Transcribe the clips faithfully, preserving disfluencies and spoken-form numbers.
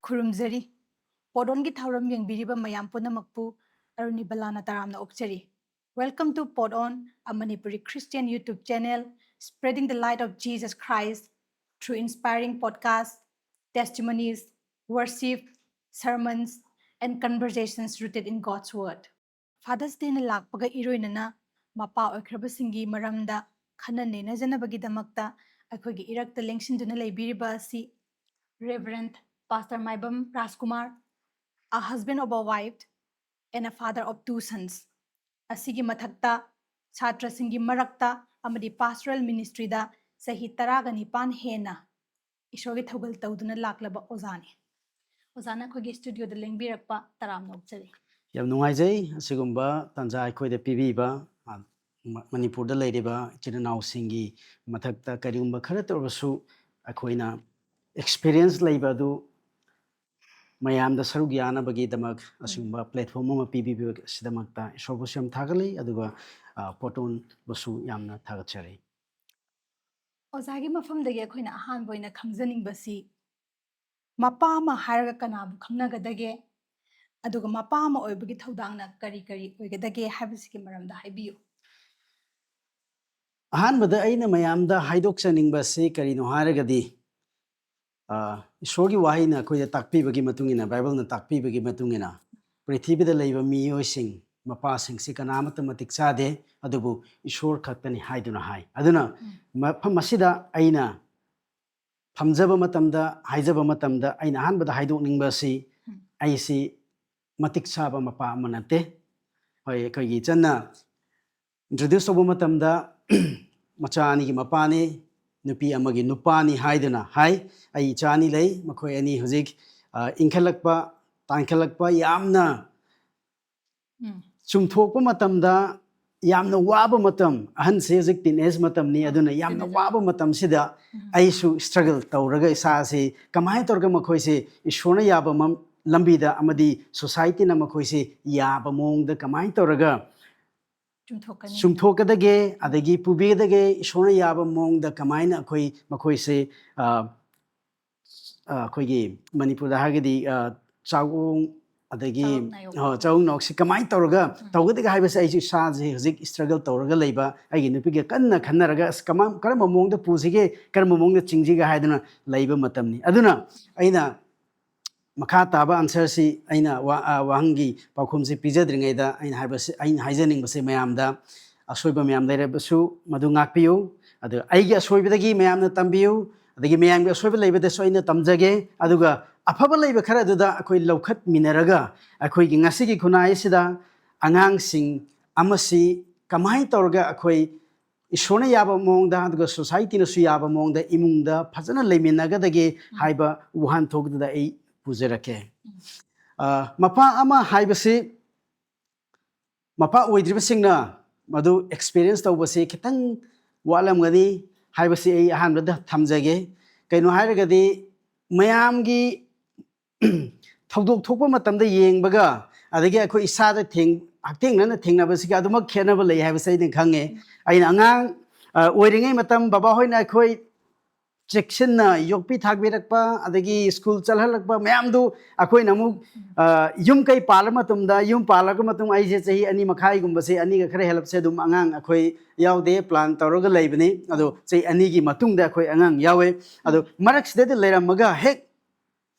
ꯈꯨꯔꯨꯝꯖꯔꯤ꯫ ꯄꯣꯠ ꯑꯣꯟꯒꯤ ꯊꯧꯔꯝ ꯌꯦꯡꯕꯤꯔꯤꯕ ꯃꯌꯥꯝ ꯄꯨꯝꯅꯃꯛꯄꯨ ꯑꯔꯨꯅꯤ ꯕꯂꯥꯅ ꯇꯔꯥꯝꯅ ꯑꯣꯛꯆꯔꯤ꯫ Welcome to ꯄꯣꯠ ꯑꯣꯟ, a Manipuri Christian YouTube channel, spreading the light of Jesus Christ through inspiring podcasts, testimonies, worship, sermons, and conversations rooted in God's Word. Father's Dayꯅ ꯂꯥꯛꯄꯒ ꯏꯔꯣꯏꯅꯅ ꯃꯄꯥ ꯑꯣꯏꯈ꯭ꯔꯕꯁꯤꯡꯒꯤ ꯃꯔꯝꯗ ꯈꯟꯅ ꯅꯩꯅꯖꯅꯕꯒꯤꯗꯃꯛꯇ ꯑꯩꯈꯣꯏꯒꯤ ꯏꯔꯛꯇ ꯂꯦꯡꯁꯤꯟꯗꯨꯅ ꯂꯩꯕꯤꯔꯤꯕ ꯑꯁꯤ Reverend Pastor Maibam Rajkumar, a husband of a wife and a father of two sons꯫ ꯑꯁꯤꯒꯤ ꯃꯊꯛꯇ ꯁꯥꯇ꯭ꯔꯁꯤꯡꯒꯤ ꯃꯔꯛꯇ ꯑꯃꯗꯤ pastoral ministryꯗ ꯆꯍꯤ ꯇꯔꯥꯒ ꯅꯤꯄꯥꯟ ꯍꯦꯟꯅ ꯏꯁꯣꯔꯒꯤ ꯊꯧꯒꯜ ꯇꯧꯗꯨꯅ ꯂꯥꯛꯂꯕ ꯑꯣꯖꯥꯅꯤ꯫ ꯑꯣꯖꯥꯅ ꯑꯩꯈꯣꯏꯒꯤ studioꯗ ꯂꯦꯡꯕꯤꯔꯛꯄ ꯇꯔꯥꯝꯅ ꯑꯣꯛꯆꯔꯤ꯫ ꯌꯥꯝ ꯅꯨꯡꯉꯥꯏꯖꯩ ꯑꯁꯤꯒꯨꯝꯕ ꯇꯥꯟꯖꯥ ꯑꯩꯈꯣꯏꯗ ꯄꯤꯕꯤꯕ, ꯑ, ꯃ-, ꯃꯅꯤꯄꯨꯔꯗ ꯂꯩꯔꯤꯕ ꯏꯆꯤꯟ ꯏꯅꯥꯎꯁꯤꯡꯒꯤ ꯃꯊꯛꯇ ꯀꯔꯤꯒꯨꯝꯕ ꯈꯔꯇ ꯑꯣꯏꯔꯕꯁꯨ ꯑꯩꯈꯣꯏꯅ experience ꯂꯩꯕ ꯑꯗꯨ ꯃꯌꯥꯝꯗ ꯁꯔꯨꯛ ꯌꯥꯅꯕꯒꯤꯗꯃꯛ ꯑꯁꯤꯒꯨꯝꯕ platform ꯑꯃ ꯄꯤꯕꯤꯕ ꯑꯁꯤꯗꯃꯛꯇ ꯏꯁꯣꯔꯕꯨꯁꯨ ꯌꯥꯝ ꯊꯥꯒꯠꯂꯤ, ꯑꯗꯨꯒ, ꯑ, ꯄꯣꯠ ꯑꯣꯟꯕꯨꯁꯨ ꯌꯥꯝꯅ ꯊꯥꯒꯠꯆꯔꯤ꯫ ꯑꯣꯖꯥꯒꯤ ꯃꯐꯝꯗꯒꯤ ꯑꯩꯈꯣꯏꯅ ꯑꯍꯥꯟꯕ ꯑꯣꯏꯅ ꯈꯪꯖꯅꯤꯡꯕꯁꯤ, ꯃꯄꯥ ꯑꯃ ꯍꯥꯏꯔꯒ ꯀꯅꯥꯕꯨ ꯈꯪꯅꯒꯗꯒꯦ? ꯑꯗꯨꯒ ꯃꯄꯥ ꯑꯃ ꯑꯣꯏꯕꯒꯤ ꯊꯧꯗꯥꯡꯅ ꯀꯔꯤ ꯀꯔꯤ ꯑꯣꯏꯒꯗꯒꯦ ꯍꯥꯏꯕꯁꯤꯒꯤ ꯃꯔꯝꯗ ꯍꯥꯏꯕꯤꯌꯨ꯫ ꯑꯍꯥꯟꯕꯗ ꯑꯩꯅ ꯃꯌꯥꯝꯗ ꯍꯥꯏꯗꯣꯛꯆꯅꯤꯡꯕꯁꯤ ꯀꯔꯤꯅꯣ ꯍꯥꯏꯔꯒꯗꯤ, ꯑ, ꯏꯁꯣꯔꯒꯤ ꯋꯥꯍꯩꯅ ꯑꯩꯈꯣꯏꯗ ꯇꯥꯛꯄꯤꯕꯒꯤ ꯃꯇꯨꯡ ꯏꯟꯅ, ꯕꯥꯏꯕꯜꯅ ꯇꯥꯛꯄꯤꯕꯒꯤ ꯃꯇꯨꯡ ꯏꯟꯅ, ꯄ꯭ꯔꯤꯊꯤꯕꯤꯗ ꯂꯩꯕ ꯃꯤꯑꯣꯏꯁꯤꯡ, ꯃꯄꯥꯁꯤꯡꯁꯤ ꯀꯅꯥꯃꯠꯇ ꯃꯇꯤꯛ ꯆꯥꯗꯦ, ꯑꯗꯨꯕꯨ ꯏꯁꯣꯔ ꯈꯛꯇꯅꯤ ꯍꯥꯏꯗꯨꯅ ꯍꯥꯏ꯫ ꯑꯗꯨꯅ ꯎꯝ꯫ ꯃꯐꯝ ꯑꯁꯤꯗ ꯑꯩꯅ ꯊꯝꯖꯕ ꯃꯇꯝꯗ, ꯍꯥꯏꯖꯕ ꯃꯇꯝꯗ, ꯑꯩꯅ ꯑꯍꯥꯟꯕꯗ ꯍꯥꯏꯗꯣꯛꯅꯤꯡꯕ ꯑꯁꯤ, ꯎꯝ꯫ ꯑꯩꯁꯤ ꯃꯇꯤꯛ ꯆꯥꯕ ꯃꯄꯥ ꯑꯃ ꯅꯠꯇꯦ꯫ ꯍꯣꯏ, ꯑꯩꯈꯣꯏꯒꯤ ꯏꯆꯟꯅ introduce ꯇꯧꯕ ꯃꯇꯝꯗ, ꯃꯆꯥ ꯑꯅꯤꯒꯤ ꯃꯄꯥꯅꯤ, ꯅꯨꯄꯤ ꯑꯃꯒꯤ ꯅꯨꯄꯥꯅꯤ ꯍꯥꯏꯗꯨꯅ ꯍꯥꯏ꯫ ꯑꯩ ꯏꯆꯥ ꯑꯅꯤ ꯂꯩ, ꯃꯈꯣꯏ ꯑꯅꯤ ꯍꯧꯖꯤꯛ, ꯑ, ꯏꯟꯈꯠꯂꯛꯄ, ꯇꯥꯟꯈꯠꯂꯛꯄ, ꯌꯥꯝꯅ ꯎꯝ꯫ ꯆꯨꯝꯊꯣꯛꯄ ꯃꯇꯝꯗ ꯌꯥꯝꯅ ꯋꯥꯕ ꯃꯇꯝ, ꯑꯍꯟꯁꯦ ꯍꯧꯖꯤꯛ teenage ꯃꯇꯝꯅꯤ, ꯑꯥ, ꯑꯗꯨꯅ ꯌꯥꯝꯅ teenage꯫ ꯋꯥꯕ ꯃꯇꯝꯁꯤꯗ ꯎꯝ꯫ ꯑꯩꯁꯨ struggle ꯇꯧꯔꯒ ꯏꯁꯥꯁꯤ ꯀꯃꯥꯏꯅ ꯇꯧꯔꯒ ꯃꯈꯣꯏꯁꯦ ꯏꯁꯣꯔꯅ ꯌꯥꯕ ꯃꯝ-, ꯂꯝꯕꯤꯗ ꯑꯃꯗꯤ societyꯅ ꯃꯈꯣꯏꯁꯦ ꯌꯥꯕ ꯃꯑꯣꯡꯗ ꯀꯃꯥꯏꯅ ꯇꯧꯔꯒ ꯆꯨꯝꯊꯣꯛꯀꯅꯤ꯫ ꯆꯨꯝꯊꯣꯛꯀꯗꯒꯦ, ꯑꯗꯒꯤ ꯄꯨꯕꯤꯒꯗꯒꯦ, ꯏꯁꯣꯔꯅ ꯌꯥꯕ ꯃꯑꯣꯡꯗ ꯀꯃꯥꯏꯅ ꯑꯩꯈꯣꯏ ꯃꯈꯣꯏꯁꯦ, ꯑ, ꯑ, ꯑꯩꯈꯣꯏꯒꯤ ꯃꯅꯤꯄꯨꯔꯗ ꯍꯥꯏꯔꯒꯗꯤ, ꯑ, ꯆꯥꯛꯎꯡ, ꯑꯗꯒꯤ, ꯆꯥꯛꯎꯡ ꯅꯥꯏꯌꯣꯛ꯫ ꯑ, ꯆꯥꯛꯎꯡ ꯅꯥꯏꯌꯣꯛꯁꯤ ꯀꯃꯥꯏꯅ ꯇꯧꯔꯒ ꯇꯧꯒꯗꯒꯦ ꯍꯥꯏꯕꯁꯦ ꯑꯩꯁꯨ ꯏꯁꯥꯁꯦ ꯍꯧꯖꯤꯛ struggle ꯇꯧꯔꯒ ꯂꯩꯕ, ꯑꯩꯒꯤ ꯅꯨꯄꯤꯒ ꯀꯟꯅ ꯈꯟꯅꯔꯒ, "ꯑꯁ, ꯀꯃꯥꯏ-, ꯀꯔꯝꯕ ꯃꯑꯣꯡꯗ ꯄꯨꯁꯤꯒꯦ, ꯀꯔꯝꯕ ꯃꯑꯣꯡꯗ ꯆꯤꯡꯁꯤꯒꯦ?" ꯍꯥꯏꯗꯅ ꯂꯩꯕ ꯃꯇꯝꯅꯤ꯫ ꯑꯗꯨꯅ ꯑꯩꯅ ꯃꯈꯥ ꯇꯥꯕ answerꯁꯤ ꯑꯩꯅ ꯋꯥ-, ꯑ, ꯋꯥꯍꯪꯒꯤ ꯄꯥꯎꯈꯨꯝꯁꯤ ꯄꯤꯖꯗ꯭ꯔꯤꯉꯩꯗ ꯑꯩꯅ ꯍꯥꯏꯕꯁꯤ, ꯑꯩꯅ ꯍꯥꯏꯖꯅꯤꯡꯕꯁꯤ ꯃꯌꯥꯝꯗ ꯑꯁꯣꯏꯕ ꯃꯌꯥꯝ ꯂꯩꯔꯕꯁꯨ ꯃꯗꯨ ꯉꯥꯛꯄꯤꯌꯨ꯫ ꯑꯗꯨ ꯑꯩꯒꯤ ꯑꯁꯣꯏꯕꯗꯒꯤ ꯃꯌꯥꯝꯅ ꯇꯝꯕꯤꯌꯨ꯫ ꯑꯗꯒꯤ ꯃꯌꯥꯝꯒꯤ ꯑꯁꯣꯏꯕ ꯂꯩꯕꯗꯁꯨ ꯑꯩꯅ ꯇꯝꯖꯒꯦ꯫ ꯑꯗꯨꯒ ꯑꯐꯕ ꯂꯩꯕ ꯈꯔ ꯑꯗꯨꯗ ꯑꯩꯈꯣꯏ ꯂꯧꯈꯠꯃꯤꯟꯅꯔꯒ ꯑꯩꯈꯣꯏꯒꯤ ꯉꯁꯤꯒꯤ ꯈꯨꯟꯅꯥꯏ ꯑꯁꯤꯗ ꯑꯉꯥꯡꯁꯤꯡ ꯑꯃꯁꯤ ꯀꯃꯥꯏꯅ ꯇꯧꯔꯒ ꯑꯩꯈꯣꯏ ꯏꯁꯣꯔꯅ ꯌꯥꯕ ꯃꯑꯣꯡꯗ, ꯑꯗꯨꯒ societyꯅꯁꯨ ꯌꯥꯕ ꯃꯑꯣꯡꯗ ꯏꯃꯨꯡꯗ ꯐꯖꯅ ꯂꯩꯃꯤꯟꯅꯒꯗꯒꯦ ꯍꯥꯏꯕ ꯋꯥꯍꯟꯊꯣꯛꯇꯨꯗ ꯑꯩ ꯄꯨꯖꯔꯛꯀꯦ꯫ ꯑ, ꯃꯄꯥ ꯑꯃ ꯍꯥꯏꯕꯁꯤ, ꯃꯄꯥ ꯑꯣꯏꯗ꯭ꯔꯤꯕꯁꯤꯡꯅ ꯃꯗꯨ experience ꯇꯧꯕꯁꯤ ꯈꯤꯇꯪ ꯋꯥꯠꯂꯝꯒꯅꯤ ꯍꯥꯏꯕꯁꯤ ꯑꯩ ꯑꯍꯥꯟꯕꯗ ꯊꯝꯖꯒꯦ꯫ ꯀꯩꯅꯣ ꯍꯥꯏꯔꯒꯗꯤ, ꯃꯌꯥꯝꯒꯤ ꯊꯧꯗꯣꯛ ꯊꯣꯛꯄ ꯃꯇꯝꯗ ꯌꯦꯡꯕꯒ, ꯑꯗꯒꯤ ꯑꯩꯈꯣꯏ ꯏꯁꯥꯗ ꯊꯦꯡ-, ꯍꯛꯊꯦꯡꯅꯅ ꯊꯦꯡꯅꯕꯁꯤꯒ ꯑꯗꯨꯃꯛ ꯈꯦꯠꯅꯕ ꯂꯩ ꯍꯥꯏꯕꯁꯤ ꯑꯩꯅ ꯈꯪꯉꯦ꯫ ꯑꯩꯅ ꯑꯉꯥꯡ, ꯑ, ꯑꯣꯏꯔꯤꯉꯩ ꯃꯇꯝ ꯕꯕꯥ ꯍꯣꯏꯅ ꯑꯩꯈꯣꯏ ꯆꯦꯛꯁꯤꯟꯅ ꯌꯣꯛꯄꯤ ꯊꯥꯛꯄꯤꯔꯛꯄ, ꯑꯗꯒꯤ ꯁ꯭ꯀꯨꯜ ꯆꯠꯍꯜꯂꯛꯄ ꯃꯌꯥꯝꯗꯨ ꯑꯩꯈꯣꯏꯅ ꯑꯃꯨꯛ, ꯑ, ꯌꯨꯝ ꯀꯩ ꯄꯥꯜꯂ ꯃꯇꯨꯡꯗ, ꯌꯨꯝ ꯄꯥꯜꯂꯛꯄ ꯃꯇꯨꯡ ꯑꯩꯁꯦ ꯆꯍꯤ ꯑꯅꯤ ꯃꯈꯥꯏꯒꯨꯝꯕꯁꯦ, ꯑꯅꯤꯒ ꯈꯔ ꯍꯦꯜꯂꯛꯄꯁꯦ ꯑꯗꯨꯝ ꯑꯉꯥꯡ ꯑꯩꯈꯣꯏ ꯌꯥꯎꯗꯦ, plan ꯇꯧꯔꯒ ꯂꯩꯕꯅꯤ꯫ ꯑꯗꯣ ꯆꯍꯤ ꯑꯅꯤꯒꯤ ꯃꯇꯨꯡꯗ ꯑꯩꯈꯣꯏ ꯑꯉꯥꯡ ꯌꯥꯎꯋꯦ꯫ ꯑꯗꯣ ꯃꯔꯛꯁꯤꯗꯗꯤ ꯂꯩꯔꯝꯃꯒ ꯍꯦꯛ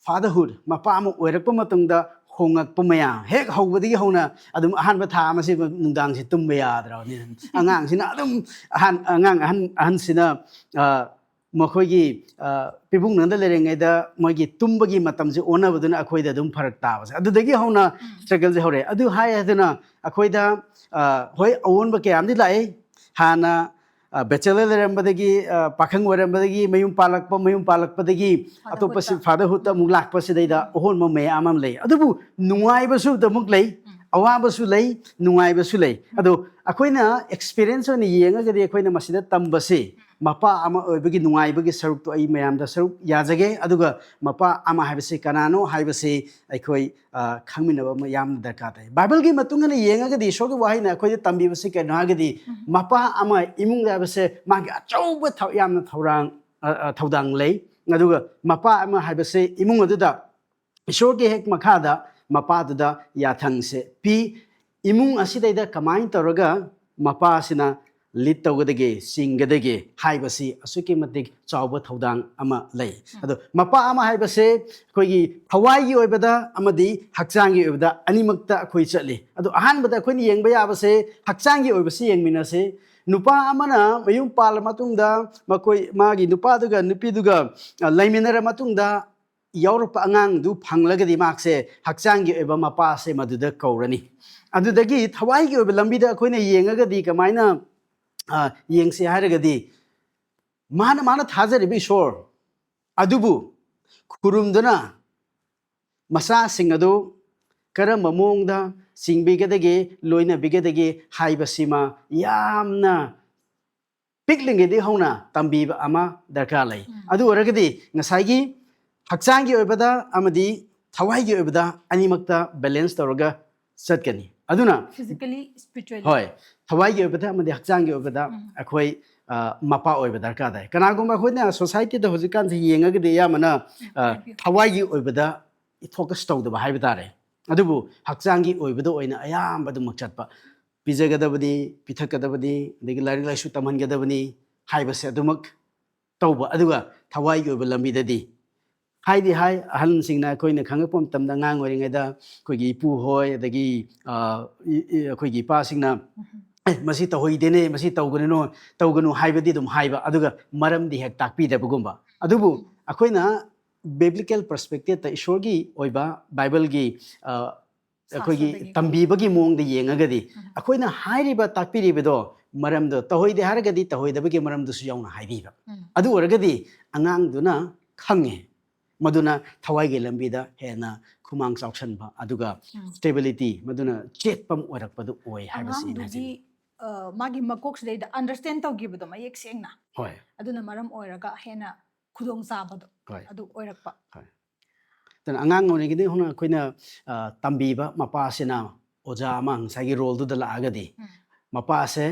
fatherhood, ꯃꯄꯥ ꯑꯃ ꯑꯣꯏꯔꯛꯄ ꯃꯇꯨꯡꯗ ꯍꯣꯉꯛꯄ ꯃꯌꯥꯝ, ꯍꯦꯛ ꯍꯧꯕꯗꯒꯤ ꯍꯧꯅ ꯑꯗꯨꯝ ꯑꯍꯥꯟꯕ ꯊꯥ ꯑꯃꯁꯤ ꯅꯨꯡꯗꯥꯡꯁꯤ ꯇꯨꯝꯕ ꯌꯥꯗ꯭ꯔꯕꯅꯤ꯫ ꯑꯉꯥꯡꯁꯤꯅ ꯑꯗꯨꯝ ꯑꯍꯟ, ꯑꯉꯥꯡ ꯑꯍꯟ, ꯑꯍꯟꯁꯤꯅ, ꯑ, ꯃꯈꯣꯏꯒꯤ, ꯑ, ꯄꯤꯕꯨꯡꯅꯗ ꯂꯩꯔꯤꯉꯩꯗ ꯃꯣꯏꯒꯤ ꯇꯨꯝꯕꯒꯤ ꯃꯇꯝꯁꯦ ꯑꯣꯟꯅꯕꯗꯨꯅ ꯑꯩꯈꯣꯏꯗ ꯑꯗꯨꯝ ꯐꯔꯛ ꯇꯥꯕꯁꯦ꯫ ꯑꯗꯨꯗꯒꯤ ꯍꯧꯅ struggleꯁꯦ ꯍꯧꯔꯛꯑꯦ꯫ ꯑꯗꯨ ꯍꯥꯏ ꯍꯥꯏꯗꯨꯅ ꯑꯩꯈꯣꯏꯗ, ꯑ, ꯍꯣꯏ, ꯑꯑꯣꯟꯕ ꯀꯌꯥ ꯑꯃꯗꯤ ꯂꯥꯛꯑꯦ꯫ ꯍꯥꯟꯅ, ꯑ, bachelor ꯂꯩꯔꯝꯕꯗꯒꯤ, ꯑ, ꯄꯥꯈꯪ ꯑꯣꯏꯔꯝꯕꯗꯒꯤ, ꯃꯌꯨꯝ ꯄꯥꯜꯂꯛꯄ, ꯃꯌꯨꯝ ꯄꯥꯜꯂꯛꯄꯗꯒꯤ ꯑꯇꯣꯞꯄ ꯁꯤ-, fatherhoodꯇ ꯑꯃꯨꯛ ꯂꯥꯛꯄꯁꯤꯗꯩꯗ ꯑꯍꯣꯟꯕ ꯃꯌꯥꯝ ꯑꯃ ꯂꯩ꯫ ꯑꯗꯨꯕꯨ ꯅꯨꯡꯉꯥꯏꯕꯁꯨ ꯑꯗꯨꯃꯛ ꯂꯩ, ꯑꯋꯥꯕꯁꯨ ꯂꯩ, ꯅꯨꯡꯉꯥꯏꯕꯁꯨ ꯂꯩ꯫ ꯑꯗꯣ ꯑꯩꯈꯣꯏꯅ experience ꯑꯣꯏꯅ ꯌꯦꯡꯉꯒꯗꯤ ꯑꯩꯈꯣꯏꯅ ꯃꯁꯤꯗ ꯇꯝꯕꯁꯤ ꯃꯄꯥ ꯑꯃ ꯑꯣꯏꯕꯒꯤ ꯅꯨꯡꯉꯥꯏꯕꯒꯤ ꯁꯔꯨꯛꯇꯣ ꯑꯩ ꯃꯌꯥꯝꯗ ꯁꯔꯨꯛ ꯌꯥꯖꯒꯦ꯫ ꯑꯗꯨꯒ ꯃꯄꯥ ꯑꯃ ꯍꯥꯏꯕꯁꯤ ꯀꯅꯥꯅꯣ ꯍꯥꯏꯕꯁꯤ ꯑꯩꯈꯣꯏ, ꯑ, ꯈꯪꯃꯤꯟꯅꯕ ꯑꯃ ꯌꯥꯝꯅ ꯗꯔꯀꯥꯔ ꯇꯥꯏ꯫ ꯕꯥꯏꯕꯜꯒꯤ ꯃꯇꯨꯡ ꯏꯟꯅ ꯌꯦꯡꯉꯒꯗꯤ ꯏꯁꯣꯔꯒꯤ ꯋꯥꯍꯩꯅ ꯑꯩꯈꯣꯏꯗ ꯇꯝꯕꯤꯕꯁꯤ ꯀꯩꯅꯣ ꯍꯥꯏꯔꯒꯗꯤ ꯃꯄꯥ ꯑꯃ ꯏꯃꯨꯡꯗ ꯍꯥꯏꯕꯁꯦ ꯃꯥꯒꯤ ꯑꯆꯧꯕ ꯊꯧ-, ꯌꯥꯝꯅ ꯊꯧꯔꯥꯡ, ꯑ, ꯑ, ꯊꯧꯗꯥꯡ ꯂꯩ꯫ ꯑꯗꯨꯒ ꯃꯄꯥ ꯑꯃ ꯍꯥꯏꯕꯁꯦ ꯏꯃꯨꯡ ꯑꯗꯨꯗ ꯏꯁꯣꯔꯒꯤ ꯍꯦꯛ ꯃꯈꯥꯗ ꯃꯄꯥꯗꯨꯗ ꯌꯥꯊꯪꯁꯦ ꯄꯤ꯫ ꯏꯃꯨꯡ ꯑꯁꯤꯗꯩꯗ ꯀꯃꯥꯏꯅ ꯇꯧꯔꯒ ꯃꯄꯥꯁꯤꯅ ꯂꯤꯠ ꯇꯧꯒꯗꯒꯦ, ꯆꯤꯡꯒꯗꯒꯦ ꯍꯥꯏꯕꯁꯤ ꯑꯁꯨꯛꯀꯤ ꯃꯇꯤꯛ ꯆꯥꯎꯕ ꯊꯧꯗꯥꯡ ꯑꯃ ꯂꯩ꯫ ꯑꯗꯣ ꯃꯄꯥ ꯑꯃ ꯍꯥꯏꯕꯁꯦ ꯑꯩꯈꯣꯏꯒꯤ ꯊꯋꯥꯏꯒꯤ ꯑꯣꯏꯕꯗ ꯑꯃꯗꯤ ꯍꯛꯆꯥꯡꯒꯤ ꯑꯣꯏꯕꯗ ꯑꯅꯤꯃꯛꯇ ꯑꯩꯈꯣꯏ ꯆꯠꯂꯤ꯫ ꯑꯗꯣ ꯑꯍꯥꯟꯕꯗ ꯑꯩꯈꯣꯏꯅ ꯌꯦꯡꯕ ꯌꯥꯕꯁꯦ ꯍꯛꯆꯥꯡꯒꯤ ꯑꯣꯏꯕꯁꯤ ꯌꯦꯡꯃꯤꯟꯅꯁꯤ꯫ ꯅꯨꯄꯥ ꯑꯃꯅ ꯃꯌꯨꯝ ꯄꯥꯜꯂ ꯃꯇꯨꯡꯗ ꯃꯈꯣꯏ, ꯃꯥꯒꯤ ꯅꯨꯄꯥꯗꯨꯒ ꯅꯨꯄꯤꯗꯨꯒ, ꯑ, ꯂꯩꯃꯤꯟꯅꯔ ꯃꯇꯨꯡꯗ ꯌꯥꯎꯔꯛꯄ ꯑꯉꯥꯡꯗꯨ ꯐꯪꯂꯒꯗꯤ ꯃꯍꯥꯛꯁꯦ ꯍꯛꯆꯥꯡꯒꯤ ꯑꯣꯏꯕ ꯃꯄꯥꯁꯦ ꯃꯗꯨꯗ ꯀꯧꯔꯅꯤ꯫ ꯑꯗꯨꯗꯒꯤ ꯊꯋꯥꯏꯒꯤ ꯑꯣꯏꯕ ꯂꯝꯕꯤꯗ ꯑꯩꯈꯣꯏꯅ ꯌꯦꯡꯉꯒꯗꯤ ꯀꯃꯥꯏꯅ, ꯑ, ꯌꯦꯡꯁꯤ ꯍꯥꯏꯔꯒꯗꯤ ꯃꯥꯅ, ꯃꯥꯅ ꯊꯥꯖꯔꯤꯕ ꯏꯁꯣꯔ ꯑꯗꯨꯕꯨ ꯈꯨꯔꯨꯝꯗꯨꯅ ꯃꯆꯥꯁꯤꯡ ꯑꯗꯨ ꯀꯔꯝꯕ ꯃꯑꯣꯡꯗ ꯆꯤꯡꯕꯤꯒꯗꯒꯦ, ꯂꯣꯏꯅꯕꯤꯒꯗꯒꯦ ꯍꯥꯏꯕꯁꯤꯃ ꯌꯥꯝꯅ ꯄꯤꯛꯂꯤꯉꯩꯗꯒꯤ ꯍꯧꯅ ꯇꯝꯕꯤꯕ ꯑꯃ ꯗꯔꯀꯥꯔ ꯂꯩ꯫ ꯎꯝ꯫ ꯑꯗꯨ ꯑꯣꯏꯔꯒꯗꯤ ꯉꯁꯥꯏꯒꯤ ꯍꯛꯆꯥꯡꯒꯤ ꯑꯣꯏꯕꯗ ꯑꯃꯗꯤ ꯊꯋꯥꯏꯒꯤ ꯑꯣꯏꯕꯗ ꯑꯅꯤꯃꯛꯇ balance ꯇꯧꯔꯒ ꯆꯠꯀꯅꯤ꯫ ꯑꯗꯨꯅ physically, spiritually꯫ ꯍꯣꯏ, ꯊꯋꯥꯏꯒꯤ ꯑꯣꯏꯕꯗ ꯑꯃꯗꯤ ꯍꯛꯆꯥꯡꯒꯤ ꯑꯣꯏꯕꯗ ꯎꯝ꯫ ꯑꯩꯈꯣꯏ, ꯑ, ꯃꯄꯥ ꯑꯣꯏꯕ ꯗꯔꯀꯥꯔ ꯇꯥꯏ꯫ ꯀꯅꯥꯒꯨꯝꯕ ꯑꯩꯈꯣꯏꯅ society ꯗ ꯍꯧꯖꯤꯛꯀꯥꯟꯁꯤ ꯌꯦꯡꯉꯒꯗꯤ ꯑꯌꯥꯝꯕꯅ, ꯑ, ꯍꯥꯏꯕꯤꯌꯨ꯫ ꯊꯋꯥꯏꯒꯤ ꯑꯣꯏꯕꯗ focus ꯇꯧꯗꯕ ꯍꯥꯏꯕ ꯇꯥꯔꯦ꯫ ꯑꯗꯨꯕꯨ ꯍꯛꯆꯥꯡꯒꯤ ꯑꯣꯏꯕꯗ ꯑꯣꯏꯅ ꯑꯌꯥꯝꯕ ꯑꯗꯨꯃꯛ ꯆꯠꯄ꯫ ꯄꯤꯖꯒꯗꯕꯅꯤ, ꯄꯤꯊꯛꯀꯗꯕꯅꯤ, ꯑꯗꯒꯤ ꯂꯥꯏꯔꯤꯛ ꯂꯥꯏꯁꯨ ꯇꯝꯍꯟꯒꯗꯕꯅꯤ ꯍꯥꯏꯕꯁꯦ ꯑꯗꯨꯃꯛ ꯇꯧꯕ, ꯑꯗꯨꯒ ꯊꯋꯥꯏꯒꯤ ꯑꯣꯏꯕ ꯂꯝꯕꯤꯗꯗꯤ ꯍꯥꯏꯗꯤ ꯍꯥꯏ, ꯑꯍꯜꯁꯤꯡꯅ ꯑꯩꯈꯣꯏꯅ ꯈꯪꯉꯛꯄ ꯃꯇꯝꯗ, ꯑꯉꯥꯡ ꯑꯣꯏꯔꯤꯉꯩꯗ ꯑꯩꯈꯣꯏꯒꯤ ꯏꯄꯨ ꯍꯣꯏ, ꯑꯗꯒꯤ, ꯑ, ꯏ-, ꯏ-, ꯑꯩꯈꯣꯏꯒꯤ ꯏꯄꯥꯁꯤꯡꯅ, ꯎꯝ꯫ "ꯑꯦ, ꯃꯁꯤ ꯇꯧꯍꯩꯗꯦꯅꯦ, ꯃꯁꯤ ꯇꯧꯒꯅꯨ, ꯇꯧꯒꯅꯨ" ꯍꯥꯏꯕꯗꯤ ꯑꯗꯨꯝ ꯍꯥꯏꯕ, ꯑꯗꯨꯒ ꯃꯔꯝꯗꯤ ꯍꯦꯛ ꯇꯥꯛꯄꯤꯗꯕꯒꯨꯝꯕ꯫ ꯑꯗꯨꯕꯨ ꯎꯝ꯫ ꯑꯩꯈꯣꯏꯅ biblical perspective ꯇ, ꯏꯁꯣꯔꯒꯤ ꯑꯣꯏꯕ ꯕꯥꯏꯕꯜꯒꯤ, ꯑ, ꯑꯩꯈꯣꯏꯒꯤ ꯁꯥꯁ꯭ꯔꯗꯒꯤ ꯇꯝꯕꯤꯕꯒꯤ ꯃꯑꯣꯡꯗ ꯌꯦꯡꯉꯒꯗꯤ, ꯎꯝ꯫ ꯑꯩꯈꯣꯏꯅ ꯍꯥꯏꯔꯤꯕ, ꯇꯥꯛꯄꯤꯔꯤꯕꯗꯣ ꯃꯔꯝꯗꯣ ꯇꯧꯍꯩꯗꯦ ꯍꯥꯏꯔꯒꯗꯤ ꯇꯧꯍꯩꯗꯕꯒꯤ ꯃꯔꯝꯗꯨꯁꯨ ꯌꯥꯎꯅ ꯍꯥꯏꯕꯤꯕ꯫ ꯎꯝ꯫ ꯑꯗꯨ ꯑꯣꯏꯔꯒꯗꯤ ꯑꯉꯥꯡꯗꯨꯅ ꯈꯪꯉꯦ, ꯃꯗꯨꯅ ꯊꯋꯥꯏꯒꯤ ꯂꯝꯕꯤꯗ ꯍꯦꯟꯅ ꯈꯨꯃꯥꯡ ꯆꯥꯎꯁꯟꯕ, ꯑꯗꯨꯒ ꯎꯝ꯫ stability, ꯃꯗꯨꯅ ꯆꯦꯠꯄ ꯑꯃ ꯑꯣꯏꯔꯛꯄꯗꯨ ꯑꯣꯏ ꯍꯥꯏꯕꯁꯤ ꯑꯩꯅ ꯑꯉꯥꯡꯗꯨꯒꯤ, ꯍꯥꯏꯖꯅꯤꯡꯉꯤ꯫ ꯑ, ꯃꯥꯒꯤ ꯃꯀꯣꯛꯁꯤꯗꯩꯗ understand ꯇꯧꯈꯤꯕꯗꯣ ꯃꯌꯦꯛ ꯁꯦꯡꯅ꯫ ꯍꯣꯏ꯫ ꯑꯗꯨꯅ ꯃꯔꯝ ꯑꯣꯏꯔꯒ ꯍꯦꯟꯅ ꯈꯨꯗꯣꯡꯆꯥꯕꯗꯣ ꯍꯣꯏ꯫ ꯑꯗꯨ ꯑꯣꯏꯔꯛꯄ꯫ ꯍꯣꯏ꯫ ꯑꯗꯨꯅ ꯑꯉꯥꯡ ꯑꯣꯏꯔꯤꯉꯩꯗꯒꯤ ꯍꯧꯅ ꯑꯩꯈꯣꯏꯅ, ꯑ, ꯇꯝꯕꯤꯕ ꯃꯄꯥꯁꯤꯅ ꯑꯣꯖꯥ ꯑꯃ ꯉꯁꯥꯏꯒꯤ role ꯗꯨꯗ ꯂꯥꯛꯑꯒꯗꯤ ꯎꯝ꯫ ꯃꯄꯥꯁꯦ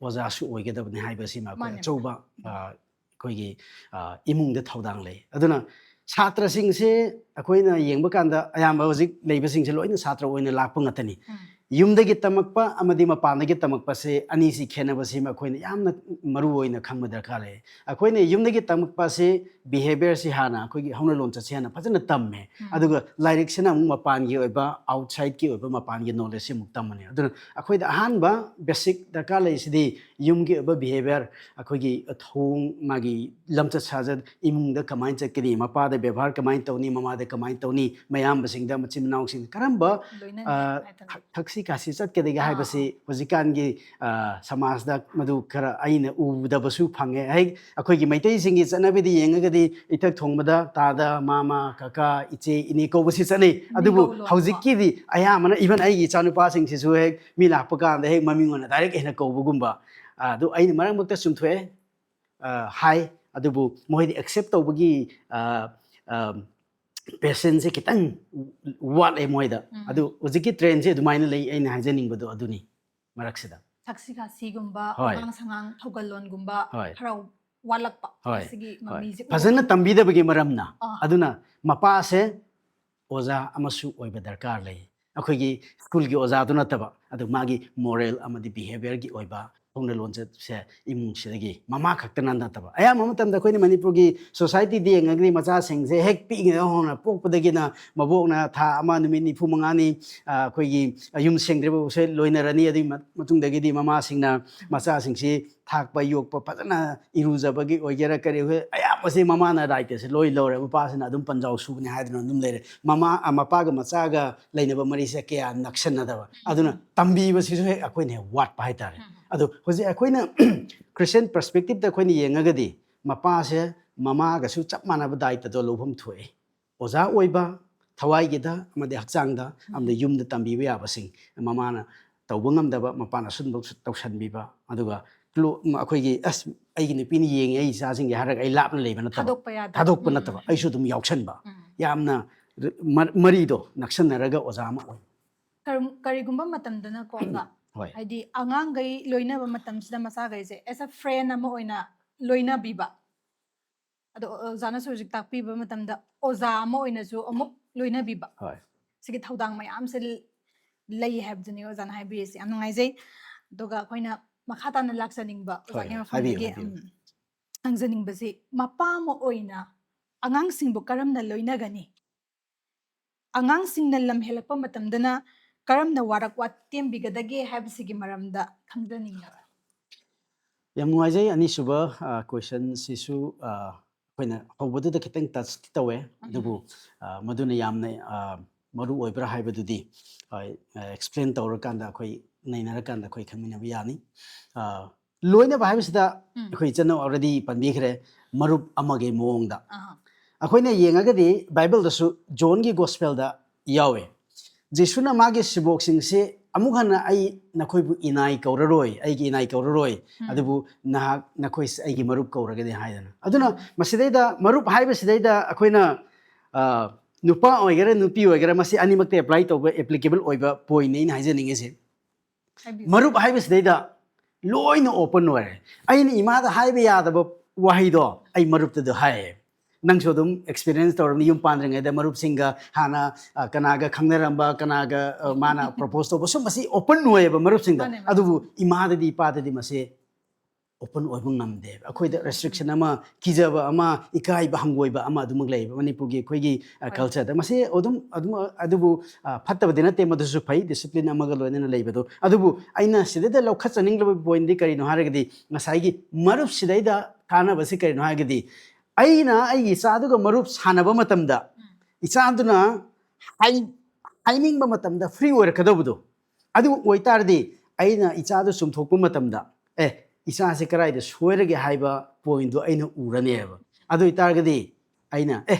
ꯑꯣꯖꯥꯁꯨ ꯑꯣꯏꯒꯗꯕꯅꯤ ꯍꯥꯏꯕꯁꯤꯃ ꯑꯩꯈꯣꯏ ꯃꯥꯅꯦ, ꯑꯆꯧꯕ, ꯃꯥꯅꯦ꯫ ꯑ, ꯑꯩꯈꯣꯏꯒꯤ ꯑ, ꯏꯃꯨꯡꯗ ꯊꯧꯗꯥꯡ ꯂꯩ꯫ ꯑꯗꯨꯅ ꯁꯥꯇ꯭ꯔꯁꯤꯡꯁꯦ ꯑꯩꯈꯣꯏꯅ ꯌꯦꯡꯕ ꯀꯥꯟꯗ ꯑꯌꯥꯝꯕ ꯍꯧꯖꯤꯛ ꯂꯩꯕꯁꯤꯡꯁꯦ ꯂꯣꯏꯅ ꯁꯥꯇ꯭ꯔ ꯑꯣꯏꯅ ꯂꯥꯛꯄ ꯉꯥꯛꯇꯅꯤ꯫ ꯎꯝ. ꯌꯨꯝꯗꯒꯤ ꯇꯝꯃꯛꯄ ꯑꯃꯗꯤ ꯃꯄꯥꯟꯗꯒꯤ ꯇꯝꯃꯛꯄꯁꯦ, ꯑꯅꯤꯁꯤ ꯈꯦꯠꯅꯕꯁꯤꯃ ꯑꯩꯈꯣꯏꯅ ꯌꯥꯝꯅ ꯃꯔꯨ ꯑꯣꯏꯅ ꯈꯪꯕ ꯗꯔꯀꯥꯔ ꯂꯩ꯫ ꯑꯩꯈꯣꯏꯅ ꯌꯨꯝꯗꯒꯤ ꯇꯝꯃꯛꯄꯁꯦ, ꯕꯤꯍꯦꯕꯤꯌꯔꯁꯤ ꯍꯥꯟꯅ, ꯑꯩꯈꯣꯏꯒꯤ ꯍꯧꯅ ꯂꯣꯟꯆꯠꯁꯤ ꯍꯥꯟꯅ ꯐꯖꯅ ꯇꯝꯃꯦ꯫ ꯎꯝ. ꯑꯗꯨꯒ ꯂꯥꯏꯔꯤꯛꯁꯤꯅ ꯑꯃꯨꯛ ꯃꯄꯥꯟꯒꯤ ꯑꯣꯏꯕ, ꯑꯥꯎꯠꯁꯥꯏꯠꯀꯤ ꯑꯣꯏꯕ, ꯃꯄꯥꯟꯒꯤ ꯅꯣꯂꯦꯖꯁꯤ ꯑꯃꯨꯛ ꯇꯝꯃꯅꯤ꯫ ꯑꯗꯨꯅ ꯑꯩꯈꯣꯏꯗ ꯑꯍꯥꯟꯕ ꯕꯦꯁꯤꯛ ꯗꯔꯀꯥꯔ ꯂꯩꯔꯤꯁꯤꯗꯤ ꯌꯨꯝꯒꯤ ꯑꯣꯏꯕ ꯕꯤꯍꯦꯕꯤꯌꯔ, ꯑꯩꯈꯣꯏꯒꯤ ꯊꯧꯑꯣꯡ, ꯃꯥꯒꯤ ꯂꯝꯆꯠ ꯁꯥꯖꯠ, ꯏꯃꯨꯡꯗ ꯀꯃꯥꯏꯅ ꯆꯠꯀꯅꯤ, ꯃꯄꯥꯗ ꯕꯦꯕꯥꯔ ꯀꯃꯥꯏꯅ ꯇꯧꯅꯤ, ꯃꯃꯥꯗ ꯀꯃꯥꯏꯅ ꯇꯧꯅꯤ, ꯃꯌꯥꯝꯕꯁꯤꯡꯗ, ꯃꯆꯤꯟ ꯃꯅꯥꯎꯁꯤꯡꯗ ꯀꯔꯝꯕ ꯂꯣꯏꯅꯅꯤ ꯑ, ꯍꯥꯏꯗꯅ꯫ ꯊꯛ- ꯊꯛꯁꯤ ꯈꯥꯁꯤ ꯆꯠꯀꯗꯒꯦ ꯑꯥ, ꯍꯥꯏꯕꯁꯤ ꯍꯧꯖꯤꯛꯀꯥꯟꯒꯤ ꯑ, ꯁꯃꯥꯖꯗ ꯃꯗꯨ ꯈꯔ ꯑꯩꯅ ꯎꯗꯕꯁꯨ ꯐꯪꯉꯦ꯫ ꯍꯦꯛ ꯑꯩꯈꯣꯏꯒꯤ ꯃꯩꯇꯩꯁꯤꯡꯒꯤ ꯆꯠꯅꯕꯤꯗ ꯌꯦꯡꯉꯒꯗꯤ ꯏꯊꯛ ꯊꯣꯡꯕꯗ ꯇꯥꯗ, ꯃꯥꯃ, ꯀꯀꯥ, ꯏꯆꯦ, ꯏꯅꯦ ꯀꯧꯕꯁꯤ ꯆꯠꯅꯩ꯫ ꯃꯤ ꯑꯗꯨꯕꯨ ꯀꯧꯕ ꯂꯣꯟ ꯍꯧꯖꯤꯛꯀꯤꯗꯤ ꯑꯌꯥꯝꯕꯅ, ꯏꯚꯟ ꯑꯩꯒꯤ ꯏꯆꯥꯅꯨꯄꯥꯁꯤꯡꯁꯤꯁꯨ ꯍꯦꯛ ꯃꯤ ꯂꯥꯛꯄ ꯀꯥꯟꯗ ꯍꯦꯛ ꯃꯃꯤꯡ ꯑꯣꯏꯅ ꯗꯥꯏꯔꯦꯛ ꯍꯦꯟꯅ ꯀꯧꯕꯒꯨꯝꯕ, ꯑ, ꯑꯗꯨ ꯑꯩꯅ ꯃꯔꯛ ꯃꯔꯛꯇ ꯆꯨꯝꯊꯣꯛꯑꯦ, ꯑ, ꯍꯥꯏ꯫ ꯑꯗꯨꯕꯨ ꯃꯣꯏꯗꯤ ꯑꯦꯛꯁꯦꯞ ꯇꯧꯕꯒꯤ ꯑ, ꯑ, ꯄꯦꯁꯦꯟꯁꯁꯦ ꯈꯤꯇꯪ ꯋꯥꯠꯂꯦ ꯃꯣꯏꯗ꯫ ꯎꯝ. ꯑꯗꯨ ꯍꯧꯖꯤꯛꯀꯤ ꯇ꯭ꯔꯦꯟꯁꯦ ꯑꯗꯨꯃꯥꯏꯅ ꯂꯩ, ꯑꯩꯅ ꯍꯥꯏꯖꯅꯤꯡꯕꯗꯣ ꯑꯗꯨꯅꯤ ꯃꯔꯛꯁꯤꯗ꯫ ꯊꯛꯁꯤ ꯈꯥꯁꯤꯒꯨꯝꯕ, ꯍꯣꯏ. ꯋꯥꯉꯥꯡ ꯁꯉꯥꯡ ꯊꯧꯒꯜꯂꯣꯟꯒꯨꯝꯕ ꯍꯣꯏ. ꯈꯔ ꯋꯥꯠꯂꯛꯄ ꯍꯣꯏ. ꯑꯁꯤꯒꯤ ꯍꯣꯏ. ꯃꯃꯤꯁꯦ ꯐꯖꯅ ꯎꯕ ꯇꯝꯕꯤꯗꯕꯒꯤ ꯃꯔꯝꯅ꯫ ꯑꯥ. ꯑꯗꯨꯅ ꯃꯄꯥꯁꯦ ꯑꯣꯖꯥ ꯑꯃꯁꯨ ꯑꯣꯏꯕ ꯗꯔꯀꯥꯔ ꯂꯩ꯫ ꯑꯩꯈꯣꯏꯒꯤ ꯁ꯭ꯀꯨꯜꯒꯤ ꯑꯣꯖꯥꯗꯨ ꯅꯠꯇꯕ, ꯑꯗꯨ ꯃꯥꯒꯤ ꯃꯣꯔꯦꯜ ꯑꯃꯗꯤ ꯕꯤꯍꯦꯕꯤꯌꯔꯒꯤ ꯑꯣꯏꯕ ꯍꯧꯅ ꯂꯣꯟꯆꯠꯁꯦ ꯏꯃꯨꯡꯁꯤꯗꯒꯤ, ꯃꯃꯥ ꯈꯛꯇꯅ ꯅꯠꯇꯕ꯫ ꯑꯌꯥꯝꯕ ꯃꯇꯝꯗ ꯑꯩꯈꯣꯏꯅ ꯃꯅꯤꯄꯨꯔꯒꯤ ꯁꯣꯁꯥꯏꯇꯤꯗ ꯌꯦꯡꯉꯒꯗꯤ ꯃꯆꯥꯁꯤꯡꯁꯦ ꯍꯦꯛ ꯄꯤꯛꯏꯉꯩꯗ ꯍꯧꯅ, ꯄꯣꯛꯄꯗꯒꯤꯅ ꯃꯕꯣꯛꯅ ꯊꯥ ꯑꯃ, ꯅꯨꯃꯤꯠ ꯅꯤꯐꯨ ꯃꯉꯥꯅꯤ, ꯑ, ꯑꯩꯈꯣꯏꯒꯤ ꯌꯨꯝ ꯁꯦꯡꯗ꯭ꯔꯤꯕ ꯐꯥꯎꯁꯦ ꯂꯣꯏꯅꯔꯅꯤ꯫ ꯑꯗꯨꯒꯤ ꯃ-, ꯃꯇꯨꯡꯗꯒꯤꯗꯤ ꯃꯃꯥꯁꯤꯡꯅ ꯃꯆꯥꯁꯤꯡꯁꯤ ꯊꯥꯛꯄ, ꯌꯣꯛꯄ, ꯐꯖꯅ ꯏꯔꯨꯖꯕꯒꯤ ꯑꯣꯏꯒꯦꯔꯥ ꯀꯔꯤ ꯑꯣꯏꯒꯦꯔꯥ, ꯑꯌꯥꯝꯕꯁꯤ ꯃꯃꯥꯅ ꯗꯥꯏꯇꯁꯦ ꯂꯣꯏ ꯂꯧꯔꯦ꯫ ꯃꯄꯥꯁꯤꯅ ꯑꯗꯨꯝ ꯄꯟꯖꯥꯎ ꯁꯨꯕꯅꯤ ꯍꯥꯏꯗꯅ ꯑꯗꯨꯝ ꯂꯩꯔꯦ꯫ ꯃꯃꯥ, ꯑ, ꯃꯄꯥꯒ ꯃꯆꯥꯒ ꯂꯩꯅꯕ ꯃꯔꯤꯁꯦ ꯀꯌꯥ ꯅꯛꯁꯟꯅꯗꯕ꯫ ꯑꯗꯨꯅ ꯇꯝꯕꯤꯕꯁꯤꯁꯨ ꯍꯦꯛ ꯑꯩꯈꯣꯏꯅ ꯍꯦꯛ ꯋꯥꯠꯄ ꯍꯥꯏꯇꯥꯔꯦ꯫ ꯎꯝ. ꯑꯗꯣ ꯍꯧꯖꯤꯛ ꯑꯩꯈꯣꯏꯅ ꯈ꯭ꯔꯤꯁꯇꯤꯌꯟ ꯄꯔꯁꯄꯦꯛꯇꯤꯞꯇ ꯑꯩꯈꯣꯏꯅ ꯌꯦꯡꯉꯒꯗꯤ, ꯃꯄꯥꯁꯦ ꯃꯃꯥꯒꯁꯨ ꯆꯞ ꯃꯥꯟꯅꯕ ꯗꯥꯏꯇꯗꯣ ꯂꯧꯐꯝ ꯊꯣꯛꯑꯦ꯫ ꯑꯣꯖꯥ ꯑꯣꯏꯕ, ꯊꯋꯥꯏꯒꯤꯗ ꯑꯃꯗꯤ ꯍꯛꯆꯥꯡꯗ, ꯑꯃꯗꯤ ꯌꯨꯝꯗ ꯇꯝꯕꯤꯕ ꯌꯥꯕꯁꯤꯡ ꯃꯃꯥꯅ ꯇꯧꯕ ꯉꯝꯗꯕ ꯃꯄꯥꯅ ꯑꯁꯨꯝꯕ ꯇꯧꯁꯟꯕꯤꯕ, ꯑꯗꯨꯒ ꯀ꯭ꯂꯣ-, ꯑꯩꯈꯣꯏꯒꯤ, "ꯑꯁ, ꯑꯩꯒꯤ ꯅꯨꯄꯤꯅ ꯌꯦꯡꯉꯦ ꯑꯩ ꯏꯆꯥꯁꯤꯡꯁꯦ" ꯍꯥꯏꯔꯒ ꯑꯩ ꯂꯥꯞꯅ ꯂꯩꯕ ꯅꯠꯇꯕ, ꯊꯥꯗꯣꯛꯄ ꯌꯥꯗꯕ꯫ ꯊꯥꯗꯣꯛꯄ ꯎꯝ. ꯅꯠꯇꯕ, ꯑꯩꯁꯨ ꯑꯗꯨꯝ ꯌꯥꯎꯁꯟꯕ, ꯎꯝ. ꯌꯥꯝꯅ ꯃ-, ꯃꯔꯤꯗꯣ ꯅꯛꯁꯟꯅꯔꯒ ꯑꯣꯖꯥ ꯑꯃ ꯑꯣꯏ꯫ ꯀꯔꯝ-, ꯀꯔꯤꯒꯨꯝꯕ ꯃꯇꯝꯗꯅꯀꯣ, ꯑꯣꯖꯥ, ꯍꯣꯏ꯫ ꯍꯥꯏꯗꯤ ꯑꯉꯥꯡꯈꯩ ꯂꯣꯏꯅꯕ ꯃꯇꯝꯁꯤꯗ ꯃꯆꯥꯈꯩꯁꯦ as a friend ꯑꯃ ꯑꯣꯏꯅ ꯂꯣꯏꯅꯕꯤꯕ, ꯑꯗꯣ ꯑꯣꯖꯥꯅꯁꯨ ꯍꯧꯖꯤꯛ ꯇꯥꯛꯄꯤꯕ ꯃꯇꯝꯗ ꯑꯣꯖꯥ ꯑꯃ ꯑꯣꯏꯅꯁꯨ ꯑꯃꯨꯛ ꯂꯣꯏꯅꯕꯤꯕ, ꯍꯣꯏ꯫ ꯁꯤꯒꯤ ꯊꯧꯗꯥꯡ ꯃꯌꯥꯝꯁꯦ ꯂꯩ ꯍꯥꯏꯕꯗꯨꯅꯤ ꯑꯣꯖꯥꯅ ꯍꯥꯏꯕꯤꯔꯤꯁꯦ꯫ ꯌꯥꯝ ꯅꯨꯡꯉꯥꯏꯖꯩ꯫ ꯑꯗꯨꯒ ꯑꯩꯈꯣꯏꯅ ꯃꯈꯥ ꯇꯥꯅ ꯂꯥꯛꯆꯅꯤꯡꯕ ꯑꯣꯖꯥꯒꯤ ꯍꯣꯏ, ꯃꯐꯝꯗꯒꯤ ꯍꯥꯏꯕꯤꯌꯨ, ꯎꯝ, ꯍꯪꯖꯅꯤꯡꯕꯁꯤ, ꯃꯄꯥ ꯑꯃ ꯑꯣꯏꯅ ꯑꯉꯥꯡꯁꯤꯡꯕꯨ ꯀꯔꯝꯅ ꯂꯣꯏꯅꯒꯅꯤ? ꯑꯉꯥꯡꯁꯤꯡꯅ ꯂꯝ ꯍꯦꯜꯂꯛꯄ ꯃꯇꯝꯗꯅ ꯀꯔꯝꯅ ꯋꯥꯔꯛ ꯋꯥꯇꯦꯝꯕꯤꯒꯗꯒꯦ ꯍꯥꯏꯕꯁꯤꯒꯤ ꯃꯔꯝꯗ ꯈꯪꯖꯅꯤꯡꯉꯤ꯫ ꯌꯥꯝ ꯅꯨꯡꯉꯥꯏꯖꯩ꯫ ꯑꯅꯤꯁꯨꯕ ꯀꯣꯏꯁꯟꯁꯤꯁꯨ ꯑꯩꯈꯣꯏꯅ ꯍꯧꯕꯗꯨꯗ ꯈꯤꯇꯪ ꯇꯆꯇꯤ ꯇꯧꯋꯦ, ꯑꯗꯨꯕꯨ ꯑ, ꯃꯗꯨꯅ ꯌꯥꯝꯅ ꯑ, ꯃꯔꯨ ꯑꯣꯏꯕ꯭ꯔꯥ ꯍꯥꯏꯕꯗꯨꯗꯤ ꯑꯦꯛꯁꯄ꯭ꯂꯦꯟ ꯇꯧꯔꯀꯥꯟꯗ, ꯑꯩꯈꯣꯏ ꯅꯩꯅꯔꯀꯥꯟꯗ ꯑꯩꯈꯣꯏ ꯈꯪꯃꯤꯟꯅꯕ ꯌꯥꯅꯤ꯫ ꯑ, ꯂꯣꯏꯅꯕ ꯍꯥꯏꯕꯁꯤꯗ ꯎꯝ꯫ ꯑꯩꯈꯣꯏ ꯏꯆꯟꯅ ꯑꯣꯜꯔꯦꯗꯤ ꯄꯟꯕꯤꯈ꯭ꯔꯦ, ꯃꯔꯨꯞ ꯑꯃꯒꯤ ꯃꯑꯣꯡꯗ꯫ ꯑꯍꯥ꯫ ꯑꯩꯈꯣꯏꯅ ꯌꯦꯡꯉꯒꯗꯤ ꯕꯥꯏꯕꯜꯗꯁꯨ ꯖꯣꯟꯒꯤ ꯒꯣꯁꯄꯦꯜꯗ ꯌꯥꯎꯋꯦ, ꯖꯤꯁꯨꯅ ꯃꯥꯒꯤ ꯁꯤꯕꯣꯛꯁꯤꯡꯁꯤ, "ꯑꯃꯨꯛ ꯍꯟꯅ ꯑꯩ ꯅꯈꯣꯏꯕꯨ ꯏꯅꯥꯏ ꯀꯧꯔꯔꯣꯏ, ꯑꯩꯒꯤ ꯏꯅꯥꯏ ꯀꯧꯔꯔꯣꯏ, ꯎꯝ꯫ ꯑꯗꯨꯕꯨ ꯅꯍꯥꯛ ꯅꯈꯣꯏ ꯑꯩꯒꯤ ꯃꯔꯨꯞ ꯀꯧꯔꯒꯅꯤ" ꯍꯥꯏꯗꯅ꯫ ꯑꯗꯨꯅ ꯃꯁꯤꯗꯩꯗ ꯃꯔꯨꯞ ꯍꯥꯏꯕꯁꯤꯗꯩꯗ ꯑꯩꯈꯣꯏꯅ ꯑ, ꯅꯨꯄꯥ ꯑꯣꯏꯒꯦꯔꯥ ꯅꯨꯄꯤ ꯑꯣꯏꯒꯦꯔꯥ, ꯃꯁꯤ ꯑꯅꯤꯃꯛꯇ ꯑꯦꯄ꯭ꯂꯥꯏ ꯇꯧꯕ ꯑꯦꯄ꯭ꯂꯤꯀꯦꯕꯜ ꯑꯣꯏꯕ ꯄꯣꯏꯟꯅꯤ ꯑꯩꯅ ꯍꯥꯏꯖꯅꯤꯡꯉꯤꯁꯦ꯫ ꯍꯥꯏꯕꯤꯌꯨ꯫ ꯃꯔꯨꯞ ꯍꯥꯏꯕꯁꯤꯗꯩꯗ ꯂꯣꯏꯅ ꯑꯣꯄꯟ ꯑꯣꯏꯔꯦ꯫ ꯑꯩꯅ ꯏꯃꯥꯗ ꯍꯥꯏꯕ ꯌꯥꯗꯕ ꯋꯥꯍꯩꯗꯣ ꯑꯩ ꯃꯔꯨꯞꯇꯨꯗ ꯍꯥꯏꯌꯦ꯫ ꯅꯪꯁꯨ ꯑꯗꯨꯝ ꯑꯦꯛꯁꯄꯤꯔꯤꯌꯦꯟꯁ ꯇꯧꯔꯕꯅꯤ, ꯌꯨꯝ ꯄꯥꯟꯗ꯭ꯔꯤꯉꯩꯗ ꯃꯔꯨꯞꯁꯤꯡꯒ ꯍꯥꯟꯅ ꯑ, ꯀꯅꯥꯒ ꯈꯪꯅꯔꯝꯕ, ꯀꯅꯥꯒ ꯑ, ꯃꯥꯅ ꯄ꯭ꯔꯣꯄꯣꯁ ꯇꯧꯕ, ꯁꯨꯝꯕꯁꯤ ꯑꯣꯄꯟ ꯑꯣꯏꯌꯦꯕ ꯃꯔꯨꯞꯁꯤꯡꯗ꯫ ꯃꯥꯅꯦ, ꯃꯥꯅꯦ꯫ ꯑꯗꯨꯕꯨ ꯏꯃꯥꯗꯗꯤ ꯏꯄꯥꯗꯗꯤ ꯃꯁꯤ ꯑꯣꯄꯟ ꯑꯣꯏꯕ ꯉꯝꯗꯦꯕ꯫ ꯑꯩꯈꯣꯏꯗ ꯔꯦꯁꯇ꯭ꯔꯤꯛꯁꯟ ꯑꯃ, ꯀꯤꯖꯕ ꯑꯃ, ꯏꯀꯥꯏꯕ, ꯍꯪꯒꯣꯏꯕ ꯑꯃ ꯑꯗꯨꯃꯛ ꯂꯩꯌꯦꯕ ꯃꯅꯤꯄꯨꯔꯒꯤ ꯑꯩꯈꯣꯏꯒꯤ ꯑ, ꯍꯣꯏ꯫ ꯀꯜꯆꯔꯗ꯫ ꯃꯁꯤ ꯑꯗꯨꯝ ꯑꯗꯨꯝ ꯑꯗꯨꯕꯨ ꯑ, ꯐꯠꯇꯕꯗꯤ ꯅꯠꯇꯦ, ꯃꯗꯨꯁꯨ ꯐꯩ, ꯗꯤꯁꯤꯄ꯭ꯂꯤꯟ ꯑꯃꯒ ꯂꯣꯏꯅꯅ ꯂꯩꯕꯗꯣ꯫ ꯑꯗꯨꯕꯨ ꯑꯩꯅ ꯁꯤꯗꯩꯗ ꯂꯧꯈꯠꯆꯅꯤꯡꯂꯕ ꯄꯣꯏꯟꯗꯤ ꯀꯔꯤꯅꯣ ꯍꯥꯏꯔꯒꯗꯤ, ꯉꯁꯥꯏꯒꯤ ꯃꯔꯨꯞꯁꯤꯗꯩꯗ ꯀꯥꯟꯅꯕꯁꯤ ꯀꯔꯤꯅꯣ ꯍꯥꯏꯔꯒꯗꯤ, ꯑꯩꯅ ꯑꯩꯒꯤ ꯏꯆꯥꯗꯨꯒ ꯃꯔꯨꯞ ꯁꯥꯟꯅꯕ ꯃꯇꯝꯗ ꯎꯝ꯫ ꯏꯆꯥꯗꯨꯅ ꯍꯥꯏ-, ꯍꯥꯏꯅꯤꯡꯕ ꯃꯇꯝꯗ ꯐ꯭ꯔꯤ ꯑꯣꯏꯔꯛꯀꯗꯧꯕꯗꯣ꯫ ꯑꯗꯨ ꯑꯣꯏꯇꯥꯔꯗꯤ ꯑꯩꯅ ꯏꯆꯥꯗꯨ ꯆꯨꯝꯊꯣꯛꯄ ꯃꯇꯝꯗ, "ꯑꯦ, ꯏꯆꯥꯁꯦ ꯀꯗꯥꯏꯗ ꯁꯣꯏꯔꯒꯦ?" ꯍꯥꯏꯕ ꯄꯣꯏꯟꯗꯣ ꯑꯩꯅ ꯎꯔꯅꯦꯕ꯫ ꯑꯗꯨ ꯑꯣꯏꯇꯥꯔꯒꯗꯤ ꯑꯩꯅ, "ꯑꯦ,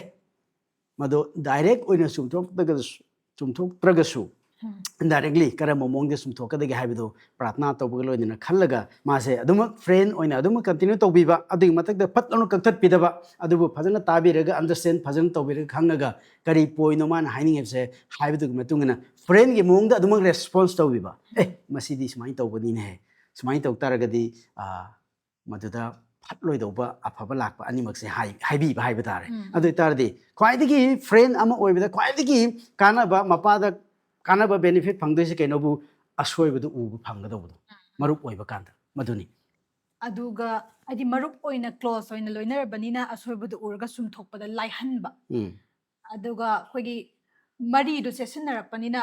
ꯃꯗꯣ ꯗꯥꯏꯔꯦꯛ ꯑꯣꯏꯅ ꯆꯨꯝꯊꯣꯛꯇ꯭ꯔꯒꯁꯨ, ꯆꯨꯝꯊꯣꯛꯇ꯭ꯔꯒꯁꯨ ꯎꯝ꯫ ꯏꯟꯗꯥꯏꯔꯦꯛꯂꯤ ꯀꯔꯝꯕ ꯃꯑꯣꯡꯗ ꯆꯨꯝꯊꯣꯛꯀꯗꯒꯦ ꯍꯥꯏꯕꯗꯣ ꯄ꯭ꯔꯥꯊꯅꯥ ꯇꯧꯕꯒ ꯂꯣꯏꯅꯅ ꯈꯜꯂꯒ ꯃꯥꯁꯦ ꯑꯗꯨꯃꯛ ꯐ꯭ꯔꯦꯟ ꯑꯣꯏꯅ ꯑꯗꯨꯃꯛ ꯀꯟꯇꯤꯅ꯭ꯌꯨ ꯇꯧꯕꯤꯕ, ꯑꯗꯨꯒꯤ ꯃꯊꯛꯇ ꯐꯠ ꯂꯥꯎꯅ ꯀꯛꯊꯠꯄꯤꯗꯕ, ꯑꯗꯨꯕꯨ ꯐꯖꯅ ꯇꯥꯕꯤꯔꯒ, ꯑꯟꯗꯔꯁꯇꯦꯟ ꯐꯖꯅ ꯇꯧꯕꯤꯔꯒ ꯈꯪꯉꯒ ꯀꯔꯤ ꯄꯣꯏꯟꯅꯣ ꯃꯥꯅ ꯍꯥꯏꯅꯤꯡꯉꯤꯕꯁꯦ ꯍꯥꯏꯕꯗꯨꯒꯤ ꯃꯇꯨꯡ ꯏꯟꯅ ꯐ꯭ꯔꯦꯟꯒꯤ ꯃꯑꯣꯡꯗ ꯑꯗꯨꯃꯛ ꯔꯦꯁꯄꯣꯟꯁ ꯇꯧꯕꯤꯕ꯫ "ꯑꯦ, ꯃꯁꯤꯗꯤ ꯁꯨꯃꯥꯏꯅ ꯇꯧꯕꯅꯤꯅꯦ, ꯁꯨꯃꯥꯏꯅ ꯇꯧ ꯇꯥꯔꯒꯗꯤ, ꯑ, ꯃꯗꯨꯗ ꯐꯠꯂꯣꯏꯗꯧꯕ ꯑꯐꯕ ꯂꯥꯛꯄ ꯑꯅꯤꯃꯛꯁꯦ ꯍꯥꯏ-, ꯍꯥꯏꯕꯤꯕ ꯍꯥꯏꯕ ꯇꯥꯔꯦ꯫ ꯎꯝ꯫ ꯑꯗꯨ ꯑꯣꯏꯇꯥꯔꯗꯤ ꯈ꯭ꯋꯥꯏꯗꯒꯤ friend ꯑꯃ ꯑꯣꯏꯕꯗ ꯈ꯭ꯋꯥꯏꯗꯒꯤ ꯀꯥꯟꯅꯕ, ꯃꯄꯥꯗ ꯀꯥꯟꯅꯕ benefit ꯐꯪꯗꯣꯏꯁꯦ ꯀꯩꯅꯣꯕꯨ? ꯑꯁꯣꯏꯕꯗꯨ ꯎꯕ ꯐꯪꯒꯗꯧꯕꯗꯣ, ꯎꯝ꯫ ꯃꯔꯨꯞ ꯑꯣꯏꯕ ꯀꯥꯟꯗ ꯃꯗꯨꯅꯤ꯫ ꯑꯗꯨꯒ ꯍꯥꯏꯗꯤ ꯃꯔꯨꯞ ꯑꯣꯏꯅ close ꯑꯣꯏꯅ ꯂꯣꯏꯅꯔꯕꯅꯤꯅ ꯑꯁꯣꯏꯕꯗꯨ ꯎꯔꯒ ꯆꯨꯝꯊꯣꯛꯄꯗ ꯂꯥꯏꯍꯟꯕ꯫ ꯎꯝ꯫ ꯑꯗꯨꯒ ꯑꯩꯈꯣꯏꯒꯤ ꯃꯔꯤꯗꯨ ꯆꯦꯠꯁꯤꯟꯅꯔꯛꯄꯅꯤꯅ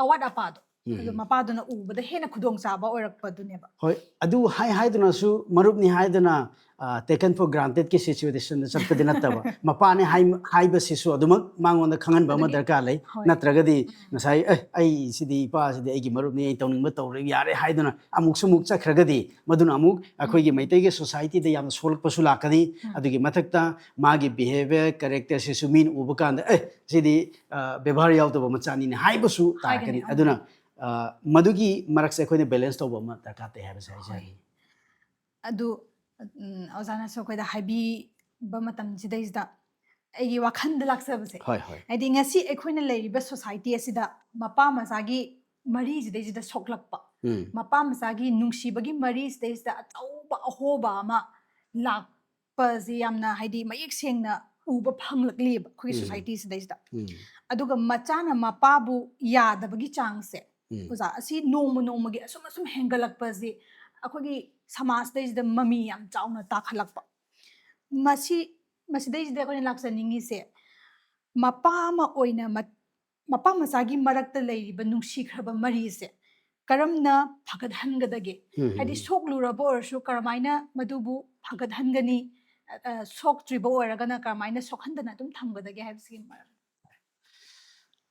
ꯑꯋꯥꯠ ꯑꯄꯥꯗꯣ ꯎꯝ꯫ ꯑꯗꯨ ꯃꯄꯥꯗꯨꯅ ꯎꯕꯗ ꯍꯦꯟꯅ ꯈꯨꯗꯣꯡꯆꯥꯕ ꯑꯣꯏꯔꯛꯄꯗꯨꯅꯦꯕ꯫ ꯍꯣꯏ, ꯑꯗꯨ ꯍꯥꯏ ꯍꯥꯏꯗꯨꯅꯁꯨ ꯃꯔꯨꯞꯅꯤ ꯍꯥꯏꯗꯨꯅ, ꯑ, taken for granted ꯀꯤ situation ꯗ ꯆꯠꯄꯗꯤ ꯅꯠꯇꯕ꯫ ꯃꯄꯥꯅꯦ ꯍꯥꯏ-, ꯍꯥꯏꯕꯁꯤꯁꯨ ꯑꯗꯨꯃꯛ ꯃꯉꯣꯟꯗ ꯈꯪꯍꯟꯕ ꯑꯃ ꯑꯗꯨꯅꯤ꯫ ꯗꯔꯀꯥꯔ ꯂꯩ꯫ ꯍꯣꯏ꯫ ꯅꯠꯇ꯭ꯔꯒꯗꯤ ꯎꯝ꯫ ꯉꯁꯥꯏ, "ꯑꯦ, ꯑꯩ ꯁꯤꯗꯤ, ꯏꯄꯥꯁꯤꯗꯤ ꯑꯩꯒꯤ ꯃꯔꯨꯞꯅꯤ, ꯑꯩ ꯇꯧꯅꯤꯡꯕ ꯇꯧꯔꯦ, ꯌꯥꯔꯦ" ꯍꯥꯏꯗꯨꯅ ꯑꯃꯨꯛꯁꯨ ꯑꯃꯨꯛ ꯆꯠꯈ꯭ꯔꯒꯗꯤ, ꯃꯗꯨꯅ ꯑꯃꯨꯛ ꯑꯩꯈꯣꯏꯒꯤ ꯎꯝ꯫ ꯃꯩꯇꯩꯒꯤ society ꯗ ꯌꯥꯝꯅ ꯁꯣꯛꯂꯛꯄꯁꯨ ꯂꯥꯛꯀꯅꯤ꯫ ꯎꯝ꯫ ꯑꯗꯨꯒꯤ ꯃꯊꯛꯇ ꯃꯥꯒꯤ behaviour, character ꯁꯤꯁꯨ ꯃꯤꯅ ꯎꯕ ꯀꯥꯟꯗ, "ꯑꯦ, ꯁꯤꯗꯤ, ꯑ, ꯕꯦꯕꯥꯔ ꯌꯥꯎꯗꯕ ꯃꯆꯥꯅꯤꯅꯦ" ꯍꯥꯏꯕꯁꯨ ꯍꯥꯏꯒꯅꯤ, ꯇꯥꯔꯛꯀꯅꯤ꯫ ꯎꯝ꯫ ꯑꯗꯨꯅ, ꯑ, ꯃꯗꯨꯒꯤ ꯃꯔꯛꯁꯦ ꯑꯩꯈꯣꯏꯅ balance ꯇꯧꯕ ꯑꯃ ꯗꯔꯀꯥꯔ ꯇꯥꯏ ꯍꯥꯏꯕꯁꯦ ꯍꯣꯏ꯫ ꯍꯥꯏꯖꯅꯤꯡꯉꯤ꯫ ꯑꯗꯨ, ꯎꯝ, ꯑꯣꯖꯥꯅꯁꯨ ꯑꯩꯈꯣꯏꯗ ꯍꯥꯏꯕꯤꯕ ꯃꯇꯝꯁꯤꯗꯩꯁꯤꯗ ꯑꯩꯒꯤ ꯋꯥꯈꯜꯗ ꯂꯥꯛꯆꯕꯁꯦ, ꯍꯣꯏ, ꯍꯣꯏ꯫ ꯍꯥꯏꯗꯤ ꯉꯁꯤ ꯑꯩꯈꯣꯏꯅ ꯂꯩꯔꯤꯕ society ꯑꯁꯤꯗ ꯃꯄꯥ ꯃꯆꯥꯒꯤ ꯃꯔꯤꯁꯤꯗꯩꯁꯤꯗ ꯁꯣꯛꯂꯛꯄ, ꯎꯝ꯫ ꯃꯄꯥ ꯃꯆꯥꯒꯤ ꯅꯨꯡꯁꯤꯕꯒꯤ ꯃꯔꯤꯁꯤꯗꯩꯁꯤꯗ ꯑꯆꯧꯕ ꯑꯍꯣꯕ ꯑꯃ ꯂꯥꯛꯄꯁꯦ ꯌꯥꯝꯅ, ꯍꯥꯏꯗꯤ, ꯃꯌꯦꯛ ꯁꯦꯡꯅ ꯎꯕ ꯐꯪꯂꯛꯂꯤꯕ ꯑꯩꯈꯣꯏꯒꯤ ꯎꯝ꯫ Society ꯁꯤꯗꯩꯁꯤꯗ꯫ ꯎꯝ꯫ ꯑꯗꯨꯒ ꯃꯆꯥꯅ ꯃꯄꯥꯕꯨ ꯌꯥꯗꯕꯒꯤ ꯆꯥꯡꯁꯦ, ꯎꯝ꯫ ꯑꯣꯖꯥ, ꯑꯁꯤ ꯅꯣꯡꯃ ꯅꯣꯡꯃꯒꯤ ꯑꯁꯨꯝ ꯑꯁꯨꯝ ꯍꯦꯟꯒꯠꯂꯛꯄꯁꯤ ꯑꯩꯈꯣꯏꯒꯤ ꯁꯃꯥꯖꯇꯩꯁꯤꯗ ꯃꯃꯤ ꯌꯥꯝ ꯆꯥꯎꯅ ꯇꯥꯈꯠꯂꯛꯄ꯫ ꯃꯁꯤ, ꯃꯁꯤꯗꯩꯁꯤꯗ ꯑꯩꯈꯣꯏꯅ ꯂꯥꯛꯆꯅꯤꯡꯉꯤꯁꯦ, ꯃꯄꯥ ꯑꯃ ꯑꯣꯏꯅ ꯃ-, ꯃꯄꯥ ꯃꯆꯥꯒꯤ ꯃꯔꯛꯇ ꯂꯩꯔꯤꯕ ꯅꯨꯡꯁꯤꯈ꯭ꯔꯕ ꯃꯔꯤꯁꯦ ꯀꯔꯝꯅ ꯐꯒꯠꯍꯟꯒꯗꯒꯦ? ꯎꯝ, ꯍꯥꯏꯗꯤ ꯎꯝ꯫ ꯁꯣꯛꯂꯨꯔꯕ ꯑꯣꯏꯔꯁꯨ ꯀꯔꯝꯍꯥꯏꯅ ꯃꯗꯨꯕꯨ ꯐꯒꯠꯍꯟꯒꯅꯤ? ꯑ, ꯑ, ꯁꯣꯛꯇ꯭ꯔꯤꯕ ꯑꯣꯏꯔꯒꯅ ꯀꯔꯝꯍꯥꯏꯅ ꯁꯣꯛꯍꯟꯗꯅ ꯑꯗꯨꯝ ꯊꯝꯒꯗꯒꯦ ꯍꯥꯏꯕꯁꯤꯒꯤ ꯃꯔꯝ꯫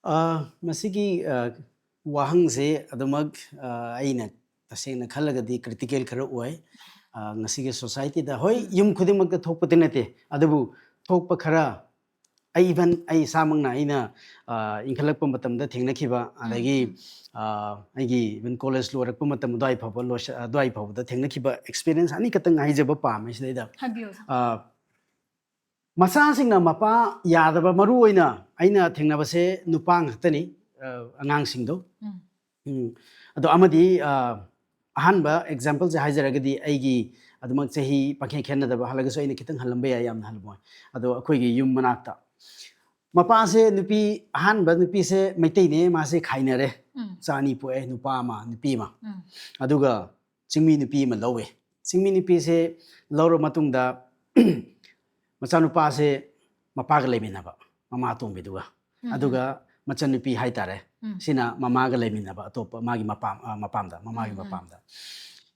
ꯑ, ꯃꯁꯤꯒꯤ, ꯑ, ꯋꯥꯍꯪꯁꯦ ꯑꯗꯨꯃꯛ, ꯑ, ꯑꯩꯅ ꯇꯁꯦꯡꯅ ꯈꯜꯂꯒꯗꯤ critical ꯈꯔ ꯑꯣꯏ꯫ ꯑ, ꯉꯁꯤꯒꯤ society ꯗ, ꯍꯣꯏ, ꯎꯝ꯫ ꯌꯨꯝ ꯈꯨꯗꯤꯡꯃꯛꯇ ꯊꯣꯛꯄꯗꯤ ꯅꯠꯇꯦ, ꯑꯗꯨꯕꯨ ꯊꯣꯛꯄ ꯈꯔ, ꯑꯩ even ꯑꯩ ꯏꯁꯥꯃꯛꯅ ꯑꯩꯅ, ꯑ, ꯏꯟꯈꯠꯂꯛꯄ ꯃꯇꯝꯗ ꯊꯦꯡꯅꯈꯤꯕ, ꯎꯝ, ꯑꯗꯒꯤ, ꯎꯝ꯫ ꯑ, ꯑꯩꯒꯤ even college ꯂꯣꯏꯔꯛꯄ ꯃꯇꯝ ꯑꯗꯨꯋꯥꯏ ꯐꯥꯎꯕ ꯂꯣꯏꯁ-, ꯑꯗꯨꯋꯥꯏ ꯐꯥꯎꯕꯗ ꯊꯦꯡꯅꯈꯤꯕ experience ꯑꯅꯤꯈꯛꯇꯪ ꯍꯥꯏꯖꯕ ꯄꯥꯝꯃꯦ ꯁꯤꯗꯩꯗ꯫ ꯍꯥꯏꯕꯤꯌꯨ, ꯁꯥꯔ꯫ ꯑ, ꯃꯆꯥꯁꯤꯡꯅ ꯃꯄꯥ ꯌꯥꯗꯕ, ꯃꯔꯨ ꯑꯣꯏꯅ ꯑꯩꯅ ꯊꯦꯡꯅꯕꯁꯦ ꯅꯨꯄꯥ ꯉꯥꯛꯇꯅꯤ, ꯑ, ꯑꯉꯥꯡꯁꯤꯡꯗꯣ꯫ ꯎꯝ꯫ ꯎꯝ꯫ ꯑꯗꯣ ꯑꯃꯗꯤ, ꯑ, ꯑꯍꯥꯟꯕ example ꯁꯦ ꯍꯥꯏꯖꯔꯒꯗꯤ ꯑꯩꯒꯤ, ꯑꯗꯨꯃꯛ ꯆꯍꯤ ꯄꯪꯈꯦꯟ ꯈꯦꯠꯅꯗꯕ, ꯍꯜꯂꯒꯁꯨ ꯑꯩꯅ ꯈꯤꯇꯪ ꯍꯜꯂꯝꯕ ꯌꯥꯏ, ꯌꯥꯝꯅ ꯍꯜꯂꯝꯃꯣꯏ꯫ ꯑꯗꯣ ꯑꯩꯈꯣꯏꯒꯤ ꯌꯨꯝ ꯃꯅꯥꯛꯇ ꯃꯄꯥꯁꯦ, ꯅꯨꯄꯤ ꯑꯍꯥꯟꯕ ꯅꯨꯄꯤꯁꯦ ꯃꯩꯇꯩꯅꯦ, ꯃꯥꯁꯦ ꯈꯥꯏꯅꯔꯦ꯫ ꯎꯝ꯫ ꯃꯆꯥ ꯑꯅꯤ ꯄꯣꯛꯑꯦ, ꯅꯨꯄꯥ ꯑꯃ, ꯅꯨꯄꯤ ꯑꯃ꯫ ꯎꯝ꯫ ꯑꯗꯨꯒ ꯆꯤꯡꯃꯤ ꯅꯨꯄꯤ ꯑꯃ ꯂꯧꯋꯦ꯫ ꯆꯤꯡꯃꯤ ꯅꯨꯄꯤꯁꯦ ꯂꯧꯔ ꯃꯇꯨꯡꯗ ꯃꯆꯥꯅꯨꯄꯥꯁꯦ ꯃꯄꯥꯒ ꯂꯩꯃꯤꯟꯅꯕ, ꯃꯃꯥ ꯑꯇꯣꯝꯕꯤꯗꯨꯒ꯫ ꯎꯝ, ꯑꯗꯨꯒ ꯃꯆꯟꯅꯨꯄꯤ ꯍꯥꯏꯇꯥꯔꯦ, ꯎꯝ꯫ ꯁꯤꯅ ꯃꯃꯥꯒ ꯂꯩꯃꯤꯟꯅꯕ, ꯑꯇꯣꯞꯄ ꯃꯥꯒꯤ ꯃꯄꯥꯝ, ꯑ, ꯃꯄꯥꯝꯗ, ꯃꯃꯥꯒꯤ ꯎꯝ, ꯎꯝ꯫ ꯃꯄꯥꯝꯗ꯫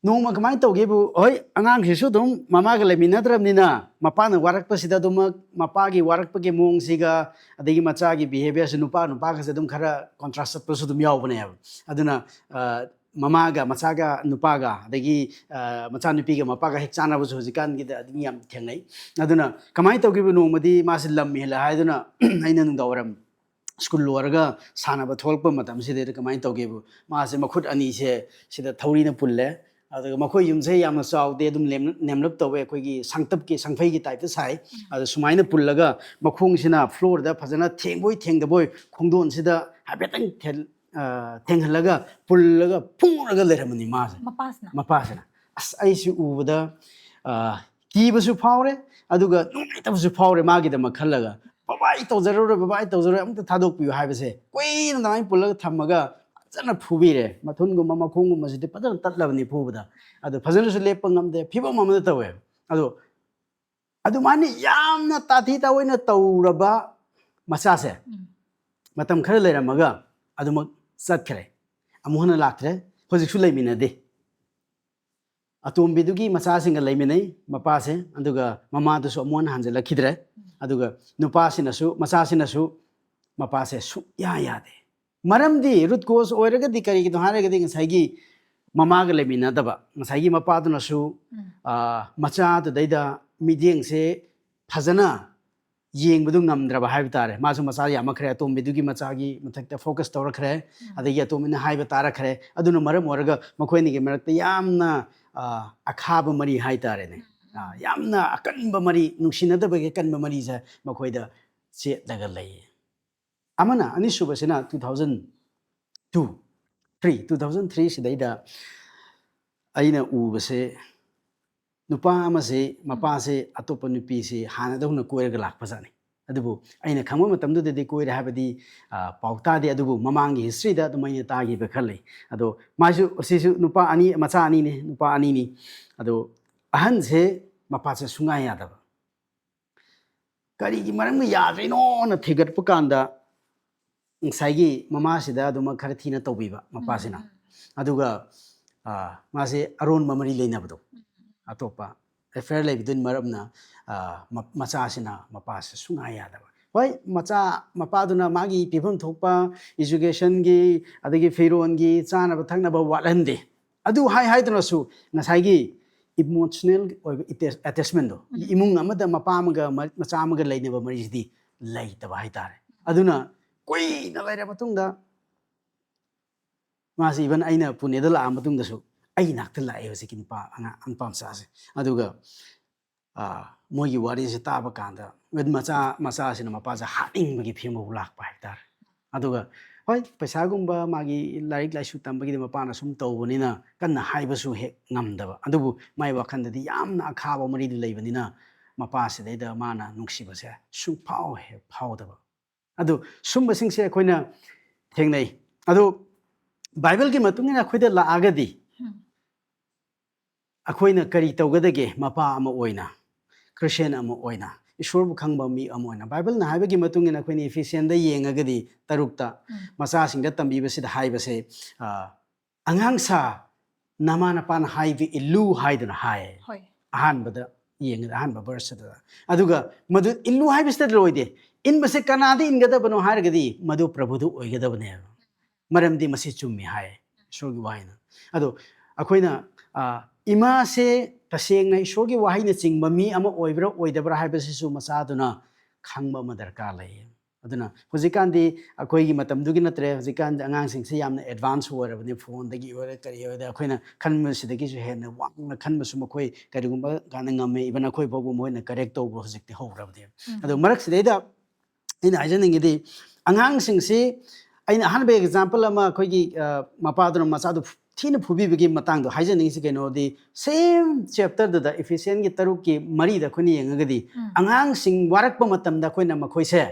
ꯅꯣꯡꯃ ꯀꯃꯥꯏꯅ ꯇꯧꯒꯦꯕꯨ, ꯍꯣꯏ, ꯑꯉꯥꯡꯁꯤꯁꯨ ꯑꯗꯨꯝ ꯃꯃꯥꯒ ꯂꯩꯃꯤꯟꯅꯗ꯭ꯔꯕꯅꯤꯅ, ꯃꯄꯥꯅ ꯋꯥꯔꯛꯄꯁꯤꯗ ꯑꯗꯨꯃꯛ, ꯃꯄꯥꯒꯤ ꯋꯥꯔꯛꯄꯒꯤ ꯃꯑꯣꯡꯁꯤꯒ, ꯑꯗꯒꯤ ꯃꯆꯥꯒꯤ behaviourꯁꯤ, ꯅꯨꯄꯥ ꯅꯨꯄꯥꯒꯁꯦ ꯑꯗꯨꯝ ꯈꯔ contrast ꯆꯠꯄꯁꯨ ꯑꯗꯨꯝ ꯌꯥꯎꯕꯅꯦꯕ꯫ ꯑꯗꯨꯅ, ꯑ, ꯃꯃꯥꯒ ꯃꯆꯥꯒ ꯅꯨꯄꯥꯒ, ꯑꯗꯒꯤ, ꯑ, ꯃꯆꯥꯅꯨꯄꯤꯒ ꯃꯄꯥꯒ ꯍꯦꯛ ꯆꯥꯟꯅꯕꯁꯨ ꯍꯧꯖꯤꯛꯀꯥꯟꯒꯤꯗ ꯑꯗꯨꯝ ꯌꯥꯝ ꯊꯦꯡꯅꯩ꯫ ꯑꯗꯨꯅ ꯀꯃꯥꯏꯅ ꯇꯧꯈꯤꯕ, ꯅꯣꯡꯃꯗꯤ ꯃꯥꯁꯦ ꯂꯝ ꯍꯦꯜꯂꯦ ꯍꯥꯏꯗꯨꯅ ꯑꯩꯅ ꯅꯨꯡꯗꯥꯡ ꯋꯥꯏꯔꯝ ꯁ꯭ꯀꯨꯜ ꯂꯣꯏꯔꯒ ꯁꯥꯟꯅꯕ ꯊꯣꯛꯂꯛꯄ ꯃꯇꯝꯁꯤꯗꯩꯗ ꯀꯃꯥꯏꯅ ꯇꯧꯒꯦꯕꯨ, ꯃꯥꯁꯦ ꯃꯈꯨꯠ ꯑꯅꯤꯁꯦ ꯁꯤꯗ ꯊꯧꯔꯤꯅ ꯄꯨꯜꯂꯦ꯫ ꯑꯗꯨꯒ ꯃꯈꯣꯏ ꯌꯨꯝꯁꯦ ꯌꯥꯝꯅ ꯆꯥꯎꯗꯦ, ꯑꯗꯨꯝ ꯂꯦꯝꯂꯞ, ꯅꯦꯝꯂꯞ ꯇꯧꯋꯦ, ꯑꯩꯈꯣꯏꯒꯤ ꯁꯪꯇꯞꯀꯤ, ꯁꯪꯐꯩꯒꯤ typeꯇ ꯁꯥꯏ꯫ ꯑꯗꯣ ꯁꯨꯃꯥꯏꯅ ꯄꯨꯜꯂꯒ ꯃꯈꯣꯡꯁꯤꯅ floorꯗ ꯐꯖꯅ ꯊꯦꯡꯕꯣꯏ ꯊꯦꯡꯗꯕꯣꯏ ꯈꯣꯡꯗꯣꯟꯁꯤꯗ ꯍꯥꯏꯐꯦꯠꯇꯪ ꯊꯦꯜ-, ꯑ, ꯊꯦꯡꯍꯜꯂꯒ ꯄꯨꯜꯂꯒ ꯐꯨꯔꯒ ꯂꯩꯔꯝꯕꯅꯤ ꯃꯥꯁꯦ꯫ ꯃꯄꯥꯁꯤꯅ? ꯃꯄꯥꯁꯤꯅ꯫ ꯑꯁ, ꯑꯩꯁꯤ ꯎꯕꯗ, ꯑ, ꯀꯤꯕꯁꯨ ꯐꯥꯎꯔꯦ, ꯑꯗꯨꯒ ꯅꯨꯡꯉꯥꯏꯇꯕꯁꯨ ꯐꯥꯎꯔꯦ ꯃꯥꯒꯤꯗꯃꯛ ꯈꯜꯂꯒ꯫ "ꯕꯕꯥ, ꯑꯩ ꯇꯧꯖꯔꯔꯣꯏ, ꯕꯕꯥ, ꯑꯩ ꯇꯧꯖꯔꯔꯣꯏ, ꯑꯝꯇ ꯊꯥꯗꯣꯛꯄꯤꯌꯨ" ꯍꯥꯏꯕꯁꯦ ꯀꯨꯏꯅ ꯑꯗꯨꯃꯥꯏꯅ ꯄꯨꯜꯂꯒ ꯊꯝꯃꯒ ꯐꯖꯅ ꯐꯨꯕꯤꯔꯦ꯫ ꯃꯊꯨꯟꯒꯨꯝꯕ, ꯃꯈꯣꯡꯒꯨꯝꯕꯁꯤꯗꯤ ꯐꯖꯅ ꯇꯠꯂꯕꯅꯤ ꯐꯨꯕꯗ꯫ ꯑꯗꯨ ꯐꯖꯅꯁꯨ ꯂꯦꯞꯄ ꯉꯝꯗꯦ, ꯐꯤꯕꯝ ꯑꯃꯗ ꯇꯧꯋꯦ꯫ ꯑꯗꯣ ꯑꯗꯨꯃꯥꯏꯅ ꯌꯥꯝꯅ ꯇꯥꯊꯤ ꯇꯥꯑꯣꯏꯅ ꯇꯧꯔꯕ ꯃꯆꯥꯁꯦ ꯎꯝ꯫ ꯃꯇꯝ ꯈꯔ ꯂꯩꯔꯝꯃꯒ ꯑꯗꯨꯃꯛ ꯆꯠꯈ꯭ꯔꯦ꯫ ꯑꯃꯨꯛ ꯍꯟꯅ ꯂꯥꯛꯇ꯭ꯔꯦ꯫ ꯍꯧꯖꯤꯛꯁꯨ ꯂꯩꯃꯤꯟꯅꯗꯦ꯫ ꯑꯇꯣꯝꯕꯤꯗꯨꯒꯤ ꯃꯆꯥꯁꯤꯡꯒ ꯂꯩꯃꯤꯟꯅꯩ ꯃꯄꯥꯁꯦ, ꯑꯗꯨꯒ ꯃꯃꯥꯗꯨꯁꯨ ꯑꯃꯨꯛ ꯍꯟꯅ ꯍꯟꯖꯤꯜꯂꯛꯈꯤꯗ꯭ꯔꯦ꯫ ꯑꯗꯨꯒ ꯅꯨꯄꯥꯁꯤꯅꯁꯨ, ꯃꯆꯥꯁꯤꯅꯁꯨ ꯃꯄꯥꯁꯦ ꯁꯨꯛꯌꯥ ꯌꯥꯗꯦ꯫ ꯃꯔꯝꯗꯤ root cause ꯑꯣꯏꯔꯒꯗꯤ ꯀꯔꯤꯒꯤꯅꯣ ꯍꯥꯏꯔꯒꯗꯤ ꯉꯁꯥꯏꯒꯤ ꯃꯃꯥꯒ ꯂꯩꯃꯤꯟꯅꯗꯕ, ꯉꯁꯥꯏꯒꯤ ꯃꯄꯥꯗꯨꯅꯁꯨ, ꯎꯝ꯫ ꯑ, ꯃꯆꯥꯗꯨꯗꯩꯗ ꯃꯤꯠꯌꯦꯡꯁꯦ ꯐꯖꯅ ꯌꯦꯡꯕꯗꯨ ꯉꯝꯗ꯭ꯔꯕ ꯍꯥꯏꯕ ꯇꯥꯔꯦ꯫ ꯃꯥꯁꯨ ꯃꯆꯥ ꯌꯥꯝꯃꯛꯈ꯭ꯔꯦ, ꯑꯇꯣꯝꯕꯤꯗꯨꯒꯤ ꯃꯆꯥꯒꯤ ꯃꯊꯛꯇ focus ꯇꯧꯔꯛꯈ꯭ꯔꯦ꯫ ꯎꯝ꯫ ꯑꯗꯒꯤ ꯑꯇꯣꯝꯕꯤꯅ ꯍꯥꯏꯕ ꯇꯥꯔꯛꯈ꯭ꯔꯦ꯫ ꯑꯗꯨꯅ ꯃꯔꯝ ꯑꯣꯏꯔꯒ ꯃꯈꯣꯏ ꯑꯅꯤꯒꯤ ꯃꯔꯛꯇ ꯌꯥꯝꯅ, ꯑ, ꯑꯈꯥꯕ ꯃꯔꯤ ꯍꯥꯏ ꯇꯥꯔꯦꯅꯦ꯫ ꯑ, ꯌꯥꯝꯅ ꯑꯀꯟꯕ ꯃꯔꯤ, ꯅꯨꯡꯁꯤꯅꯗꯕꯒꯤ ꯑꯀꯟꯕ ꯃꯔꯤꯁꯦ ꯃꯈꯣꯏꯗ ꯆꯦꯠꯂꯒ ꯂꯩꯌꯦ꯫ ꯑꯃꯅ, ꯑꯅꯤꯁꯨꯕꯁꯤꯅ two thousand two, three, two thousand three ꯁꯤꯗꯩꯗ ꯑꯩꯅ ꯎꯕꯁꯦ, ꯅꯨꯄꯥ ꯑꯃꯁꯤ ꯃꯄꯥꯁꯤ ꯑꯇꯣꯞꯄ ꯅꯨꯄꯤꯁꯤ ꯍꯥꯟꯅꯗꯧꯅ ꯀꯣꯏꯔꯒ ꯂꯥꯛꯄꯖꯥꯠꯅꯤ꯫ ꯑꯗꯨꯕꯨ ꯑꯩꯅ ꯈꯪꯕ ꯃꯇꯝꯗꯨꯗꯗꯤ ꯀꯣꯏꯔꯦ ꯍꯥꯏꯕꯗꯤ, ꯑ, ꯄꯥꯎ ꯇꯥꯗꯦ, ꯑꯗꯨꯕꯨ ꯃꯃꯥꯡꯒꯤ historyꯗ ꯑꯗꯨꯝ ꯑꯩꯅ ꯇꯥꯈꯤꯕ ꯈꯔ ꯂꯩ꯫ ꯑꯗꯣ ꯃꯥꯁꯨ, ꯁꯤꯁꯨ ꯅꯨꯄꯥ ꯑꯅꯤ, ꯃꯆꯥ ꯑꯅꯤꯅꯤ, ꯅꯨꯄꯥ ꯑꯅꯤꯅꯤ꯫ ꯑꯗꯣ ꯑꯍꯟꯁꯦ ꯃꯄꯥꯁꯦ ꯁꯨꯡꯌꯥ ꯌꯥꯗꯕ꯫ ꯀꯔꯤꯒꯤ ꯃꯔꯝꯒꯤ ꯌꯥꯗ꯭ꯔꯤꯅꯣꯅ ꯊꯤꯒꯠꯄ ꯀꯥꯟꯗ ꯉꯁꯥꯏꯒꯤ ꯃꯃꯥꯁꯤꯗ ꯑꯗꯨꯃꯛ ꯈꯔ ꯊꯤꯅ ꯇꯧꯕꯤꯕ ꯃꯄꯥꯁꯤꯅ꯫ ꯎꯝ꯫ ꯑꯗꯨꯒ, ꯑ, ꯃꯥꯁꯦ ꯑꯔꯣꯟꯕ ꯃꯔꯤ ꯂꯩꯅꯕꯗꯣ, ꯎꯝ꯫ ꯑꯇꯣꯞꯄ affair ꯂꯩꯕꯗꯨꯅ ꯃꯔꯝꯅ, ꯑ, ꯃ-, ꯃꯆꯥꯁꯤꯅ ꯃꯄꯥꯁꯦ ꯁꯨꯡꯌꯥ ꯌꯥꯗꯕ꯫ ꯍꯣꯏ, ꯃꯆꯥ, ꯃꯄꯥꯗꯨꯅ ꯃꯥꯒꯤ ꯄꯤꯐꯝ ꯊꯣꯛꯄ educationꯒꯤ, ꯑꯗꯒꯤ ꯐꯤꯔꯣꯟꯒꯤ, ꯆꯥꯅꯕ ꯊꯛꯅꯕ ꯋꯥꯠꯍꯟꯗꯦ꯫ ꯑꯗꯨ ꯍꯥꯏ ꯍꯥꯏꯗꯨꯅꯁꯨ ꯉꯁꯥꯏꯒꯤ emotional ꯑꯣꯏꯕ ꯏꯇꯦ-, attachmentꯗꯣ, ꯎꯝ꯫ ꯏꯃꯨꯡ ꯑꯃꯗ ꯃꯄꯥ ꯑꯃꯒ ꯃ-, ꯃꯆꯥ ꯑꯃꯒ ꯂꯩꯅꯕ ꯃꯔꯤꯁꯤꯗꯤ ꯂꯩꯇꯕ ꯍꯥꯏꯇꯥꯔꯦ꯫ ꯑꯗꯨꯅ ꯀꯨꯏꯅ ꯂꯩꯔ ꯃꯇꯨꯡꯗ ꯃꯥꯁꯤ, even ꯑꯩꯅ ꯄꯨꯅꯦꯗ ꯂꯥꯛꯑ ꯃꯇꯨꯡꯗꯁꯨ ꯑꯩ ꯏꯅꯥꯛꯇ ꯂꯥꯛꯑꯦ ꯍꯧꯖꯤꯛꯀꯤ ꯅꯨꯄꯥ, ꯑꯉꯥꯡ, ꯅꯨꯄꯥ ꯃꯆꯥꯁꯦ꯫ ꯑꯗꯨꯒ, ꯑ, ꯃꯣꯏꯒꯤ ꯋꯥꯔꯤꯁꯦ ꯇꯥꯕ ꯀꯥꯟꯗ ꯃꯆꯥ, ꯃꯆꯥꯁꯤꯅ ꯃꯄꯥꯁꯦ ꯍꯥꯠꯅꯤꯡꯕꯒꯤ ꯐꯤꯕꯝ ꯐꯥꯎ ꯂꯥꯛꯄ ꯍꯥꯏꯇꯥꯔꯦ꯫ ꯑꯗꯨꯒ ꯍꯣꯏ, ꯄꯩꯁꯥꯒꯨꯝꯕ, ꯃꯥꯒꯤ ꯂꯥꯏꯔꯤꯛ ꯂꯥꯏꯁꯨ ꯇꯝꯕꯒꯤꯗꯤ ꯃꯄꯥꯅ ꯁꯨꯝ ꯇꯧꯕꯅꯤꯅ ꯀꯟꯅ ꯍꯥꯏꯕꯁꯨ ꯍꯦꯛ ꯉꯝꯗꯕ, ꯑꯗꯨꯕꯨ ꯃꯥꯏ ꯋꯥꯈꯜꯗꯗꯤ ꯌꯥꯝꯅ ꯑꯈꯥꯕ ꯃꯔꯤꯗ ꯂꯩꯕꯅꯤꯅ ꯃꯄꯥꯁꯤꯗꯩꯗ ꯃꯥꯅ ꯅꯨꯡꯁꯤꯕꯁꯦ ꯁꯨꯡꯐꯥꯎ ꯍꯦꯛ ꯐꯥꯎꯗꯕ꯫ ꯑꯗꯨ ꯁꯨꯝꯕꯁꯤꯡꯁꯦ ꯑꯩꯈꯣꯏꯅ ꯊꯦꯡꯅꯩ꯫ ꯑꯗꯨ ꯕꯥꯏꯕꯜꯒꯤ ꯃꯇꯨꯡ ꯏꯟꯅ ꯑꯩꯈꯣꯏꯗ ꯂꯥꯛꯑꯒꯗꯤ ꯎꯝ꯫ ꯑꯩꯈꯣꯏꯅ ꯀꯔꯤ ꯇꯧꯒꯗꯒꯦ? ꯃꯄꯥ ꯑꯃ ꯑꯣꯏꯅ, Christian ꯑꯃ ꯑꯣꯏꯅ, ꯏꯁꯣꯔꯕꯨ ꯈꯪꯕ ꯃꯤ ꯑꯃ ꯑꯣꯏꯅ, ꯕꯥꯏꯕꯜꯅ ꯍꯥꯏꯕꯒꯤ ꯃꯇꯨꯡ ꯏꯟꯅ ꯑꯩꯈꯣꯏꯅ Ephesians ꯌꯦꯡꯉꯒꯗꯤ ꯇꯔꯨꯛꯇ ꯎꯝ꯫ ꯃꯆꯥꯁꯤꯡꯗ ꯇꯝꯕꯤꯕꯁꯤꯗ ꯍꯥꯏꯕꯁꯦ, ꯑ, "ꯑꯉꯥꯡꯁꯥ, ꯅꯃꯥ ꯅꯄꯥꯅ ꯍꯥꯏꯕ ꯏꯜꯂꯨ" ꯍꯥꯏꯗꯨꯅ ꯍꯥꯏ꯫ ꯍꯣꯏ꯫ ꯑꯍꯥꯟꯕꯗ ꯌꯦꯡꯉꯗ, ꯑꯍꯥꯟꯕ verse ꯑꯗꯨꯗ꯫ ꯑꯗꯨꯒ ꯃꯗꯨ ꯏꯜꯂꯨ ꯍꯥꯏꯕꯁꯤꯗ ꯂꯣꯏꯗꯦ, ꯏꯟꯕꯁꯦ ꯀꯅꯥꯗ ꯏꯟꯒꯗꯕꯅꯣ ꯍꯥꯏꯔꯒꯗꯤ ꯃꯗꯨ ꯄ꯭ꯔꯚꯨꯗ ꯑꯣꯏꯒꯗꯕꯅꯦꯕ꯫ ꯃꯔꯝꯗꯤ ꯃꯁꯤ ꯆꯨꯝꯃꯤ ꯍꯥꯏ ꯏꯁꯣꯔꯒꯤ ꯋꯥꯍꯩꯅ꯫ ꯑꯗꯣ ꯑꯩꯈꯣꯏꯅ, ꯑ, ꯏꯃꯥꯁꯦ ꯇꯁꯦꯡꯅ ꯏꯁꯣꯔꯒꯤ ꯋꯥꯍꯩꯅ ꯆꯤꯡꯕ ꯃꯤ ꯑꯃ ꯑꯣꯏꯕ꯭ꯔꯥ ꯑꯣꯏꯗꯕ꯭ꯔꯥ ꯍꯥꯏꯕꯁꯤꯁꯨ ꯃꯆꯥꯗꯨꯅ ꯈꯪꯕ ꯑꯃ ꯗꯔꯀꯥꯔ ꯂꯩ꯫ ꯑꯗꯨꯅ ꯍꯧꯖꯤꯛꯀꯥꯟꯗꯤ ꯑꯩꯈꯣꯏꯒꯤ ꯃꯇꯝꯗꯨꯒꯤ ꯅꯠꯇ꯭ꯔꯦ, ꯍꯧꯖꯤꯛꯀꯥꯟꯗꯤ ꯑꯉꯥꯡꯁꯤꯡꯁꯤ ꯌꯥꯝꯅ advance ꯑꯣꯏꯔꯕꯅꯤ, phoneꯗꯒꯤ ꯑꯣꯏꯔꯦ, ꯀꯔꯤ ꯑꯣꯏꯔꯦ, ꯑꯩꯈꯣꯏꯅ ꯈꯟꯕꯁꯤꯗꯒꯤꯁꯨ ꯍꯦꯟꯅ ꯋꯥꯡꯅ ꯈꯟꯕꯁꯨ ꯃꯈꯣꯏ ꯀꯔꯤꯒꯨꯝꯕ ꯀꯥꯟꯗ ꯉꯝꯃꯦ, even ꯑꯩꯈꯣꯏ ꯐꯥꯎꯕ ꯃꯣꯏꯅ correct ꯇꯧꯕ ꯍꯧꯖꯤꯛꯇꯤ ꯍꯧꯔꯕꯅꯦꯕ꯫ ꯎꯝ꯫ ꯑꯗꯣ ꯃꯔꯛꯁꯤꯗꯩꯗ ꯑꯩꯅ ꯍꯥꯏꯖꯅꯤꯡꯉꯤꯗꯤ, ꯑꯉꯥꯡꯁꯤꯡꯁꯤ ꯑꯩꯅ ꯑꯍꯥꯟꯕ example ꯑꯃ, ꯑꯩꯈꯣꯏꯒꯤ, ꯑ, ꯃꯄꯥꯗꯨꯅ ꯃꯆꯥꯗꯨ ꯐꯨ-, ꯊꯤꯅ ꯐꯨꯕꯤꯕꯒꯤ ꯃꯇꯥꯡꯗꯣ ꯍꯥꯏꯖꯅꯤꯡꯉꯤꯁꯤ ꯀꯩꯅꯣꯗꯤ, same chapter ꯗꯨꯗ, Ephesians ꯒꯤ ꯇꯔꯨꯛꯀꯤ ꯃꯔꯤꯗ ꯑꯩꯈꯣꯏꯅ ꯌꯦꯡꯉꯒꯗꯤ, ꯎꯝ. ꯑꯉꯥꯡꯁꯤꯡ ꯋꯥꯔꯛꯄ ꯃꯇꯝꯗ ꯑꯩꯈꯣꯏꯅ ꯃꯈꯣꯏꯁꯦ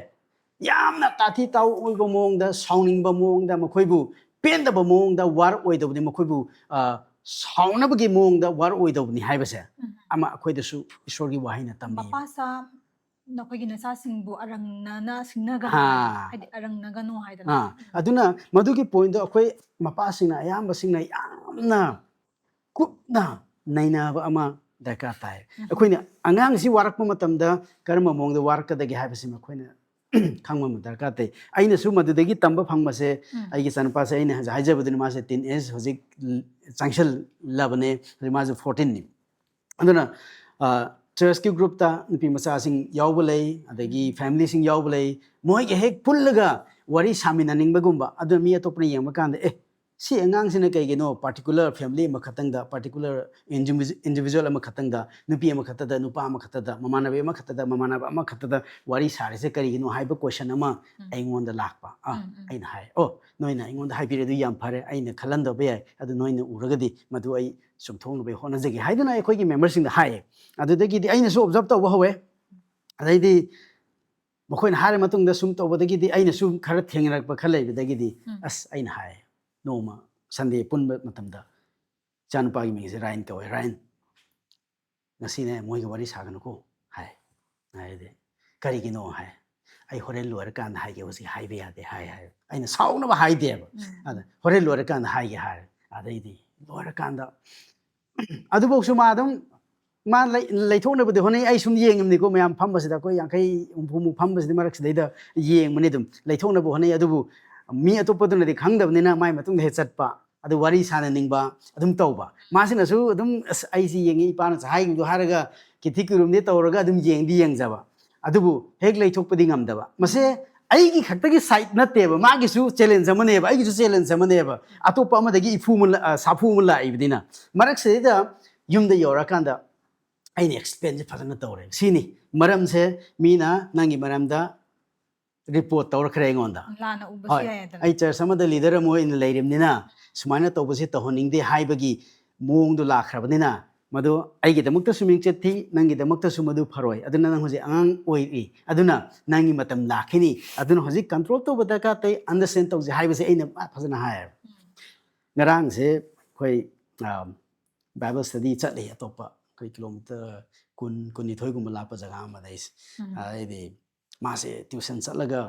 ꯌꯥꯝꯅ ꯇꯥꯊꯤ ꯇꯥꯑꯣꯏꯕ ꯃꯑꯣꯡꯗ, ꯁꯥꯎꯅꯤꯡꯕ ꯃꯑꯣꯡꯗ, ꯃꯈꯣꯏꯕꯨ ꯄꯦꯟꯗꯕ ꯃꯑꯣꯡꯗ ꯋꯥꯔꯛꯑꯣꯏꯗꯕꯅꯤ, ꯃꯈꯣꯏꯕꯨ, ꯑ, ꯁꯥꯎꯅꯕꯒꯤ ꯃꯑꯣꯡꯗ ꯋꯥꯔꯛꯑꯣꯏꯗꯕꯅꯤ ꯍꯥꯏꯕꯁꯦ ꯎꯝ. ꯑꯃ ꯑꯩꯈꯣꯏꯗꯁꯨ ꯏꯁꯣꯔꯒꯤ ꯋꯥꯍꯩꯅ ꯇꯝꯕꯤ꯫ ꯃꯄꯥꯁꯥ ꯅꯈꯣꯏꯒꯤ ꯅꯆꯥꯁꯤꯡꯕꯨ ꯑꯔꯪꯅꯅ ꯁꯤꯡꯅꯒꯅꯨ ꯍꯥ. ꯍꯥꯏꯗꯅ, ꯍꯥꯏꯗꯤ ꯑꯔꯪꯅꯒꯅꯨ ꯍꯥꯏꯗꯅ. ꯑꯥ, ꯑꯗꯨꯅ ꯃꯗꯨꯒꯤ point ꯗꯣ ꯑꯩꯈꯣꯏ ꯃꯄꯥꯁꯤꯡꯅ ꯑꯌꯥꯝꯕꯁꯤꯡꯅ ꯌꯥꯝꯅ ꯀꯨꯞꯅ ꯅꯩꯅꯕ ꯑꯃ ꯗꯔꯀꯥꯔ ꯇꯥꯏ꯫ ꯎꯝ. ꯑꯩꯈꯣꯏꯅ ꯑꯉꯥꯡꯁꯤ ꯋꯥꯔꯛꯄ ꯃꯇꯝꯗ ꯀꯔꯝꯕ ꯃꯑꯣꯡꯗ ꯋꯥꯔꯛꯀꯗꯒꯦ ꯍꯥꯏꯕꯁꯤꯃ ꯑꯩꯈꯣꯏꯅ ꯈꯪꯕ ꯑꯃ ꯗꯔꯀꯥꯔ ꯇꯥꯏ꯫ ꯑꯩꯅꯁꯨ ꯃꯗꯨꯗꯒꯤ ꯇꯝꯕ ꯐꯪꯕꯁꯦ, ꯎꯝ. ꯑꯩꯒꯤ ꯏꯆꯥꯅꯨꯄꯥꯁꯦ, ꯑꯩꯅ ꯍꯧꯖꯤꯛ ꯍꯥꯏꯖꯕꯗꯨꯅꯤ, ꯃꯥꯁꯦ teen age ꯍꯧꯖꯤꯛ ꯆꯪꯁꯤꯜꯂꯕꯅꯦ, ꯍꯧꯖꯤꯛ ꯃꯥꯁꯦ fourteen ꯅꯤ꯫ ꯑꯗꯨꯅ, ꯑ, church ꯀꯤ group ꯇ ꯅꯨꯄꯤ ꯃꯆꯥꯁꯤꯡ ꯌꯥꯎꯕ ꯂꯩ, ꯑꯗꯒꯤ family ꯁꯤꯡ ꯌꯥꯎꯕ ꯂꯩ, ꯃꯣꯏꯒ ꯍꯦꯛ ꯄꯨꯜꯂꯒ ꯋꯥꯔꯤ ꯁꯥꯃꯤꯟꯅꯅꯤꯡꯕꯒꯨꯝꯕ꯫ ꯑꯗꯨꯅ ꯃꯤ ꯑꯇꯣꯞꯄꯅ ꯌꯦꯡꯕ ꯀꯥꯟꯗ, "ꯑꯦ, ꯁꯤ ꯑꯉꯥꯡꯁꯤꯅ ꯀꯩꯒꯤꯅꯣ particular family ꯑꯃꯈꯛꯇꯪꯗ, particular individu-, individual ꯑꯃꯈꯛꯇꯪꯗ, ꯅꯨꯄꯤ ꯑꯃꯈꯛꯇꯗ, ꯅꯨꯄꯥ ꯑꯃꯈꯛꯇꯗ, ꯃꯃꯥꯟꯅꯕꯤ ꯑꯃꯈꯛꯇꯗ, ꯃꯃꯥꯟꯅꯕ ꯑꯃꯈꯛꯇꯗ ꯋꯥꯔꯤ ꯁꯥꯔꯤꯁꯦ ꯀꯔꯤꯒꯤꯅꯣ?" ꯍꯥꯏꯕ question ꯑꯃ ꯎꯝ. ꯑꯩꯉꯣꯟꯗ ꯂꯥꯛꯄ꯫ ꯑꯥ, ꯎꯝ, ꯎꯝ. ꯑꯩꯅ ꯍꯥꯏ, "ꯑꯣ, ꯅꯣꯏꯅ ꯑꯩꯉꯣꯟꯗ ꯍꯥꯏꯕꯤꯔꯗꯤ ꯌꯥꯝ ꯐꯔꯦ, ꯑꯩꯅ ꯈꯜꯂꯝꯗꯕ ꯌꯥꯏ, ꯑꯗꯨ ꯅꯣꯏꯅ ꯎꯔꯒꯗꯤ ꯃꯗꯨ ꯑꯩ ꯆꯨꯝꯊꯣꯛꯅꯕ ꯍꯣꯠꯅꯖꯒꯦ" ꯍꯥꯏꯗꯨꯅ ꯑꯩꯈꯣꯏꯒꯤ member ꯁꯤꯡꯗ ꯍꯥꯏꯌꯦ꯫ ꯑꯗꯨꯗꯒꯤꯗꯤ ꯑꯩꯅꯁꯨ observe ꯇꯧꯕ ꯍꯧꯋꯦ꯫ ꯑꯗꯩꯗꯤ ꯃꯈꯣꯏꯅ ꯍꯥꯏꯔ ꯃꯇꯨꯡꯗ ꯁꯨꯝ ꯇꯧꯕꯗꯒꯤꯗꯤ ꯑꯩꯅꯁꯨ ꯈꯔ ꯊꯦꯡꯅꯔꯛꯄ ꯈꯔ ꯂꯩꯕꯗꯒꯤꯗꯤ, ꯎꯝ. ꯑꯁ, ꯑꯩꯅ ꯍꯥꯏ, ꯅꯣꯡꯃ Sunday ꯄꯨꯟꯕ ꯃꯇꯝꯗ, "ꯏꯆꯥꯅꯨꯄꯥꯒꯤ ꯃꯤꯡꯁꯦ ꯔꯥꯏꯟ ꯀꯧꯋꯦ, ꯔꯥꯏꯟ, ꯉꯁꯤꯅꯦ ꯃꯣꯏꯒ ꯋꯥꯔꯤ ꯁꯥꯒꯅꯨꯀꯣ" ꯍꯥꯏ꯫ ꯍꯥꯏꯗꯤ, "ꯀꯔꯤꯒꯤꯅꯣ?" ꯍꯥꯏ꯫ "ꯑꯩ ꯍꯣꯔꯦꯟ ꯂꯣꯏꯔꯀꯥꯟꯗ ꯍꯥꯏꯒꯦ, ꯍꯧꯖꯤꯛ ꯍꯥꯏꯕ ꯌꯥꯗꯦ" ꯍꯥꯏ ꯍꯥꯏ꯫ ꯑꯩꯅ ꯁꯥꯎꯅꯕ ꯍꯥꯏꯗꯦꯕ꯫ ꯎꯝ. ꯑꯗ, "ꯍꯣꯔꯦꯟ ꯂꯣꯏꯔꯀꯥꯟꯗ ꯍꯥꯏꯒꯦ" ꯍꯥꯏꯔꯦ꯫ ꯑꯗꯩꯗꯤ ꯂꯣꯏꯔꯀꯥꯟꯗ, ꯑꯗꯨꯐꯧꯁꯨ ꯃꯥ ꯑꯗꯨꯝ, ꯃꯥ ꯂꯩ-, ꯂꯩꯊꯣꯛꯅꯕꯗꯤ ꯍꯣꯠꯅꯩ꯫ ꯑꯩ ꯁꯨꯝ ꯌꯦꯡꯉꯤꯕꯅꯤꯀꯣ, ꯃꯌꯥꯝ ꯐꯝꯕꯁꯤꯗ, ꯑꯩꯈꯣꯏ ꯌꯥꯡꯈꯩ ꯍꯨꯝꯐꯨꯃꯨꯛ ꯐꯝꯕꯁꯤꯗ, ꯃꯔꯛꯁꯤꯗꯩꯗ ꯌꯦꯡꯕꯅꯤ ꯑꯗꯨꯝ꯫ ꯂꯩꯊꯣꯛꯅꯕ ꯍꯣꯠꯅꯩ, ꯑꯗꯨꯕꯨ ꯃꯤ ꯑꯇꯣꯞꯄꯗꯨꯅꯗꯤ ꯈꯪꯗꯕꯅꯤꯅ ꯃꯥꯏ ꯃꯇꯨꯡꯗ ꯍꯦꯛ ꯆꯠꯄ, ꯑꯗꯨ ꯋꯥꯔꯤ ꯁꯥꯟꯅꯅꯤꯡꯕ ꯑꯗꯨꯝ ꯇꯧꯕ꯫ ꯃꯥꯁꯤꯅꯁꯨ ꯑꯗꯨꯝ, "ꯑꯁ, ꯑꯩꯁꯤ ꯌꯦꯡꯉꯤ, ꯏꯄꯥꯅꯁꯨ ꯍꯥꯏꯈꯤꯕꯗꯣ" ꯍꯥꯏꯔꯒ ꯀꯤꯊꯤ ꯀꯤꯔꯨꯝꯗꯤ ꯇꯧꯔꯒ ꯑꯗꯨꯝ ꯌꯦꯡꯗꯤ ꯌꯦꯡꯖꯕ꯫ ꯑꯗꯨꯕꯨ ꯍꯦꯛ ꯂꯩꯊꯣꯛꯄꯗꯤ ꯉꯝꯗꯕ꯫ ꯃꯁꯦ ꯑꯩꯒꯤ ꯈꯛꯇꯒꯤ side ꯅꯠꯇꯦꯕ, ꯃꯥꯒꯤꯁꯨ challenge ꯑꯃꯅꯦꯕ, ꯑꯩꯒꯤꯁꯨ challenge ꯑꯃꯅꯦꯕ꯫ ꯑꯇꯣꯞꯄ ꯑꯃꯗꯒꯤ ꯏꯐꯨ ꯑꯃ ꯂ-, ꯑ, ꯁꯥꯐꯨ ꯑꯃ ꯂꯥꯛꯏꯕꯅꯤꯅ꯫ ꯃꯔꯛꯁꯤꯗꯩꯗ ꯌꯨꯝꯗ ꯌꯧꯔꯀꯥꯟꯗ ꯑꯩꯅ explain ꯁꯦ ꯐꯖꯅ ꯇꯧꯔꯦ꯫ ꯁꯤꯅꯤ ꯃꯔꯝꯁꯦ, ꯃꯤꯅ ꯅꯪꯒꯤ ꯃꯔꯝꯗ ꯔꯤꯄꯣꯔꯠ ꯇꯧꯔꯛꯈ꯭ꯔꯦ ꯑꯩꯉꯣꯟꯗ꯫ ꯂꯥꯟꯅ ꯎꯕꯁꯨ ꯍꯣꯏ, ꯌꯥꯏꯗꯅ꯫ ꯑꯩ ꯆꯔꯆ ꯑꯃꯗ ꯂꯤꯗꯔ ꯑꯃ ꯑꯣꯏꯅ ꯂꯩꯔꯤꯕꯅꯤꯅ ꯁꯨꯃꯥꯏꯅ ꯇꯧꯕꯁꯦ ꯇꯧꯍꯟꯅꯤꯡꯗꯦ ꯍꯥꯏꯕꯒꯤ ꯃꯑꯣꯡꯗꯣ ꯂꯥꯛꯈ꯭ꯔꯕꯅꯤꯅ, ꯃꯗꯨ ꯑꯩꯒꯤꯗꯃꯛꯇꯁꯨ ꯃꯤꯡꯆꯠ ꯊꯤ, ꯅꯪꯒꯤꯗꯃꯛꯇꯁꯨ ꯃꯗꯨ ꯐꯔꯣꯏ꯫ ꯑꯗꯨꯅ ꯅꯪ ꯍꯧꯖꯤꯛ ꯑꯉꯥꯡ ꯑꯣꯏꯔꯤ, ꯑꯗꯨꯅ ꯅꯪꯒꯤ ꯃꯇꯝ ꯂꯥꯛꯈꯤꯅꯤ, ꯑꯗꯨꯅ ꯍꯧꯖꯤꯛ ꯀꯟꯇ꯭ꯔꯣꯜ ꯇꯧꯕ ꯗꯔꯀꯥꯔ ꯇꯥꯏ, ꯑꯟꯗꯔꯁꯇꯦꯟ ꯇꯧꯁꯦ ꯍꯥꯏꯕꯁꯦ ꯑꯩꯅ ꯐꯖꯅ ꯍꯥꯏꯌꯦꯕ꯫ ꯉꯔꯥꯡꯁꯦ ꯑꯩꯈꯣꯏ ꯕꯥꯏꯕꯜ ꯁ꯭ꯇꯗꯤ ꯆꯠꯂꯤ, ꯑꯇꯣꯞꯄ ꯑꯩꯈꯣꯏ ꯀꯤꯂꯣꯃꯤꯇꯔ ꯀꯨꯟ, ꯀꯨꯟꯅꯤꯊꯣꯏꯒꯨꯝꯕ ꯂꯥꯞꯄ ꯖꯒꯥ ꯑꯃꯗ ꯑꯩꯁꯦ꯫ ꯎꯝ꯫ ꯑꯗꯩꯗꯤ ꯃꯥꯁꯦ ꯇ꯭ꯌꯨꯁꯟ ꯆꯠꯂꯒ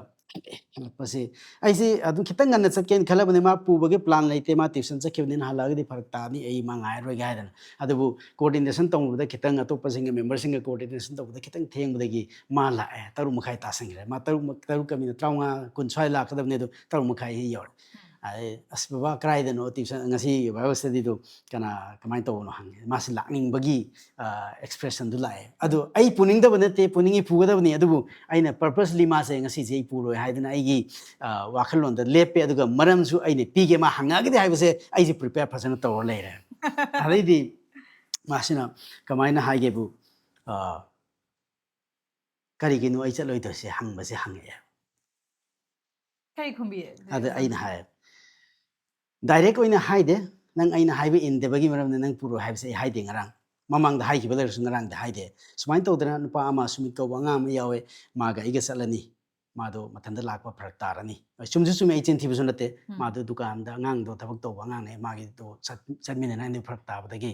ꯍꯜꯂꯛꯄꯁꯦ, ꯑꯩꯁꯦ ꯑꯗꯨꯝ ꯈꯤꯇꯪ ꯉꯟꯅ ꯆꯠꯀꯦꯅ ꯈꯜꯂꯕꯅꯦ, ꯃꯥ ꯄꯨꯕꯒꯤ ꯄ꯭ꯂꯥꯟ ꯂꯩꯇꯦ, ꯃꯥ ꯇ꯭ꯌꯨꯁꯟ ꯆꯠꯈꯤꯕꯅꯤꯅ ꯍꯜꯂꯛꯑꯒꯗꯤ ꯐꯔꯛ ꯇꯥꯅꯤ, ꯑꯩ ꯃꯥ ꯉꯥꯏꯔꯔꯣꯏꯒꯦ ꯍꯥꯏꯗꯅ꯫ ꯑꯗꯨꯕꯨ ꯀꯣꯑꯣꯔꯗꯤꯅꯦꯁꯟ ꯇꯧꯅꯕꯗ ꯈꯤꯇꯪ, ꯑꯇꯣꯞꯄꯁꯤꯡꯒ, ꯃꯦꯝꯕꯔꯁꯤꯡꯒ ꯀꯣꯑꯣꯔꯗꯤꯅꯦꯁꯟ ꯇꯧꯕꯗ ꯈꯤꯇꯪ ꯊꯦꯡꯕꯗꯒꯤ ꯃꯥ ꯂꯥꯛꯑꯦ꯫ ꯇꯔꯨꯛ ꯃꯈꯥꯏ ꯇꯥꯁꯟꯈ꯭ꯔꯦ꯫ ꯃꯥ ꯇꯔꯨꯛ ꯃ-, ꯇꯔꯨꯛꯀ ꯃꯤꯅꯤꯠ ꯇꯔꯥꯃꯉꯥ, ꯀꯨꯟ ꯁ꯭ꯋꯥꯏ ꯂꯥꯛꯀꯗꯕꯅꯦ, ꯑꯗꯨ ꯇꯔꯨꯛ ꯃꯈꯥꯏ ꯍꯦꯛ ꯌꯧꯔꯦ꯫ ꯑꯗꯩ, "ꯑꯁ ꯕꯕꯥ, ꯀꯗꯥꯏꯗꯅꯣ ꯇ꯭ꯌꯨꯁꯟ, ꯉꯁꯤ ꯕꯥꯏꯕꯜ ꯁ꯭ꯇꯗꯤꯗꯣ ꯀꯅꯥ, ꯀꯃꯥꯏꯅ ꯇꯧꯕꯅꯣ?" ꯍꯪꯉꯦ꯫ ꯃꯥꯁꯤ ꯂꯥꯛꯅꯤꯡꯕꯒꯤ ꯑꯦꯛꯁꯄ꯭ꯔꯦꯁꯟꯗꯨ ꯂꯥꯛꯑꯦ꯫ ꯑꯗꯨ ꯑꯩ ꯄꯨꯅꯤꯡꯗꯕ ꯅꯠꯇꯦ, ꯄꯨꯅꯤꯡꯉꯤ, ꯄꯨꯒꯗꯕꯅꯤ꯫ ꯑꯗꯨꯕꯨ ꯑꯩꯅ ꯄꯔꯄꯁꯂꯤ ꯃꯥꯁꯦ ꯉꯁꯤꯁꯦ ꯑꯩ ꯄꯨꯔꯣꯏ ꯍꯥꯏꯗꯅ ꯑꯩꯒꯤ, ꯑ, ꯋꯥꯈꯜꯂꯣꯟꯗ ꯂꯦꯞꯄꯦ꯫ ꯑꯗꯨꯒ ꯃꯔꯝꯁꯨ ꯑꯩꯅ ꯄꯤꯒꯦ, ꯃꯥ ꯍꯪꯉꯛꯑꯒꯗꯤ ꯍꯥꯏꯕꯁꯦ ꯑꯩꯁꯦ ꯄ꯭ꯔꯤꯄꯦꯌꯔ ꯐꯖꯅ ꯇꯧꯔ ꯂꯩꯔꯦ꯫ ꯑꯗꯩꯗꯤ ꯃꯥꯁꯤꯅ ꯀꯃꯥꯏꯅ ꯍꯥꯏꯒꯦꯕꯨ, ꯑ, "ꯀꯔꯤꯒꯤꯅꯣ ꯑꯩ ꯆꯠꯂꯣꯏꯗꯣꯏꯁꯦ?" ꯍꯪꯕꯁꯦ ꯍꯪꯉꯛꯑꯦ꯫ ꯀꯔꯤ ꯈꯨꯝꯕꯤ? ꯑꯗ ꯑꯩꯅ ꯍꯥꯏ, ꯗꯥꯏꯔꯦꯛ ꯑꯣꯏꯅ ꯍꯥꯏꯗꯦ, "ꯅꯪ ꯑꯩꯅ ꯍꯥꯏꯕ ꯏꯟꯗꯕꯒꯤ ꯃꯔꯝꯅ ꯅꯪ ꯄꯨꯔꯣꯏ" ꯍꯥꯏꯕꯁꯦ ꯑꯩ ꯍꯥꯏꯗꯦ ꯉꯔꯥꯡ꯫ ꯃꯃꯥꯡꯗ ꯍꯥꯏꯈꯤꯕ ꯂꯩꯔꯁꯨ ꯉꯔꯥꯡꯗꯤ ꯍꯥꯏꯗꯦ꯫ ꯁꯨꯃꯥꯏꯅ ꯇꯧꯗꯅ ꯅꯨꯄꯥ ꯑꯃ ꯁꯨꯃꯤꯠ ꯀꯧꯕ ꯑꯉꯥꯡ ꯑꯃ ꯌꯥꯎꯋꯦ, ꯃꯥꯒ ꯑꯩꯒ ꯆꯠꯂꯅꯤ, ꯃꯥꯗꯣ ꯃꯊꯟꯇ ꯂꯥꯛꯄ ꯐꯔꯛ ꯇꯥꯔꯅꯤ꯫ ꯍꯣꯏ, ꯆꯨꯝꯁꯨ ꯆꯨꯝꯃꯦ, ꯑꯩ ꯆꯤꯟ ꯊꯤꯕꯁꯨ ꯅꯠꯇꯦ꯫ ꯎꯝ꯫ ꯃꯥꯗꯣ ꯗꯨꯀꯥꯟꯗ ꯑꯉꯥꯡꯗꯣ ꯊꯕꯛ ꯇꯧꯕ ꯑꯉꯥꯡꯅꯦ, ꯃꯥꯒꯤꯗꯣ ꯆꯠ-, ꯆꯠꯃꯤꯟꯅꯅꯤꯡꯉꯥꯏꯗꯣ ꯐꯔꯛ ꯇꯥꯕꯗꯒꯤ,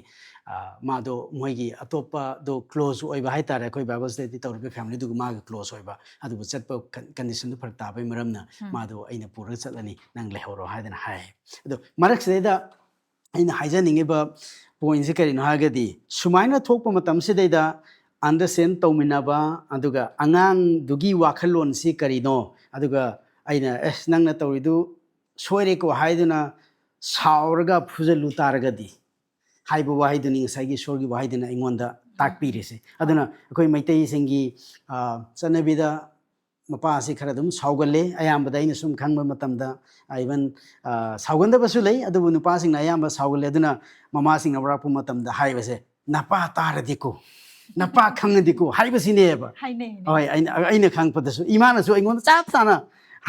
ꯑ, ꯃꯥꯗꯣ ꯃꯣꯏꯒꯤ ꯑꯇꯣꯞꯄꯗꯣ ꯀ꯭ꯂꯣꯖ ꯑꯣꯏꯕ ꯍꯥꯏꯇꯥꯔꯦ, ꯑꯩꯈꯣꯏ ꯕꯥꯏꯕꯜ ꯁ꯭ꯇꯗꯤ ꯇꯧꯔꯤꯕ ꯐꯦꯃꯤꯂꯤꯗꯨꯒ ꯃꯥꯒ ꯀ꯭ꯂꯣꯖ ꯑꯣꯏꯕ, ꯑꯗꯨꯕꯨ ꯆꯠꯄ ꯀꯟ-, ꯀꯟꯗꯤꯁꯟꯗꯨ ꯐꯔꯛ ꯇꯥꯕꯒꯤ ꯃꯔꯝꯅ ꯎꯝ꯫ ꯃꯥꯗꯣ ꯑꯩꯅ ꯄꯨꯔꯒ ꯆꯠꯂꯅꯤ, ꯅꯪ ꯂꯩꯍꯧꯔꯣ ꯍꯥꯏꯗꯅ ꯍꯥꯏ꯫ ꯑꯗꯣ ꯃꯔꯛꯁꯤꯗꯩꯗ ꯑꯩꯅ ꯍꯥꯏꯖꯅꯤꯡꯉꯤꯕ ꯄꯣꯏꯟꯁꯦ ꯀꯔꯤꯅꯣ ꯍꯥꯏꯔꯒꯗꯤ, ꯁꯨꯃꯥꯏꯅ ꯊꯣꯛꯄ ꯃꯇꯝꯁꯤꯗꯩꯗ ꯑꯟꯗꯔꯁꯇꯦꯟ ꯇꯧꯃꯤꯟꯅꯕ, ꯑꯗꯨꯒ ꯑꯉꯥꯡꯗꯨꯒꯤ ꯋꯥꯈꯜꯂꯣꯟꯁꯤ ꯀꯔꯤꯅꯣ, ꯑꯗꯨꯒ ꯑꯩꯅ, "ꯑꯦꯁ, ꯅꯪꯅ ꯇꯧꯔꯤꯗꯨ ꯁꯣꯏꯔꯦꯀꯣ" ꯍꯥꯏꯗꯨꯅ ꯁꯥꯎꯔꯒ ꯐꯨꯖꯜꯂꯨ ꯇꯥꯔꯒꯗꯤ ꯍꯥꯏꯕ ꯋꯥꯍꯩꯗꯨꯅꯤ ꯉꯁꯥꯏꯒꯤ ꯏꯁꯣꯔꯒꯤ ꯋꯥꯍꯩꯗꯨꯅ ꯑꯩꯉꯣꯟꯗ ꯇꯥꯛꯄꯤꯔꯤꯁꯦ꯫ ꯑꯗꯨꯅ ꯑꯩꯈꯣꯏ ꯃꯩꯇꯩꯁꯤꯡꯒꯤ, ꯑ, ꯆꯠꯅꯕꯤꯗ ꯃꯄꯥꯁꯤ ꯈꯔ ꯑꯗꯨꯝ ꯁꯥꯎꯒꯜꯂꯦ꯫ ꯑꯌꯥꯝꯕꯗ ꯑꯩꯅ ꯁꯨꯝ ꯈꯪꯕ ꯃꯇꯝꯗ, ꯑ, even, ꯑ, ꯁꯥꯎꯒꯟꯗꯕꯁꯨ ꯂꯩ, ꯑꯗꯨꯕꯨ ꯅꯨꯄꯥꯁꯤꯡꯅ ꯑꯌꯥꯝꯕ ꯁꯥꯎꯒꯜꯂꯦ꯫ ꯑꯗꯨꯅ ꯃꯃꯥꯁꯤꯡꯅ ꯋꯥꯔꯛꯄ ꯃꯇꯝꯗ ꯍꯥꯏꯕꯁꯦ, "ꯅꯄꯥ ꯇꯥꯔꯗꯤꯀꯣ, ꯅꯄꯥ ꯈꯪꯉꯗꯤꯀꯣ ꯍꯥꯏꯕꯁꯤꯅꯦꯕ꯫ ꯍꯥꯏꯅꯩ꯫ ꯍꯣꯏ, ꯑꯩꯅ ꯑꯩꯅ ꯈꯪꯉꯛꯄꯗꯁꯨ ꯏꯃꯥꯅꯁꯨ ꯑꯩꯉꯣꯟꯗ ꯆꯞ ꯆꯥꯅ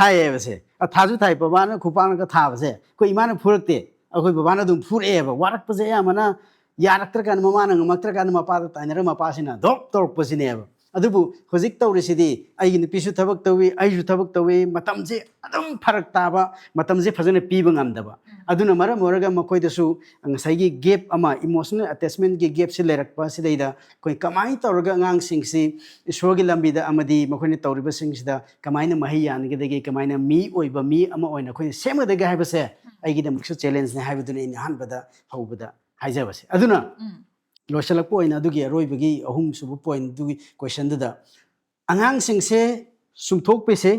ꯍꯥꯏꯌꯦꯕꯁꯦ꯫ ꯑ, ꯊꯥꯁꯨ ꯊꯥꯏ, ꯕꯕꯥꯅ ꯈꯨꯄꯥꯛꯅꯒ ꯊꯥꯕꯁꯦ ꯑꯩꯈꯣꯏ ꯏꯃꯥꯅ ꯐꯨꯔꯛꯇꯦ, ꯑꯩꯈꯣꯏ ꯕꯕꯥꯅ ꯑꯗꯨꯝ ꯐꯨꯔꯛꯑꯦꯕ꯫ ꯋꯥꯔꯛꯄꯁꯦ ꯑꯌꯥꯝꯕꯅ ꯌꯥꯔꯛꯇ꯭ꯔꯀꯥꯟꯗ, ꯃꯃꯥꯅ ꯉꯝꯃꯛꯇ꯭ꯔꯀꯥꯟꯗ ꯃꯄꯥꯗ ꯇꯥꯏꯅꯔꯒ ꯃꯄꯥꯁꯤꯅ ꯗꯣꯞ ꯇꯧꯔꯛꯄꯁꯤꯅꯦꯕ꯫ ꯑꯗꯨꯕꯨ ꯍꯧꯖꯤꯛ ꯇꯧꯔꯤꯁꯤꯗꯤ ꯑꯩꯒꯤ ꯅꯨꯄꯤꯁꯨ ꯊꯕꯛ ꯇꯧꯏ, ꯑꯩꯁꯨ ꯊꯕꯛ ꯇꯧꯏ, ꯃꯇꯝꯁꯦ ꯑꯗꯨꯝ ꯐꯔꯛ ꯇꯥꯕ, ꯃꯇꯝꯁꯦ ꯐꯖꯅ ꯄꯤꯕ ꯉꯝꯗꯕ꯫ ꯑꯗꯨꯅ ꯃꯔꯝ ꯑꯣꯏꯔꯒ ꯃꯈꯣꯏꯗꯁꯨ ꯉꯁꯥꯏꯒꯤ gap ꯑꯃ, emotional attachmentꯀꯤ gapꯁꯦ ꯂꯩꯔꯛꯄ ꯑꯁꯤꯗꯩꯗ ꯑꯩꯈꯣꯏ ꯀꯃꯥꯏꯅ ꯇꯧꯔꯒ ꯑꯉꯥꯡꯁꯤꯡꯁꯤ ꯏꯁꯣꯔꯒꯤ ꯂꯝꯕꯤꯗ ꯑꯃꯗꯤ ꯃꯈꯣꯏꯅ ꯇꯧꯔꯤꯕꯁꯤꯡꯁꯤꯗ ꯀꯃꯥꯏꯅ ꯃꯍꯩ ꯌꯥꯟꯒꯗꯒꯦ, ꯀꯃꯥꯏꯅ ꯃꯤ ꯑꯣꯏꯕ ꯃꯤ ꯑꯃ ꯑꯣꯏꯅ ꯑꯩꯈꯣꯏꯅ ꯁꯦꯝꯒꯗꯒꯦ ꯍꯥꯏꯕꯁꯦ ꯑꯩꯒꯤꯗꯃꯛꯁꯨ challengeꯅꯦ ꯍꯥꯏꯕꯗꯨꯅꯤ ꯑꯩꯅ ꯑꯍꯥꯟꯕꯗ ꯍꯧꯕꯗ ꯍꯥꯏꯖꯕꯁꯦ꯫ ꯑꯗꯨꯅ ꯎꯝ꯫ ꯂꯣꯏꯁꯤꯜꯂꯛꯄ ꯑꯣꯏꯅ ꯑꯗꯨꯒꯤ ꯑꯔꯣꯏꯕꯒꯤ ꯑꯍꯨꯝꯁꯨꯕ pointꯗꯨꯒꯤ questionꯗꯨꯗ ꯑꯉꯥꯡꯁꯤꯡꯁꯦ ꯆꯨꯝꯊꯣꯛꯄꯤꯁꯦ,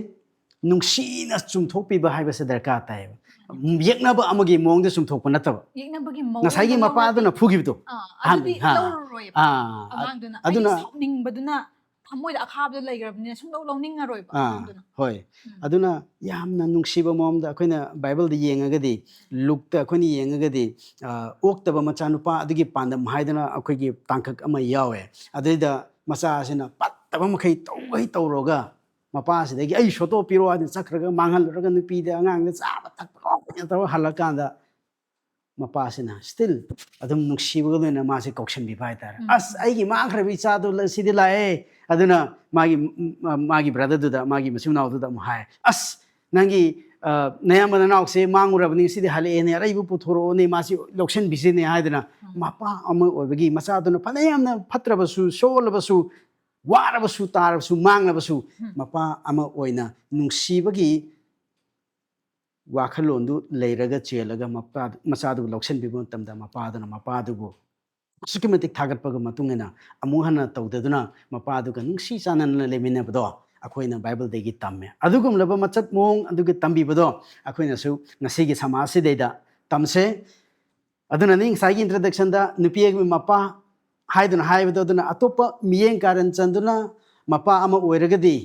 ꯅꯨꯡꯁꯤꯅ ꯆꯨꯝꯊꯣꯛꯄꯤꯕ ꯍꯥꯏꯕꯁꯦ ꯗꯔꯀꯥꯔ ꯇꯥꯏꯌꯦꯕ꯫ ꯌꯦꯛꯅꯕ ꯑꯃꯒꯤ ꯃꯑꯣꯡꯗ ꯆꯨꯝꯊꯣꯛꯄ ꯅꯠꯇꯕ꯫ ꯌꯦꯛꯅꯕꯒꯤ ꯃꯑꯣꯡ ꯉꯁꯥꯏꯒꯤ ꯃꯄꯥꯗꯨꯅ ꯐꯨꯈꯤꯕꯗꯣ꯫ ꯑꯥ, ꯑꯍꯥꯟꯕ, ꯑꯗꯨꯗꯤ ꯍꯥ꯫ ꯂꯧꯔꯔꯣꯏꯕ꯫ ꯑꯥ, ꯑꯉꯥꯡꯗꯨꯅ ꯑꯗꯨꯅ ꯍꯥꯏꯗꯤ ꯁꯥꯎꯅꯤꯡꯕꯗꯨꯅ ꯊꯃꯣꯏꯗ ꯑꯈꯥꯕꯗꯣ ꯂꯩꯈ꯭ꯔꯕꯅꯤꯅ ꯁꯨꯡꯂꯧ ꯂꯧꯅꯤꯡꯉꯔꯣꯏꯕ ꯑꯥ, ꯑꯉꯥꯡꯗꯨꯅ꯫ ꯍꯣꯏ꯫ ꯎꯝ꯫ ꯑꯗꯨꯅ ꯌꯥꯝꯅ ꯅꯨꯡꯁꯤꯕ ꯃꯑꯣꯡꯗ ꯑꯩꯈꯣꯏꯅ ꯕꯥꯏꯕꯜꯗ ꯌꯦꯡꯉꯒꯗꯤ, ꯂꯨꯛꯇ ꯑꯩꯈꯣꯏꯅ ꯌꯦꯡꯉꯒꯗꯤ, ꯑ, ꯑꯣꯛꯇꯕ ꯃꯆꯥꯅꯨꯄꯥ ꯑꯗꯨꯒꯤ ꯄꯥꯟꯗꯝ ꯍꯥꯏꯗꯅ ꯑꯩꯈꯣꯏꯒꯤ ꯇꯥꯡꯀꯛ ꯑꯃ ꯌꯥꯎꯋꯦ꯫ ꯑꯗꯨꯗꯩꯗ ꯃꯆꯥꯁꯤꯅ ꯐꯠꯇꯕ ꯃꯈꯩ ꯇꯧꯈꯩ ꯇꯧꯔꯒ ꯃꯄꯥꯁꯤꯗꯒꯤ "ꯑꯩ ꯁꯣꯇꯣ ꯄꯤꯔꯣ" ꯍꯥꯏꯗꯅ ꯆꯠꯈ꯭ꯔꯒ ꯃꯥꯡꯍꯜꯂꯨꯔꯒ ꯅꯨꯄꯤꯗ, ꯑꯉꯥꯡꯗ ꯆꯥꯕ ꯊꯛꯄ ꯂꯣꯏꯅ ꯇꯧꯔ ꯍꯜꯂꯀꯥꯟꯗ ꯃꯄꯥꯁꯤꯅ still ꯑꯗꯨꯝ ꯅꯨꯡꯁꯤꯕꯒ ꯂꯣꯏꯅꯅ ꯃꯥꯁꯦ ꯀꯧꯁꯟꯕꯤꯕ ꯍꯥꯏꯇꯥꯔꯦ꯫ ꯎꯝ꯫ "ꯑꯁ, ꯑꯩꯒꯤ ꯃꯥꯡꯈ꯭ꯔꯕ ꯏꯆꯥꯗꯣ ꯂ-, ꯁꯤꯗꯤ ꯂꯥꯛꯑꯦ"꯫ ꯑꯗꯨꯅ ꯃꯥꯒꯤ, ꯎꯝ, ꯃꯥꯒꯤ brotherꯗꯨꯗ, ꯃꯥꯒꯤ ꯃꯆꯤꯟ ꯃꯅꯥꯎꯗꯨꯗ ꯑꯃꯨꯛ ꯍꯥꯏ, "ꯑꯁ, ꯅꯪꯒꯤ, ꯑ, ꯅꯌꯥꯝꯕ ꯅꯅꯥꯎꯁꯦ ꯃꯥꯡꯉꯨꯔꯕꯅꯤ, ꯁꯤꯗꯤ ꯍꯜꯂꯛꯑꯦꯅꯦ, ꯑꯔꯩꯕ ꯄꯨꯊꯣꯔꯛꯑꯣꯅꯦ, ꯃꯥꯁꯤ ꯂꯧꯁꯟꯕꯤꯁꯤꯅꯦ" ꯍꯥꯏꯗꯅ ꯎꯝ꯫ ꯃꯄꯥ ꯑꯃ ꯑꯣꯏꯕꯒꯤ ꯃꯆꯥꯗꯨꯅ ꯐꯅꯌꯥꯝꯅ ꯐꯠꯇ꯭ꯔꯕꯁꯨ, ꯁꯣꯜꯂꯕꯁꯨ, ꯋꯥꯔꯕꯁꯨ, ꯇꯥꯔꯕꯁꯨ, ꯃꯥꯡꯂꯕꯁꯨ, ꯎꯝ꯫ ꯃꯄꯥ ꯑꯃ ꯑꯣꯏꯅ ꯅꯨꯡꯁꯤꯕꯒꯤ ꯋꯥꯈꯜꯂꯣꯟꯗꯨ ꯂꯩꯔꯒ ꯆꯦꯜꯂꯒ ꯃꯄꯥ-, ꯃꯆꯥꯗꯨꯕꯨ ꯂꯧꯁꯤꯟꯕꯤꯕ ꯃꯇꯝꯗ ꯃꯄꯥꯗꯨꯅ ꯃꯄꯥꯗꯨꯕꯨ ꯑꯁꯨꯛꯀꯤ ꯃꯇꯤꯛ ꯊꯥꯒꯠꯄꯒ ꯃꯇꯨꯡ ꯏꯟꯅ ꯑꯃꯨꯛ ꯍꯟꯅ ꯇꯧꯗꯗꯨꯅ ꯃꯄꯥꯗꯨꯒ ꯅꯨꯡꯁꯤ ꯆꯥꯟꯅꯅ ꯂꯩꯃꯤꯟꯅꯕꯗꯣ ꯑꯩꯈꯣꯏꯅ ꯕꯥꯏꯕꯜꯗꯒꯤ ꯇꯝꯃꯦ꯫ ꯑꯗꯨꯒꯨꯝꯂꯕ ꯃꯆꯠ ꯃꯑꯣꯡ ꯑꯗꯨꯒꯤ ꯇꯝꯕꯤꯕꯗꯣ ꯑꯩꯈꯣꯏꯅꯁꯨ ꯉꯁꯤꯒꯤ ꯁꯃꯥꯖꯁꯤꯗꯩꯗ ꯇꯝꯁꯦ꯫ ꯑꯗꯨꯅꯅꯤ ꯉꯁꯥꯏꯒꯤ introductionꯗ ꯅꯨꯄꯤ ꯑꯃꯒꯤ ꯃꯄꯥ ꯍꯥꯏꯗꯨꯅ ꯍꯥꯏꯕꯗꯣ, ꯑꯗꯨꯅ ꯑꯇꯣꯞꯄ ꯃꯤꯠꯌꯦꯡ ꯀꯥꯔꯟ ꯆꯟꯗꯨꯅ ꯃꯄꯥ ꯑꯃ ꯑꯣꯏꯔꯒꯗꯤ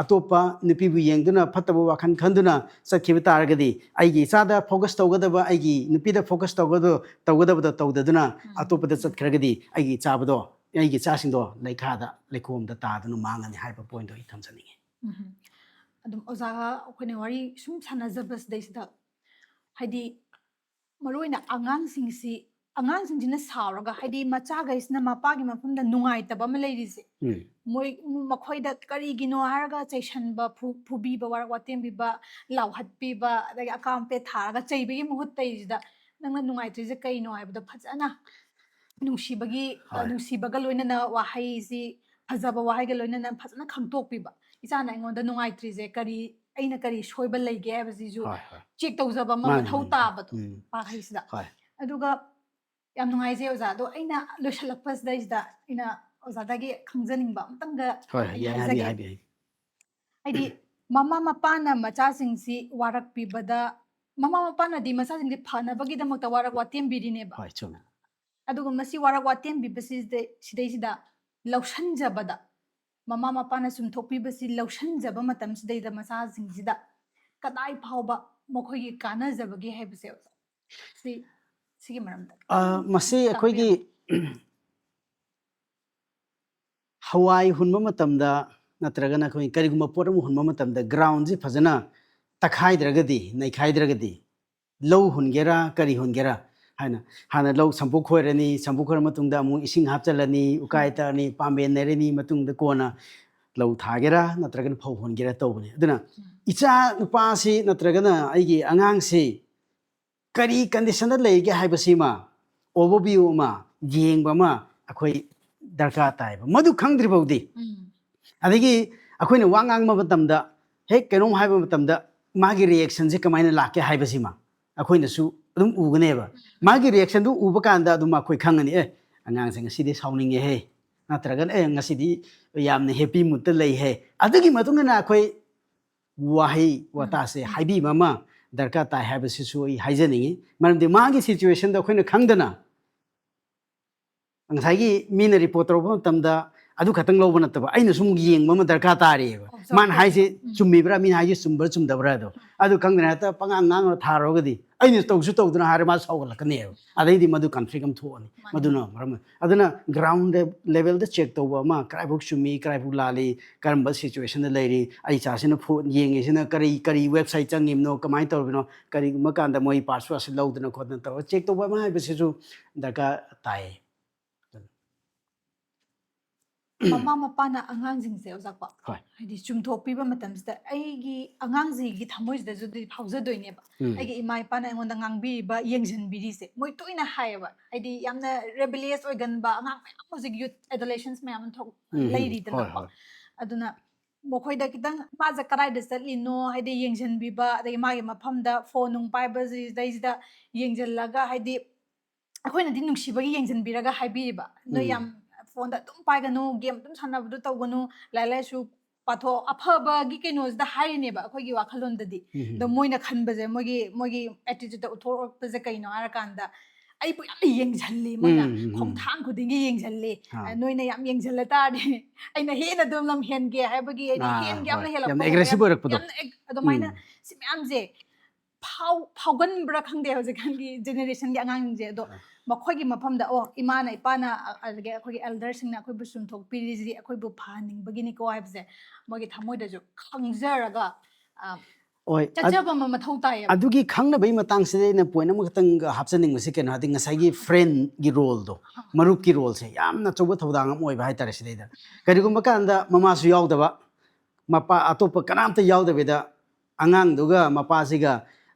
ꯑꯇꯣꯞꯄ ꯅꯨꯄꯤꯕꯨ ꯌꯦꯡꯗꯨꯅ ꯐꯠꯇꯕ ꯋꯥꯈꯜ ꯈꯟꯗꯨꯅ ꯆꯠꯈꯤꯕ ꯇꯥꯔꯒꯗꯤ ꯑꯩꯒꯤ ꯏꯆꯥꯗ focus ꯇꯧꯒꯗꯕ, ꯑꯩꯒꯤ ꯅꯨꯄꯤꯗ focus ꯇꯧꯒꯗ-, ꯇꯧꯒꯗꯕꯗꯣ ꯇꯧꯗꯗꯨꯅ ꯎꯝ꯫ ꯑꯇꯣꯞꯄꯗ ꯆꯠꯈ꯭ꯔꯒꯗꯤ ꯑꯩꯒꯤ ꯏꯆꯥꯕꯗꯣ ꯑꯩꯒꯤ ꯏꯆꯥꯁꯤꯡꯗꯣ ꯂꯩꯈꯥꯗ, ꯂꯩꯈꯣꯝꯗ ꯇꯥꯗꯨꯅ ꯃꯥꯡꯉꯅꯤ ꯍꯥꯏꯕ ꯄꯣꯏꯟꯗꯣ ꯑꯩ ꯊꯝꯖꯅꯤꯡꯉꯤ꯫ ꯎꯝ꯫ ꯑꯗꯨꯝ ꯑꯣꯖꯥꯒ ꯑꯩꯈꯣꯏꯅ ꯋꯥꯔꯤ ꯁꯨꯝ ꯁꯥꯟꯅꯖꯕꯁꯤꯗꯩꯁꯤꯗ, ꯍꯥꯏꯗꯤ, ꯃꯔꯨ ꯑꯣꯏꯅ ꯑꯉꯥꯡꯁꯤꯡꯁꯤ, ꯑꯉꯥꯡꯁꯤꯡꯁꯤꯅ ꯁꯥꯎꯔꯒ, ꯍꯥꯏꯗꯤ, ꯃꯆꯥꯈꯩꯁꯤꯅ ꯃꯄꯥꯒꯤ ꯃꯐꯝꯗ ꯅꯨꯡꯉꯥꯏꯇꯕ ꯑꯃ ꯂꯩꯔꯤꯁꯦ, ꯎꯝ꯫ ꯃꯣꯏ, ꯃꯈꯣꯏꯗ ꯀꯔꯤꯒꯤꯅꯣ ꯍꯥꯏꯔꯒ ꯆꯩꯁꯟꯕ, ꯐꯨ-, ꯐꯨꯕꯤꯕ, ꯋꯥꯔꯛ ꯋꯥꯇꯦꯝꯕꯤꯕ, ꯂꯥꯎꯍꯠꯄꯤꯕ, ꯑꯗꯒꯤ ꯑꯀꯥꯝ ꯄꯦꯠ ꯊꯥꯔꯒ ꯆꯩꯕꯒꯤ ꯃꯍꯨꯠꯇ ꯁꯤꯗ ꯅꯪꯅ ꯅꯨꯡꯉꯥꯏꯇ꯭ꯔꯤꯁꯦ ꯀꯩꯅꯣ ꯍꯥꯏꯕꯗꯣ ꯐꯖꯅ ꯅꯨꯡꯁꯤꯕꯒꯤ, ꯑ, ꯍꯣꯏ꯫ ꯅꯨꯡꯁꯤꯕꯒ ꯂꯣꯏꯅꯅ ꯋꯥꯍꯩꯁꯤ, ꯐꯖꯕ ꯋꯥꯍꯩꯒ ꯂꯣꯏꯅꯅ ꯐꯖꯅ ꯈꯪꯗꯣꯛꯄꯤꯕ꯫ ꯏꯆꯥꯅ ꯑꯩꯉꯣꯟꯗ ꯅꯨꯡꯉꯥꯏꯇ꯭ꯔꯤꯁꯦ ꯀꯔꯤ, ꯑꯩꯅ ꯀꯔꯤ ꯁꯣꯏꯕ ꯂꯩꯒꯦ ꯍꯥꯏꯕꯁꯤꯁꯨ ꯍꯣꯏ, ꯍꯣꯏ꯫ ꯆꯦꯛ ꯇꯧꯖꯕ ꯑꯃ ꯃꯥꯅꯤ, ꯃꯊꯧ ꯃꯥꯅꯤ꯫ ꯇꯥꯕꯗꯣ ꯎꯝ꯫ ꯋꯥꯍꯩꯁꯤꯗ꯫ ꯍꯣꯏ꯫ ꯑꯗꯨꯒ ꯌꯥꯝ ꯅꯨꯡꯉꯥꯏꯖꯩ ꯑꯣꯖꯥ꯫ ꯑꯗꯣ ꯑꯩꯅ ꯂꯣꯏꯁꯤꯜꯂꯛꯄꯁꯤꯗꯩꯁꯤꯗ ꯑꯩꯅ ꯑꯣꯖꯥꯗꯒꯤ ꯈꯪꯖꯅꯤꯡꯕ ꯑꯃꯇꯪꯒ ꯍꯣꯏ, ꯑꯩ ꯌꯥꯏ, ꯍꯥꯏꯖꯒꯦ꯫ ꯍꯥꯏꯕꯤꯌꯨ, ꯍꯥꯏꯕꯤꯌꯨ꯫ ꯍꯥꯏꯗꯤ, ꯃꯃꯥ ꯃꯄꯥꯅ ꯃꯆꯥꯁꯤꯡꯁꯤ ꯋꯥꯔꯛꯄꯤꯕꯗ, ꯃꯃꯥ ꯃꯄꯥꯅꯗꯤ ꯃꯆꯥꯁꯤꯡꯁꯤ ꯐꯅꯕꯒꯤꯗꯃꯛꯇ ꯋꯥꯔꯛ ꯋꯥꯇꯦꯝꯕꯤꯔꯤꯅꯦꯕ꯫ ꯍꯣꯏ, ꯆꯨꯝꯃꯦ꯫ ꯑꯗꯨꯒ ꯃꯁꯤ ꯋꯥꯔꯛ ꯋꯥꯇꯦꯝꯕꯤꯕꯁꯤꯗ, ꯁꯤꯗꯩꯁꯤꯗ ꯂꯧꯁꯟꯖꯕꯗ, ꯃꯃꯥ ꯃꯄꯥꯅ ꯆꯨꯝꯊꯣꯛꯄꯤꯕꯁꯤ ꯂꯧꯁꯟꯖꯕ ꯃꯇꯝꯁꯤꯗꯩꯗ ꯃꯆꯥꯁꯤꯡꯁꯤꯗ ꯀꯗꯥꯏ ꯐꯥꯎꯕ ꯃꯈꯣꯏꯒꯤ ꯀꯥꯟꯅꯖꯕꯒꯦ ꯍꯥꯏꯕꯁꯦ ꯑꯣꯖꯥ, ꯁꯤ, ꯁꯤꯒꯤ ꯃꯔꯝꯗ ꯑ, ꯃꯁꯤ ꯑꯩꯈꯣꯏꯒꯤ ꯍꯋꯥꯏ ꯍꯨꯟꯕ ꯃꯇꯝꯗ ꯅꯠꯇ꯭ꯔꯒꯅ ꯑꯩꯈꯣꯏ ꯀꯔꯤꯒꯨꯝꯕ ꯄꯣꯠ ꯑꯃ ꯍꯨꯟꯕ ꯃꯇꯝꯗ ꯒ꯭ꯔꯥꯎꯟꯁꯤ ꯐꯖꯅ ꯇꯛꯈꯥꯏꯗ꯭ꯔꯒꯗꯤ, ꯅꯩꯈꯥꯏꯗ꯭ꯔꯒꯗꯤ, ꯂꯧ ꯍꯨꯟꯒꯦꯔꯥ ꯀꯔꯤ ꯍꯨꯟꯒꯦꯔꯥ ꯍꯥꯏꯅ ꯍꯥꯟꯅ ꯂꯧ ꯁꯝꯄꯣꯛ ꯈꯣꯏꯔꯅꯤ, ꯁꯝꯄꯣꯛ ꯈꯣꯏꯔ ꯃꯇꯨꯡꯗ ꯑꯃꯨꯛ ꯏꯁꯤꯡ ꯍꯥꯞꯆꯤꯜꯂꯅꯤ, ꯎꯀꯥꯏ ꯇꯛꯑꯅꯤ, ꯄꯥꯝꯕꯦꯟ ꯅꯩꯔꯅꯤ, ꯃꯇꯨꯡꯗ ꯀꯣꯟꯅ ꯂꯧ ꯊꯥꯒꯦꯔꯥ ꯅꯠꯇ꯭ꯔꯒꯅ ꯐꯧ ꯍꯨꯟꯒꯦꯔꯥ ꯇꯧꯕꯅꯤ꯫ ꯑꯗꯨꯅ ꯏꯆꯥ ꯅꯨꯄꯥꯁꯤ ꯅꯠꯇ꯭ꯔꯒꯅ ꯑꯩꯒꯤ ꯑꯉꯥꯡꯁꯤ ꯀꯔꯤ ꯀꯟꯗꯤꯁꯟꯗ ꯂꯩꯒꯦ ꯍꯥꯏꯕꯁꯤꯃ overview ꯑꯃ ꯌꯦꯡꯕ ꯑꯃ ꯑꯩꯈꯣꯏ ꯗꯔꯀꯥꯔ ꯇꯥꯏꯕ꯫ ꯃꯗꯨ ꯈꯪꯗ꯭ꯔꯤ ꯐꯥꯎꯗꯤ, ꯎꯝ꯫ ꯑꯗꯒꯤ ꯑꯩꯈꯣꯏꯅ ꯋꯥ ꯉꯥꯡꯕ ꯃꯇꯝꯗ, ꯍꯦꯛ ꯀꯩꯅꯣꯝ ꯍꯥꯏꯕ ꯃꯇꯝꯗ ꯃꯥꯒꯤ ꯔꯤꯌꯦꯛꯁꯟꯁꯦ ꯀꯃꯥꯏꯅ ꯂꯥꯛꯀꯦ ꯍꯥꯏꯕꯁꯤꯃ ꯑꯩꯈꯣꯏꯅꯁꯨ ꯑꯗꯨꯝ ꯎꯒꯅꯦꯕ꯫ ꯃꯥꯒꯤ ꯔꯤꯌꯦꯛꯁꯟꯗꯨ ꯎꯕ ꯀꯥꯟꯗ ꯑꯗꯨꯝ ꯑꯩꯈꯣꯏ ꯈꯪꯒꯅꯤ, "ꯑꯦ, ꯑꯉꯥꯡꯁꯦ ꯉꯁꯤꯗꯤ ꯁꯥꯎꯅꯤꯡꯉꯦꯍꯦ", ꯅꯠꯇ꯭ꯔꯒꯅ, "ꯑꯦ, ꯉꯁꯤꯗꯤ ꯌꯥꯝꯅ ꯍꯦꯄꯤ ꯃꯨꯠꯇ ꯂꯩꯍꯦ"꯫ ꯑꯗꯨꯒꯤ ꯃꯇꯨꯡ ꯏꯟꯅ ꯑꯩꯈꯣꯏ ꯋꯥꯍꯩ ꯋꯥꯇꯥꯁꯦ ꯍꯥꯏꯕꯤꯕ ꯑꯃ ꯗꯔꯀꯥꯔ ꯇꯥꯏ ꯍꯥꯏꯕꯁꯤꯁꯨ ꯑꯩ ꯍꯥꯏꯖꯅꯤꯡꯉꯤ꯫ ꯃꯔꯝꯗꯤ ꯃꯥꯒꯤ ꯁꯤꯆꯨꯋꯦꯁꯟꯗꯣ ꯑꯩꯈꯣꯏꯅ ꯈꯪꯗꯅ ꯉꯁꯥꯏꯒꯤ ꯃꯤꯅ ꯔꯤꯄꯣꯔꯠ ꯇꯧꯔꯛꯄ ꯃꯇꯝꯗ ꯑꯗꯨ ꯈꯛꯇꯪ ꯂꯧꯕ ꯅꯠꯇꯕ, ꯑꯩꯅꯁꯨ ꯑꯃꯨꯛ ꯌꯦꯡꯕ ꯑꯃ ꯗꯔꯀꯥꯔ ꯇꯥꯔꯤꯑꯕ꯫ Observe ꯃꯥꯅ ꯍꯥꯏꯁꯦ ꯇꯧꯕ꯫ ꯎꯝ꯫ ꯆꯨꯝꯃꯤꯕ꯭ꯔꯥ, ꯃꯤꯅ ꯍꯥꯏꯁꯦ ꯆꯨꯝꯕ꯭ꯔꯥ ꯆꯨꯝꯗꯕ꯭ꯔꯥ ꯑꯗꯣ꯫ ꯑꯗꯨ ꯈꯪꯗꯅ ꯍꯦꯛꯇ ꯄꯉꯥꯡ ꯉꯥꯡꯉ ꯊꯥꯔꯨꯔꯒꯗꯤ ꯑꯩꯅ ꯇꯧꯁꯨ ꯇꯧꯗꯅ ꯍꯥꯏꯔꯦ, ꯃꯥ ꯁꯥꯎꯒꯠꯂꯛꯀꯅꯦꯕ꯫ ꯑꯗꯩꯗꯤ ꯃꯗꯨ ꯀꯟꯐ꯭ꯂꯤꯛ ꯑꯃ ꯊꯣꯛꯑꯅꯤ꯫ ꯃꯗꯨꯅ ꯃꯔꯝ ꯑꯣꯏ-, ꯑꯗꯨꯅ ꯒ꯭ꯔꯥꯎꯟ ꯂꯦꯚꯦꯜꯗ ꯆꯦꯛ ꯇꯧꯕ ꯑꯃ, ꯀꯗꯥꯏꯐꯥꯎ ꯆꯨꯝꯃꯤ, ꯀꯗꯥꯏꯐꯥꯎ ꯂꯥꯜꯂꯤ, ꯀꯔꯝꯕ ꯁꯤꯆꯨꯋꯦꯁꯟꯗ ꯂꯩꯔꯤ, ꯑꯩ ꯏꯆꯥꯁꯤꯅ ꯐꯣꯟ ꯌꯦꯡꯉꯤꯁꯤꯅ ꯀꯔꯤ, ꯀꯔꯤ ꯋꯦꯕꯁꯥꯏꯠ ꯆꯪꯉꯤꯕꯅꯣ, ꯀꯃꯥꯏꯅ ꯇꯧꯔꯤꯕꯅꯣ, ꯀꯔꯤꯒꯨꯝꯕ ꯀꯥꯟꯗ ꯃꯣꯏ ꯄꯥꯁꯋꯥꯔꯗꯁꯦ ꯂꯧꯗꯅ ꯈꯣꯠꯇꯅ ꯇꯧꯔꯒ ꯆꯦꯛ ꯇꯧꯕ ꯑꯃ ꯍꯥꯏꯕꯁꯤꯁꯨ ꯗꯔꯀꯥꯔ ꯇꯥꯏ꯫ ꯃꯃꯥ ꯃꯄꯥꯅ ꯑꯉꯥꯡꯁꯤꯡꯁꯦ, ꯑꯣꯖꯥꯀꯣ, ꯍꯣꯏ꯫ ꯍꯥꯏꯗꯤ ꯆꯨꯝꯊꯣꯛꯄꯤꯕ ꯃꯇꯝꯁꯤꯗ ꯑꯩꯒꯤ ꯑꯉꯥꯡꯁꯤꯒꯤ ꯊꯃꯣꯏꯁꯤꯗꯁꯨꯗꯤ ꯐꯥꯎꯖꯗꯣꯏꯅꯦꯕ꯫ ꯎꯝ꯫ ꯑꯩꯒꯤ ꯏꯃꯥ ꯏꯄꯥꯅ ꯑꯩꯉꯣꯟꯗ ꯉꯥꯡꯕꯤꯔꯤꯕ, ꯌꯦꯡꯁꯤꯟꯕꯤꯔꯤꯁꯦ, ꯃꯣꯏ ꯇꯣꯏꯅ ꯍꯥꯏꯌꯦꯕ꯫ ꯍꯥꯏꯗꯤ ꯌꯥꯝꯅ ꯔꯦꯕꯦꯂꯤꯌꯁ ꯑꯣꯏꯒꯟꯕ ꯑꯉꯥꯡ ꯃꯌꯥꯝ, ꯍꯧꯖꯤꯛ ꯌꯨꯠ ꯑꯦꯗꯣꯂꯦꯁꯟꯁ ꯃꯌꯥꯝ ꯑꯃ ꯊꯣꯛ ꯎꯝ, ꯎꯝ꯫ ꯂꯩꯔꯤꯗꯅꯀꯣ꯫ ꯍꯣꯏ, ꯍꯣꯏ꯫ ꯑꯗꯨꯅ ꯃꯈꯣꯏꯗ ꯈꯤꯇꯪ ꯃꯥꯁꯦ ꯀꯗꯥꯏꯗ ꯆꯠꯂꯤꯅꯣ, ꯍꯥꯏꯗꯤ ꯌꯦꯡꯁꯤꯟꯕꯤꯕ, ꯑꯗꯒꯤ ꯃꯥꯒꯤ ꯃꯐꯝꯗ ꯐꯣꯟ ꯅꯨꯡ ꯄꯥꯏꯕꯁꯤꯗꯩꯁꯤꯗ ꯌꯦꯡꯁꯤꯜꯂꯒ, ꯍꯥꯏꯗꯤ ꯑꯩꯈꯣꯏꯅꯗꯤ ꯅꯨꯡꯁꯤꯕꯒꯤ ꯌꯦꯡꯁꯤꯟꯕꯤꯔꯒ ꯍꯥꯏꯕꯤꯔꯤꯕ, "ꯅꯣꯏ ꯎꯝ꯫ ꯌꯥꯝ ꯐꯣꯟꯗ ꯑꯗꯨꯝ ꯄꯥꯏꯒꯅꯨ, ꯒꯦꯝ ꯑꯗꯨꯝ ꯁꯥꯟꯅꯕꯗꯣ ꯇꯧꯒꯅꯨ, ꯂꯥꯏꯔꯤꯛ ꯂꯥꯏꯁꯨ ꯄꯥꯊꯣꯛ", ꯑꯐꯕꯒꯤ ꯀꯩꯅꯣꯁꯤꯗ ꯍꯥꯏꯔꯤꯅꯦꯕ ꯑꯩꯈꯣꯏꯒꯤ ꯋꯥꯈꯜꯂꯣꯟꯗꯗꯤ꯫ ꯎꯝ꯫ ꯑꯗꯣ ꯃꯣꯏꯅ ꯈꯟꯕꯁꯦ, ꯃꯣꯏꯒꯤ, ꯃꯣꯏꯒꯤ ꯑꯦꯇꯤꯇ꯭ꯌꯨꯠꯇ ꯎꯠꯊꯣꯔꯛꯄꯁꯦ ꯀꯩꯅꯣ ꯍꯥꯏꯔꯀꯥꯟꯗ, "ꯑꯩꯕꯨ ꯌꯥꯝꯅ ꯌꯦꯡꯁꯤꯜꯂꯤ ꯃꯣꯏꯅ, ꯎꯝ, ꯎꯝ, ꯎꯝ꯫ ꯈꯣꯡꯊꯥꯡ ꯈꯨꯗꯤꯡꯒꯤ ꯌꯦꯡꯁꯤꯜꯂꯤ, ꯑꯥ꯫ ꯅꯣꯏꯅ ꯌꯥꯝ ꯌꯦꯡꯁꯤꯜꯂ ꯇꯥꯔꯗꯤ ꯑꯩꯅ ꯍꯦꯟꯅ ꯑꯗꯨꯝ ꯂꯝ ꯍꯦꯟꯒꯦ ꯍꯥꯏꯕꯒꯤ, ꯑꯩꯗꯤ ꯑꯥ, ꯍꯦꯟꯒꯦ, ꯌꯥꯝꯅ ꯍꯣꯏ꯫ ꯍꯦꯜꯂꯛꯄ ꯌꯥꯝꯅ ꯍꯧꯔꯦ", ꯑꯦꯒ꯭ꯔꯦꯁꯤꯞ ꯑꯣꯏꯔꯛꯄꯗꯣ꯫ ꯌꯥꯝꯅ ꯑꯦꯛ-, ꯑꯗꯨꯃꯥꯏꯅ ꯎꯝ꯫ ꯁꯤ ꯃꯌꯥꯝꯁꯦ ꯐꯥꯎ-, ꯐꯥꯎꯒꯟꯕ꯭ꯔꯥ ꯈꯪꯗꯦ ꯍꯧꯖꯤꯛꯀꯥꯟꯒꯤ ꯖꯦꯅꯦꯔꯦꯁꯟꯒꯤ ꯑꯉꯥꯡꯁꯤꯡꯁꯦ꯫ ꯑꯗꯣ ꯑꯥ꯫ ꯃꯈꯣꯏꯒꯤ ꯃꯐꯝꯗ, "ꯑꯣ, ꯏꯃꯥꯅ ꯏꯄꯥꯅ ꯑ-, ꯑꯗꯒꯤ ꯑꯩꯈꯣꯏꯒꯤ ꯑꯦꯜꯗꯔꯁꯤꯡꯅ ꯑꯩꯈꯣꯏꯕꯨ ꯆꯨꯝꯊꯣꯛꯄꯤꯔꯤꯁꯤꯗꯤ ꯑꯩꯈꯣꯏꯕꯨ ꯐꯍꯟꯅꯤꯡꯕꯒꯤꯅꯤꯀꯣ" ꯍꯥꯏꯕꯁꯦ ꯃꯣꯏꯒꯤ ꯊꯃꯣꯏꯗꯁꯨ ꯈꯪꯖꯔꯒ, ꯑ, ꯍꯣꯏ, ꯑꯗ-, ꯆꯠꯆꯕ ꯑꯃ ꯃꯊꯧ ꯇꯥꯏꯌꯦꯕ꯫ ꯑꯗꯨꯒꯤ ꯈꯪꯅꯕꯒꯤ ꯃꯇꯥꯡꯁꯤꯗ ꯑꯩꯅ ꯄꯣꯏꯟ ꯑꯃꯈꯛꯇꯪ ꯍꯥꯞꯆꯅꯤꯡꯕꯁꯤ ꯀꯩꯅꯣ ꯍꯥꯏꯗꯤ, ꯉꯁꯥꯏꯒꯤ ꯐ꯭ꯔꯦꯟꯒꯤ ꯔꯣꯜꯗꯣ, ꯃꯔꯨꯞꯀꯤ ꯔꯣꯜꯁꯦ ꯌꯥꯝꯅ ꯑꯆꯧꯕ ꯊꯧꯗꯥꯡ ꯑꯃ ꯑꯣꯏꯕ ꯍꯥꯏꯇꯥꯔꯦ ꯁꯤꯗꯩꯗ꯫ ꯀꯔꯤꯒꯨꯝꯕ ꯀꯥꯟꯗ ꯃꯃꯥꯁꯨ ꯌꯥꯎꯗꯕ, ꯃꯄꯥ, ꯑꯇꯣꯞꯄ ꯀꯅꯥꯝꯇ ꯌꯥꯎꯗꯕꯤꯗ ꯑꯉꯥꯡꯗꯨꯒ ꯃꯄꯥꯁꯤꯒ,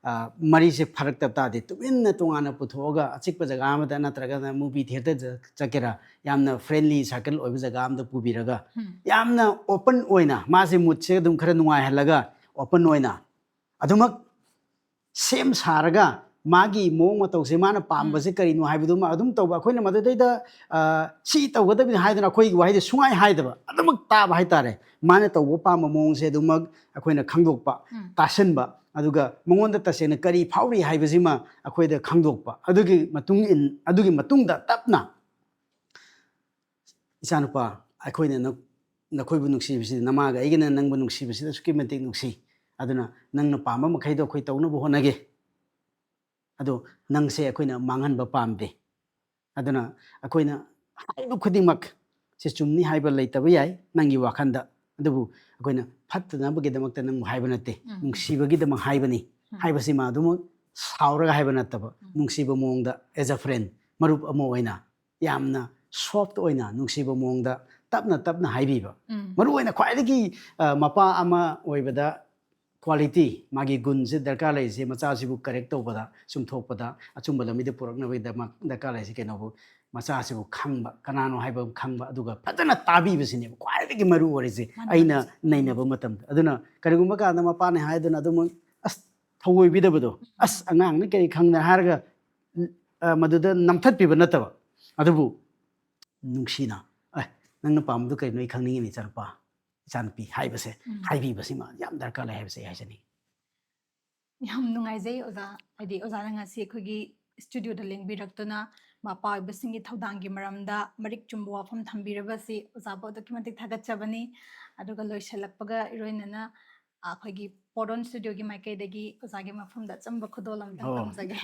ꯑ, ꯃꯔꯤꯁꯦ ꯐꯔꯛꯇ ꯇꯥꯗꯦ, ꯇꯨꯃꯤꯟꯅ ꯇꯣꯉꯥꯟꯅ ꯄꯨꯊꯣꯛꯑꯒ ꯑꯆꯤꯛꯄ ꯖꯒꯥ ꯑꯃꯗ ꯅꯠꯇ꯭ꯔꯒꯅ movie theatre ꯗ ꯆꯠꯀꯦꯔꯥ, ꯌꯥꯝꯅ friendly circle ꯑꯣꯏꯕ ꯖꯒꯥ ꯑꯃꯗ ꯄꯨꯕꯤꯔꯒ, ꯎꯝ꯫ ꯌꯥꯝꯅ open ꯑꯣꯏꯅ, ꯃꯥꯁꯦ ꯃꯨꯠꯁꯦ ꯑꯗꯨꯝ ꯈꯔ ꯅꯨꯡꯉꯥꯏꯍꯜꯂꯒ, open ꯑꯣꯏꯅ ꯑꯗꯨꯃꯛ ꯁꯦꯝ ꯁꯥꯔꯒ, ꯃꯥꯒꯤ ꯃꯑꯣꯡ ꯃꯇꯧꯁꯦ, ꯃꯥꯅ ꯄꯥꯝꯕꯁꯦ ꯀꯔꯤꯅꯣ ꯍꯥꯏꯕꯗꯨꯃ ꯑꯗꯨꯝ ꯇꯧꯕ꯫ ꯑꯩꯈꯣꯏꯅ ꯃꯗꯨꯗꯩꯗ, ꯑ, "ꯁꯤ ꯇꯧꯒꯗꯕꯅꯤ" ꯍꯥꯏꯗꯅ ꯑꯩꯈꯣꯏꯒꯤ ꯋꯥꯍꯩꯗ ꯁꯨꯡꯍꯥꯏ ꯍꯥꯏꯗꯕ, ꯑꯗꯨꯃꯛ ꯇꯥꯕ ꯍꯥꯏꯇꯥꯔꯦ꯫ ꯃꯥꯅ ꯇꯧꯕ ꯄꯥꯝꯕ ꯃꯑꯣꯡꯁꯦ ꯑꯗꯨꯃꯛ ꯑꯩꯈꯣꯏꯅ ꯈꯪꯗꯣꯛꯄ, ꯎꯝ꯫ ꯇꯥꯁꯟꯕ, ꯑꯗꯨꯒ ꯃꯉꯣꯟꯗ ꯇꯁꯦꯡꯅ ꯀꯔꯤ ꯐꯥꯎꯔꯤ ꯍꯥꯏꯕꯁꯤꯃ ꯑꯩꯈꯣꯏꯗ ꯈꯪꯗꯣꯛꯄ꯫ ꯑꯗꯨꯒꯤ ꯃꯇꯨꯡ ꯏꯟ-, ꯑꯗꯨꯒꯤ ꯃꯇꯨꯡꯗ ꯇꯞꯅ, "ꯏꯆꯥꯅꯨꯄꯥ, ꯑꯩꯈꯣꯏꯅ ꯅ-, ꯅꯈꯣꯏꯕꯨ ꯅꯨꯡꯁꯤꯕꯁꯤꯗ, ꯅꯃꯥꯒ ꯑꯩꯒꯅ ꯅꯪꯕꯨ ꯅꯨꯡꯁꯤꯕꯁꯤꯗ ꯑꯁꯨꯛꯀꯤ ꯃꯇꯤꯛ ꯅꯨꯡꯁꯤ꯫ ꯑꯗꯨꯅ ꯅꯪꯅ ꯄꯥꯝꯕ ꯃꯈꯩꯗꯣ ꯑꯩꯈꯣꯏ ꯇꯧꯅꯕ ꯍꯣꯠꯅꯒꯦ꯫ ꯑꯗꯣ ꯅꯪꯁꯦ ꯑꯩꯈꯣꯏꯅ ꯃꯥꯡꯍꯟꯕ ꯄꯥꯝꯗꯦ꯫ ꯑꯗꯨꯅ ꯑꯩꯈꯣꯏꯅ ꯍꯥꯏꯕ ꯈꯨꯗꯤꯡꯃꯛ ꯁꯤ ꯆꯨꯝꯅꯤ ꯍꯥꯏꯕ ꯂꯩꯇꯕ ꯌꯥꯏ ꯅꯪꯒꯤ ꯋꯥꯈꯜꯗ, ꯑꯗꯨꯕꯨ ꯑꯩꯈꯣꯏꯅ ꯐꯠꯇꯅꯕꯒꯤꯗꯃꯛꯇ ꯅꯪꯕꯨ ꯍꯥꯏꯕ ꯅꯠꯇꯦ, ꯎꯝ꯫ ꯅꯨꯡꯁꯤꯕꯒꯤꯗꯃꯛ ꯍꯥꯏꯕꯅꯤ ꯎꯝ꯫ ꯍꯥꯏꯕꯁꯤꯃ ꯑꯗꯨꯃꯛ ꯁꯥꯎꯔꯒ ꯍꯥꯏꯕ ꯅꯠꯇꯕ, ꯎꯝ꯫ ꯅꯨꯡꯁꯤꯕ ꯃꯑꯣꯡꯗ, as a friend, ꯃꯔꯨꯞ ꯑꯃ ꯑꯣꯏꯅ ꯌꯥꯝꯅ soft ꯑꯣꯏꯅ, ꯅꯨꯡꯁꯤꯕ ꯃꯑꯣꯡꯗ ꯇꯞꯅ ꯇꯞꯅ ꯍꯥꯏꯕꯤꯕ꯫ ꯎꯝ꯫ ꯃꯔꯨꯑꯣꯏꯅ ꯈ꯭ꯋꯥꯏꯗꯒꯤ, ꯑ, ꯃꯄꯥ ꯑꯃ ꯑꯣꯏꯕꯗ quality, ꯃꯥꯒꯤ ꯒꯨꯟꯁꯦ ꯗꯔꯀꯥꯔ ꯂꯩꯔꯤꯁꯦ, ꯃꯆꯥꯁꯤꯕꯨ correct ꯇꯧꯕꯗ, ꯆꯨꯝꯊꯣꯛꯄꯗ, ꯑꯆꯨꯝꯕ ꯂꯝꯕꯤꯗ ꯄꯨꯔꯛꯅꯕꯒꯤꯗꯃꯛ ꯗꯔꯀꯥꯔ ꯂꯩꯔꯤꯁꯦ ꯀꯩꯅꯣꯕꯨ, ꯃꯆꯥꯁꯤꯕꯨ ꯈꯪꯕ, ꯀꯅꯥꯅꯣ ꯍꯥꯏꯕ ꯑꯃ ꯈꯪꯕ, ꯑꯗꯨꯒ ꯐꯖꯅ ꯇꯥꯕꯤꯕꯁꯤꯅꯦꯕ ꯈ꯭ꯋꯥꯏꯗꯒꯤ ꯃꯔꯨ ꯑꯣꯏꯔꯤꯁꯦ ꯃꯥꯅꯤ, ꯑꯩꯅ ꯃꯥꯅꯤ꯫ ꯅꯩꯅꯕ ꯃꯇꯝꯗ꯫ ꯑꯗꯨꯅ ꯀꯔꯤꯒꯨꯝꯕ ꯀꯥꯟꯗ ꯃꯄꯥꯅꯦ ꯍꯥꯏꯗꯨꯅ ꯑꯗꯨꯝ ꯑꯁ ꯊꯧꯑꯣꯏꯕꯤꯗꯕꯗꯣ, "ꯑꯁ ꯑꯉꯥꯡꯅ ꯀꯔꯤ ꯈꯪꯗꯅ" ꯍꯥꯏꯔꯒ, ꯑ, ꯃꯗꯨꯗ ꯅꯝꯊꯠꯄꯤꯕ ꯅꯠꯇꯕ, ꯑꯗꯨꯕꯨ ꯅꯨꯡꯁꯤꯅ, "ꯑꯦ, ꯅꯪꯅ ꯄꯥꯝꯕꯗꯨ ꯀꯔꯤꯅꯣ ꯑꯩ ꯈꯪꯅꯤꯡꯉꯤꯅꯦ ꯏꯆꯥꯅꯨꯄꯥ, ꯏꯆꯥꯅꯨꯄꯤ" ꯍꯥꯏꯕꯁꯦ, ꯎꯝ꯫ ꯍꯥꯏꯕꯤꯕꯁꯤꯃ ꯌꯥꯝ ꯗꯔꯀꯥꯔ ꯂꯩ ꯍꯥꯏꯕꯁꯦ ꯑꯩ ꯍꯥꯏꯖꯅꯤꯡꯉꯤ꯫ ꯌꯥꯝ ꯅꯨꯡꯉꯥꯏꯖꯩ ꯑꯣꯖꯥ, ꯍꯥꯏꯗꯤ ꯑꯣꯖꯥꯅ ꯉꯁꯤ ꯑꯩꯈꯣꯏꯒꯤ studioꯗ ꯂꯦꯡꯕꯤꯔꯛꯇꯨꯅ ꯃꯄꯥ ꯑꯣꯏꯕꯁꯤꯡꯒꯤ ꯊꯧꯗꯥꯡꯒꯤ ꯃꯔꯝꯗ ꯃꯔꯤꯛ ꯆꯨꯝꯕ ꯋꯥꯐꯝ ꯊꯝꯕꯤꯔꯕꯁꯤ ꯑꯣꯖꯥꯕꯨ ꯑꯗꯨꯛꯀꯤ ꯃꯇꯤꯛ ꯊꯥꯒꯠꯆꯕꯅꯤ꯫ ꯑꯗꯨꯒ ꯂꯣꯏꯁꯤꯜꯂꯛꯄꯒ ꯏꯔꯣꯏꯅꯅ ꯑꯩꯈꯣꯏꯒꯤ ꯄꯣꯠ ꯑꯣꯟ studioꯒꯤ ꯃꯥꯏꯀꯩꯗꯒꯤ ꯑꯣꯖꯥꯒꯤ ꯃꯐꯝꯗ ꯑꯆꯝꯕ ꯈꯨꯗꯣꯜ ꯑꯝꯇꯪ ꯑꯣ꯫ ꯇꯝꯖꯒꯦ꯫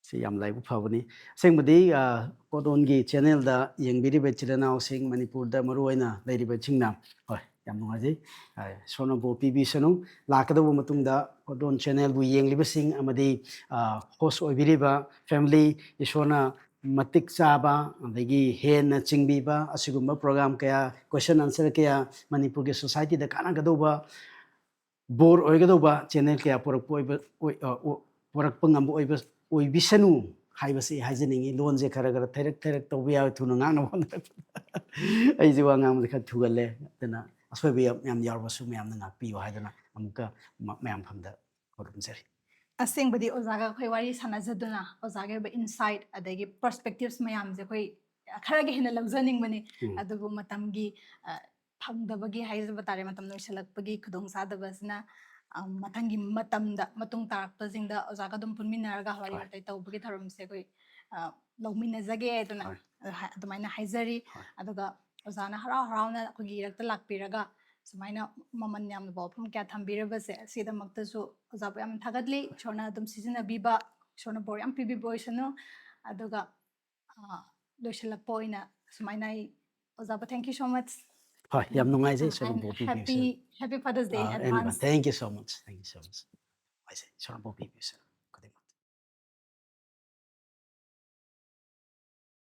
ꯁꯤ ꯌꯥꯝ ꯂꯥꯏꯕꯛ ꯐꯕꯅꯤ꯫ ꯑꯁꯦꯡꯕꯗꯤ, ꯑ, ꯄꯣꯠ ꯑꯣꯟꯒꯤ channelꯗ ꯌꯦꯡꯕꯤꯔꯤꯕ ꯏꯆꯤꯜ ꯏꯅꯥꯎꯁꯤꯡ, ꯃꯅꯤꯄꯨꯔꯗ ꯃꯔꯨꯑꯣꯏꯅ ꯂꯩꯔꯤꯕꯁꯤꯡꯅ, ꯍꯣꯏ, ꯌꯥꯝ ꯅꯨꯡꯉꯥꯏꯖꯩ꯫ ꯑ, ꯏꯁꯣꯔꯅ ꯕꯣꯔ ꯄꯤꯕꯤꯁꯅꯨ꯫ ꯂꯥꯛꯀꯗꯧꯕ ꯃꯇꯨꯡꯗ ꯄꯣꯠ ꯑꯣꯟ channelꯕꯨ ꯌꯦꯡꯂꯤꯕꯁꯤꯡ ꯑꯃꯗꯤ, ꯑ, host ꯑꯣꯏꯕꯤꯔꯤꯕ family, ꯏꯁꯣꯔꯅ ꯃꯇꯤꯛ ꯆꯥꯕ, ꯑꯗꯒꯤ ꯍꯦꯟꯅ ꯆꯤꯡꯕꯤꯕ, ꯑꯁꯤꯒꯨꯝꯕ program ꯀꯌꯥ, question answer ꯀꯌꯥ, ꯃꯅꯤꯄꯨꯔꯒꯤ societyꯗ ꯀꯥꯟꯅꯒꯗꯧꯕ, ꯕꯣꯔ ꯑꯣꯏꯒꯗꯧꯕ channel ꯀꯌꯥ ꯄꯨꯔꯛꯄ ꯑꯣꯏꯕ, ꯑꯣꯏ-, ꯑ, ꯑꯣ-, ꯄꯨꯔꯛꯄ ꯉꯝꯕ ꯑꯣꯏꯕ, ꯑꯣꯏꯕꯤꯁꯅꯨ ꯍꯥꯏꯕꯁꯤ ꯍꯥꯏꯖꯅꯤꯡꯉꯤ꯫ ꯂꯣꯟꯁꯦ ꯈꯔ ꯈꯔ ꯊꯩꯔꯛ ꯊꯩꯔꯛ ꯇꯧꯕ ꯌꯥꯎꯋꯤ, ꯊꯨꯅ ꯉꯥꯡꯅꯕ ꯍꯣꯠꯅꯔꯛꯄꯗ꯫ ꯑꯩꯁꯦ ꯋꯥ ꯉꯥꯡꯕꯁꯦ ꯈꯔ ꯊꯨꯒꯜꯂꯦ, ꯑꯗꯨꯅ ꯑꯁꯣꯏꯕ ꯌꯥꯝ, ꯌꯥꯝ ꯌꯥꯎꯔꯕꯁꯨ ꯃꯌꯥꯝꯅ ꯉꯥꯛꯄꯤꯌꯨ ꯍꯥꯏꯗꯨꯅ ꯑꯃꯨꯛꯀ ꯃ-, ꯃꯌꯥꯝ ꯐꯝꯗ ꯈꯨꯔꯨꯝꯖꯔꯤ꯫ ꯑꯁꯦꯡꯕꯗꯤ ꯑꯣꯖꯥꯒ ꯑꯩꯈꯣꯏ ꯋꯥꯔꯤ ꯁꯥꯟꯅꯖꯗꯨꯅ ꯑꯣꯖꯥꯒꯤ ꯑꯣꯏꯕ insight ꯑꯗꯒꯤ perspectives ꯃꯌꯥꯝꯁꯦ ꯑꯩꯈꯣꯏ ꯈꯔꯒ ꯍꯦꯟꯅ ꯂꯧꯖꯅꯤꯡꯕꯅꯤ꯫ ꯎꯝ꯫ ꯑꯗꯨꯕꯨ ꯃꯇꯝꯒꯤ, ꯑ, ꯐꯪꯗꯕꯒꯤ ꯍꯥꯏꯖꯕ ꯇꯥꯔꯦ, ꯃꯇꯝ ꯂꯣꯏꯁꯤꯜꯂꯛꯄꯒꯤ ꯈꯨꯗꯣꯡꯆꯥꯗꯕ ꯑꯁꯤꯅ, ꯑ, ꯃꯊꯪꯒꯤ ꯃꯇꯝꯗ, ꯃꯇꯨꯡ ꯇꯥꯔꯛꯄꯁꯤꯡꯗ ꯑꯣꯖꯥꯒ ꯑꯗꯨꯝ ꯄꯨꯟꯃꯤꯟꯅꯔꯒ ꯋꯥꯔꯤ ꯍꯣꯏ꯫ ꯋꯥꯇꯥꯏ ꯇꯧꯕꯒꯤ ꯊꯧꯔꯝꯁꯦ ꯑꯩꯈꯣꯏ, ꯑ, ꯂꯧꯃꯤꯟꯅꯖꯒꯦ ꯑꯗꯨꯅ, ꯍꯣꯏ꯫ ꯑ, ꯍꯥ-, ꯑꯗꯨꯃꯥꯏꯅ ꯍꯥꯏꯖꯔꯤ꯫ ꯍꯣꯏ꯫ ꯑꯗꯨꯒ ꯑꯣꯖꯥꯅ ꯍꯔꯥꯎ ꯍꯔꯥꯎꯅ ꯑꯩꯈꯣꯏꯒꯤ ꯏꯔꯛꯇ ꯂꯥꯛꯄꯤꯔꯒ ꯁꯨꯃꯥꯏꯅ ꯃꯃꯜ ꯌꯥꯝꯂꯕ ꯋꯥꯐꯝ ꯀꯌꯥ ꯊꯝꯕꯤꯔꯕꯁꯦ, ꯑꯁꯤꯒꯤꯗꯃꯛꯇꯁꯨ ꯑꯣꯖꯥꯕꯨ ꯌꯥꯝ ꯊꯥꯒꯠꯂꯤ꯫ ꯏꯁꯣꯔꯅ ꯑꯗꯨꯝ ꯁꯤꯖꯤꯟꯅꯕꯤꯕ, ꯏꯁꯣꯔꯅ ꯕꯣꯔ ꯌꯥꯝ ꯄꯤꯕꯤꯕ ꯑꯣꯏꯁꯅꯨ꯫ ꯑꯗꯨꯒ ꯑ, ꯂꯣꯏꯁꯤꯜꯂꯛꯄ ꯑꯣꯏꯅ ꯁꯨꯃꯥꯏꯅ ꯑꯩ ꯑꯣꯖꯥꯕꯨ thank you so much ꯍꯣꯏ, ꯌꯥꯝ ꯅꯨꯡꯉꯥꯏꯖꯩ, and ꯏꯁꯣꯔꯅ ꯕꯣꯔ ꯄꯤꯕꯤꯌꯨ, happy sir. happy Father's Day in Uh, anyway, advance. thank you so much, thank you so much. ꯅꯨꯡꯉꯥꯏꯖꯩ, ꯏꯁꯣꯔꯅ ꯕꯣꯔ ꯄꯤꯕꯤꯌꯨ, sir.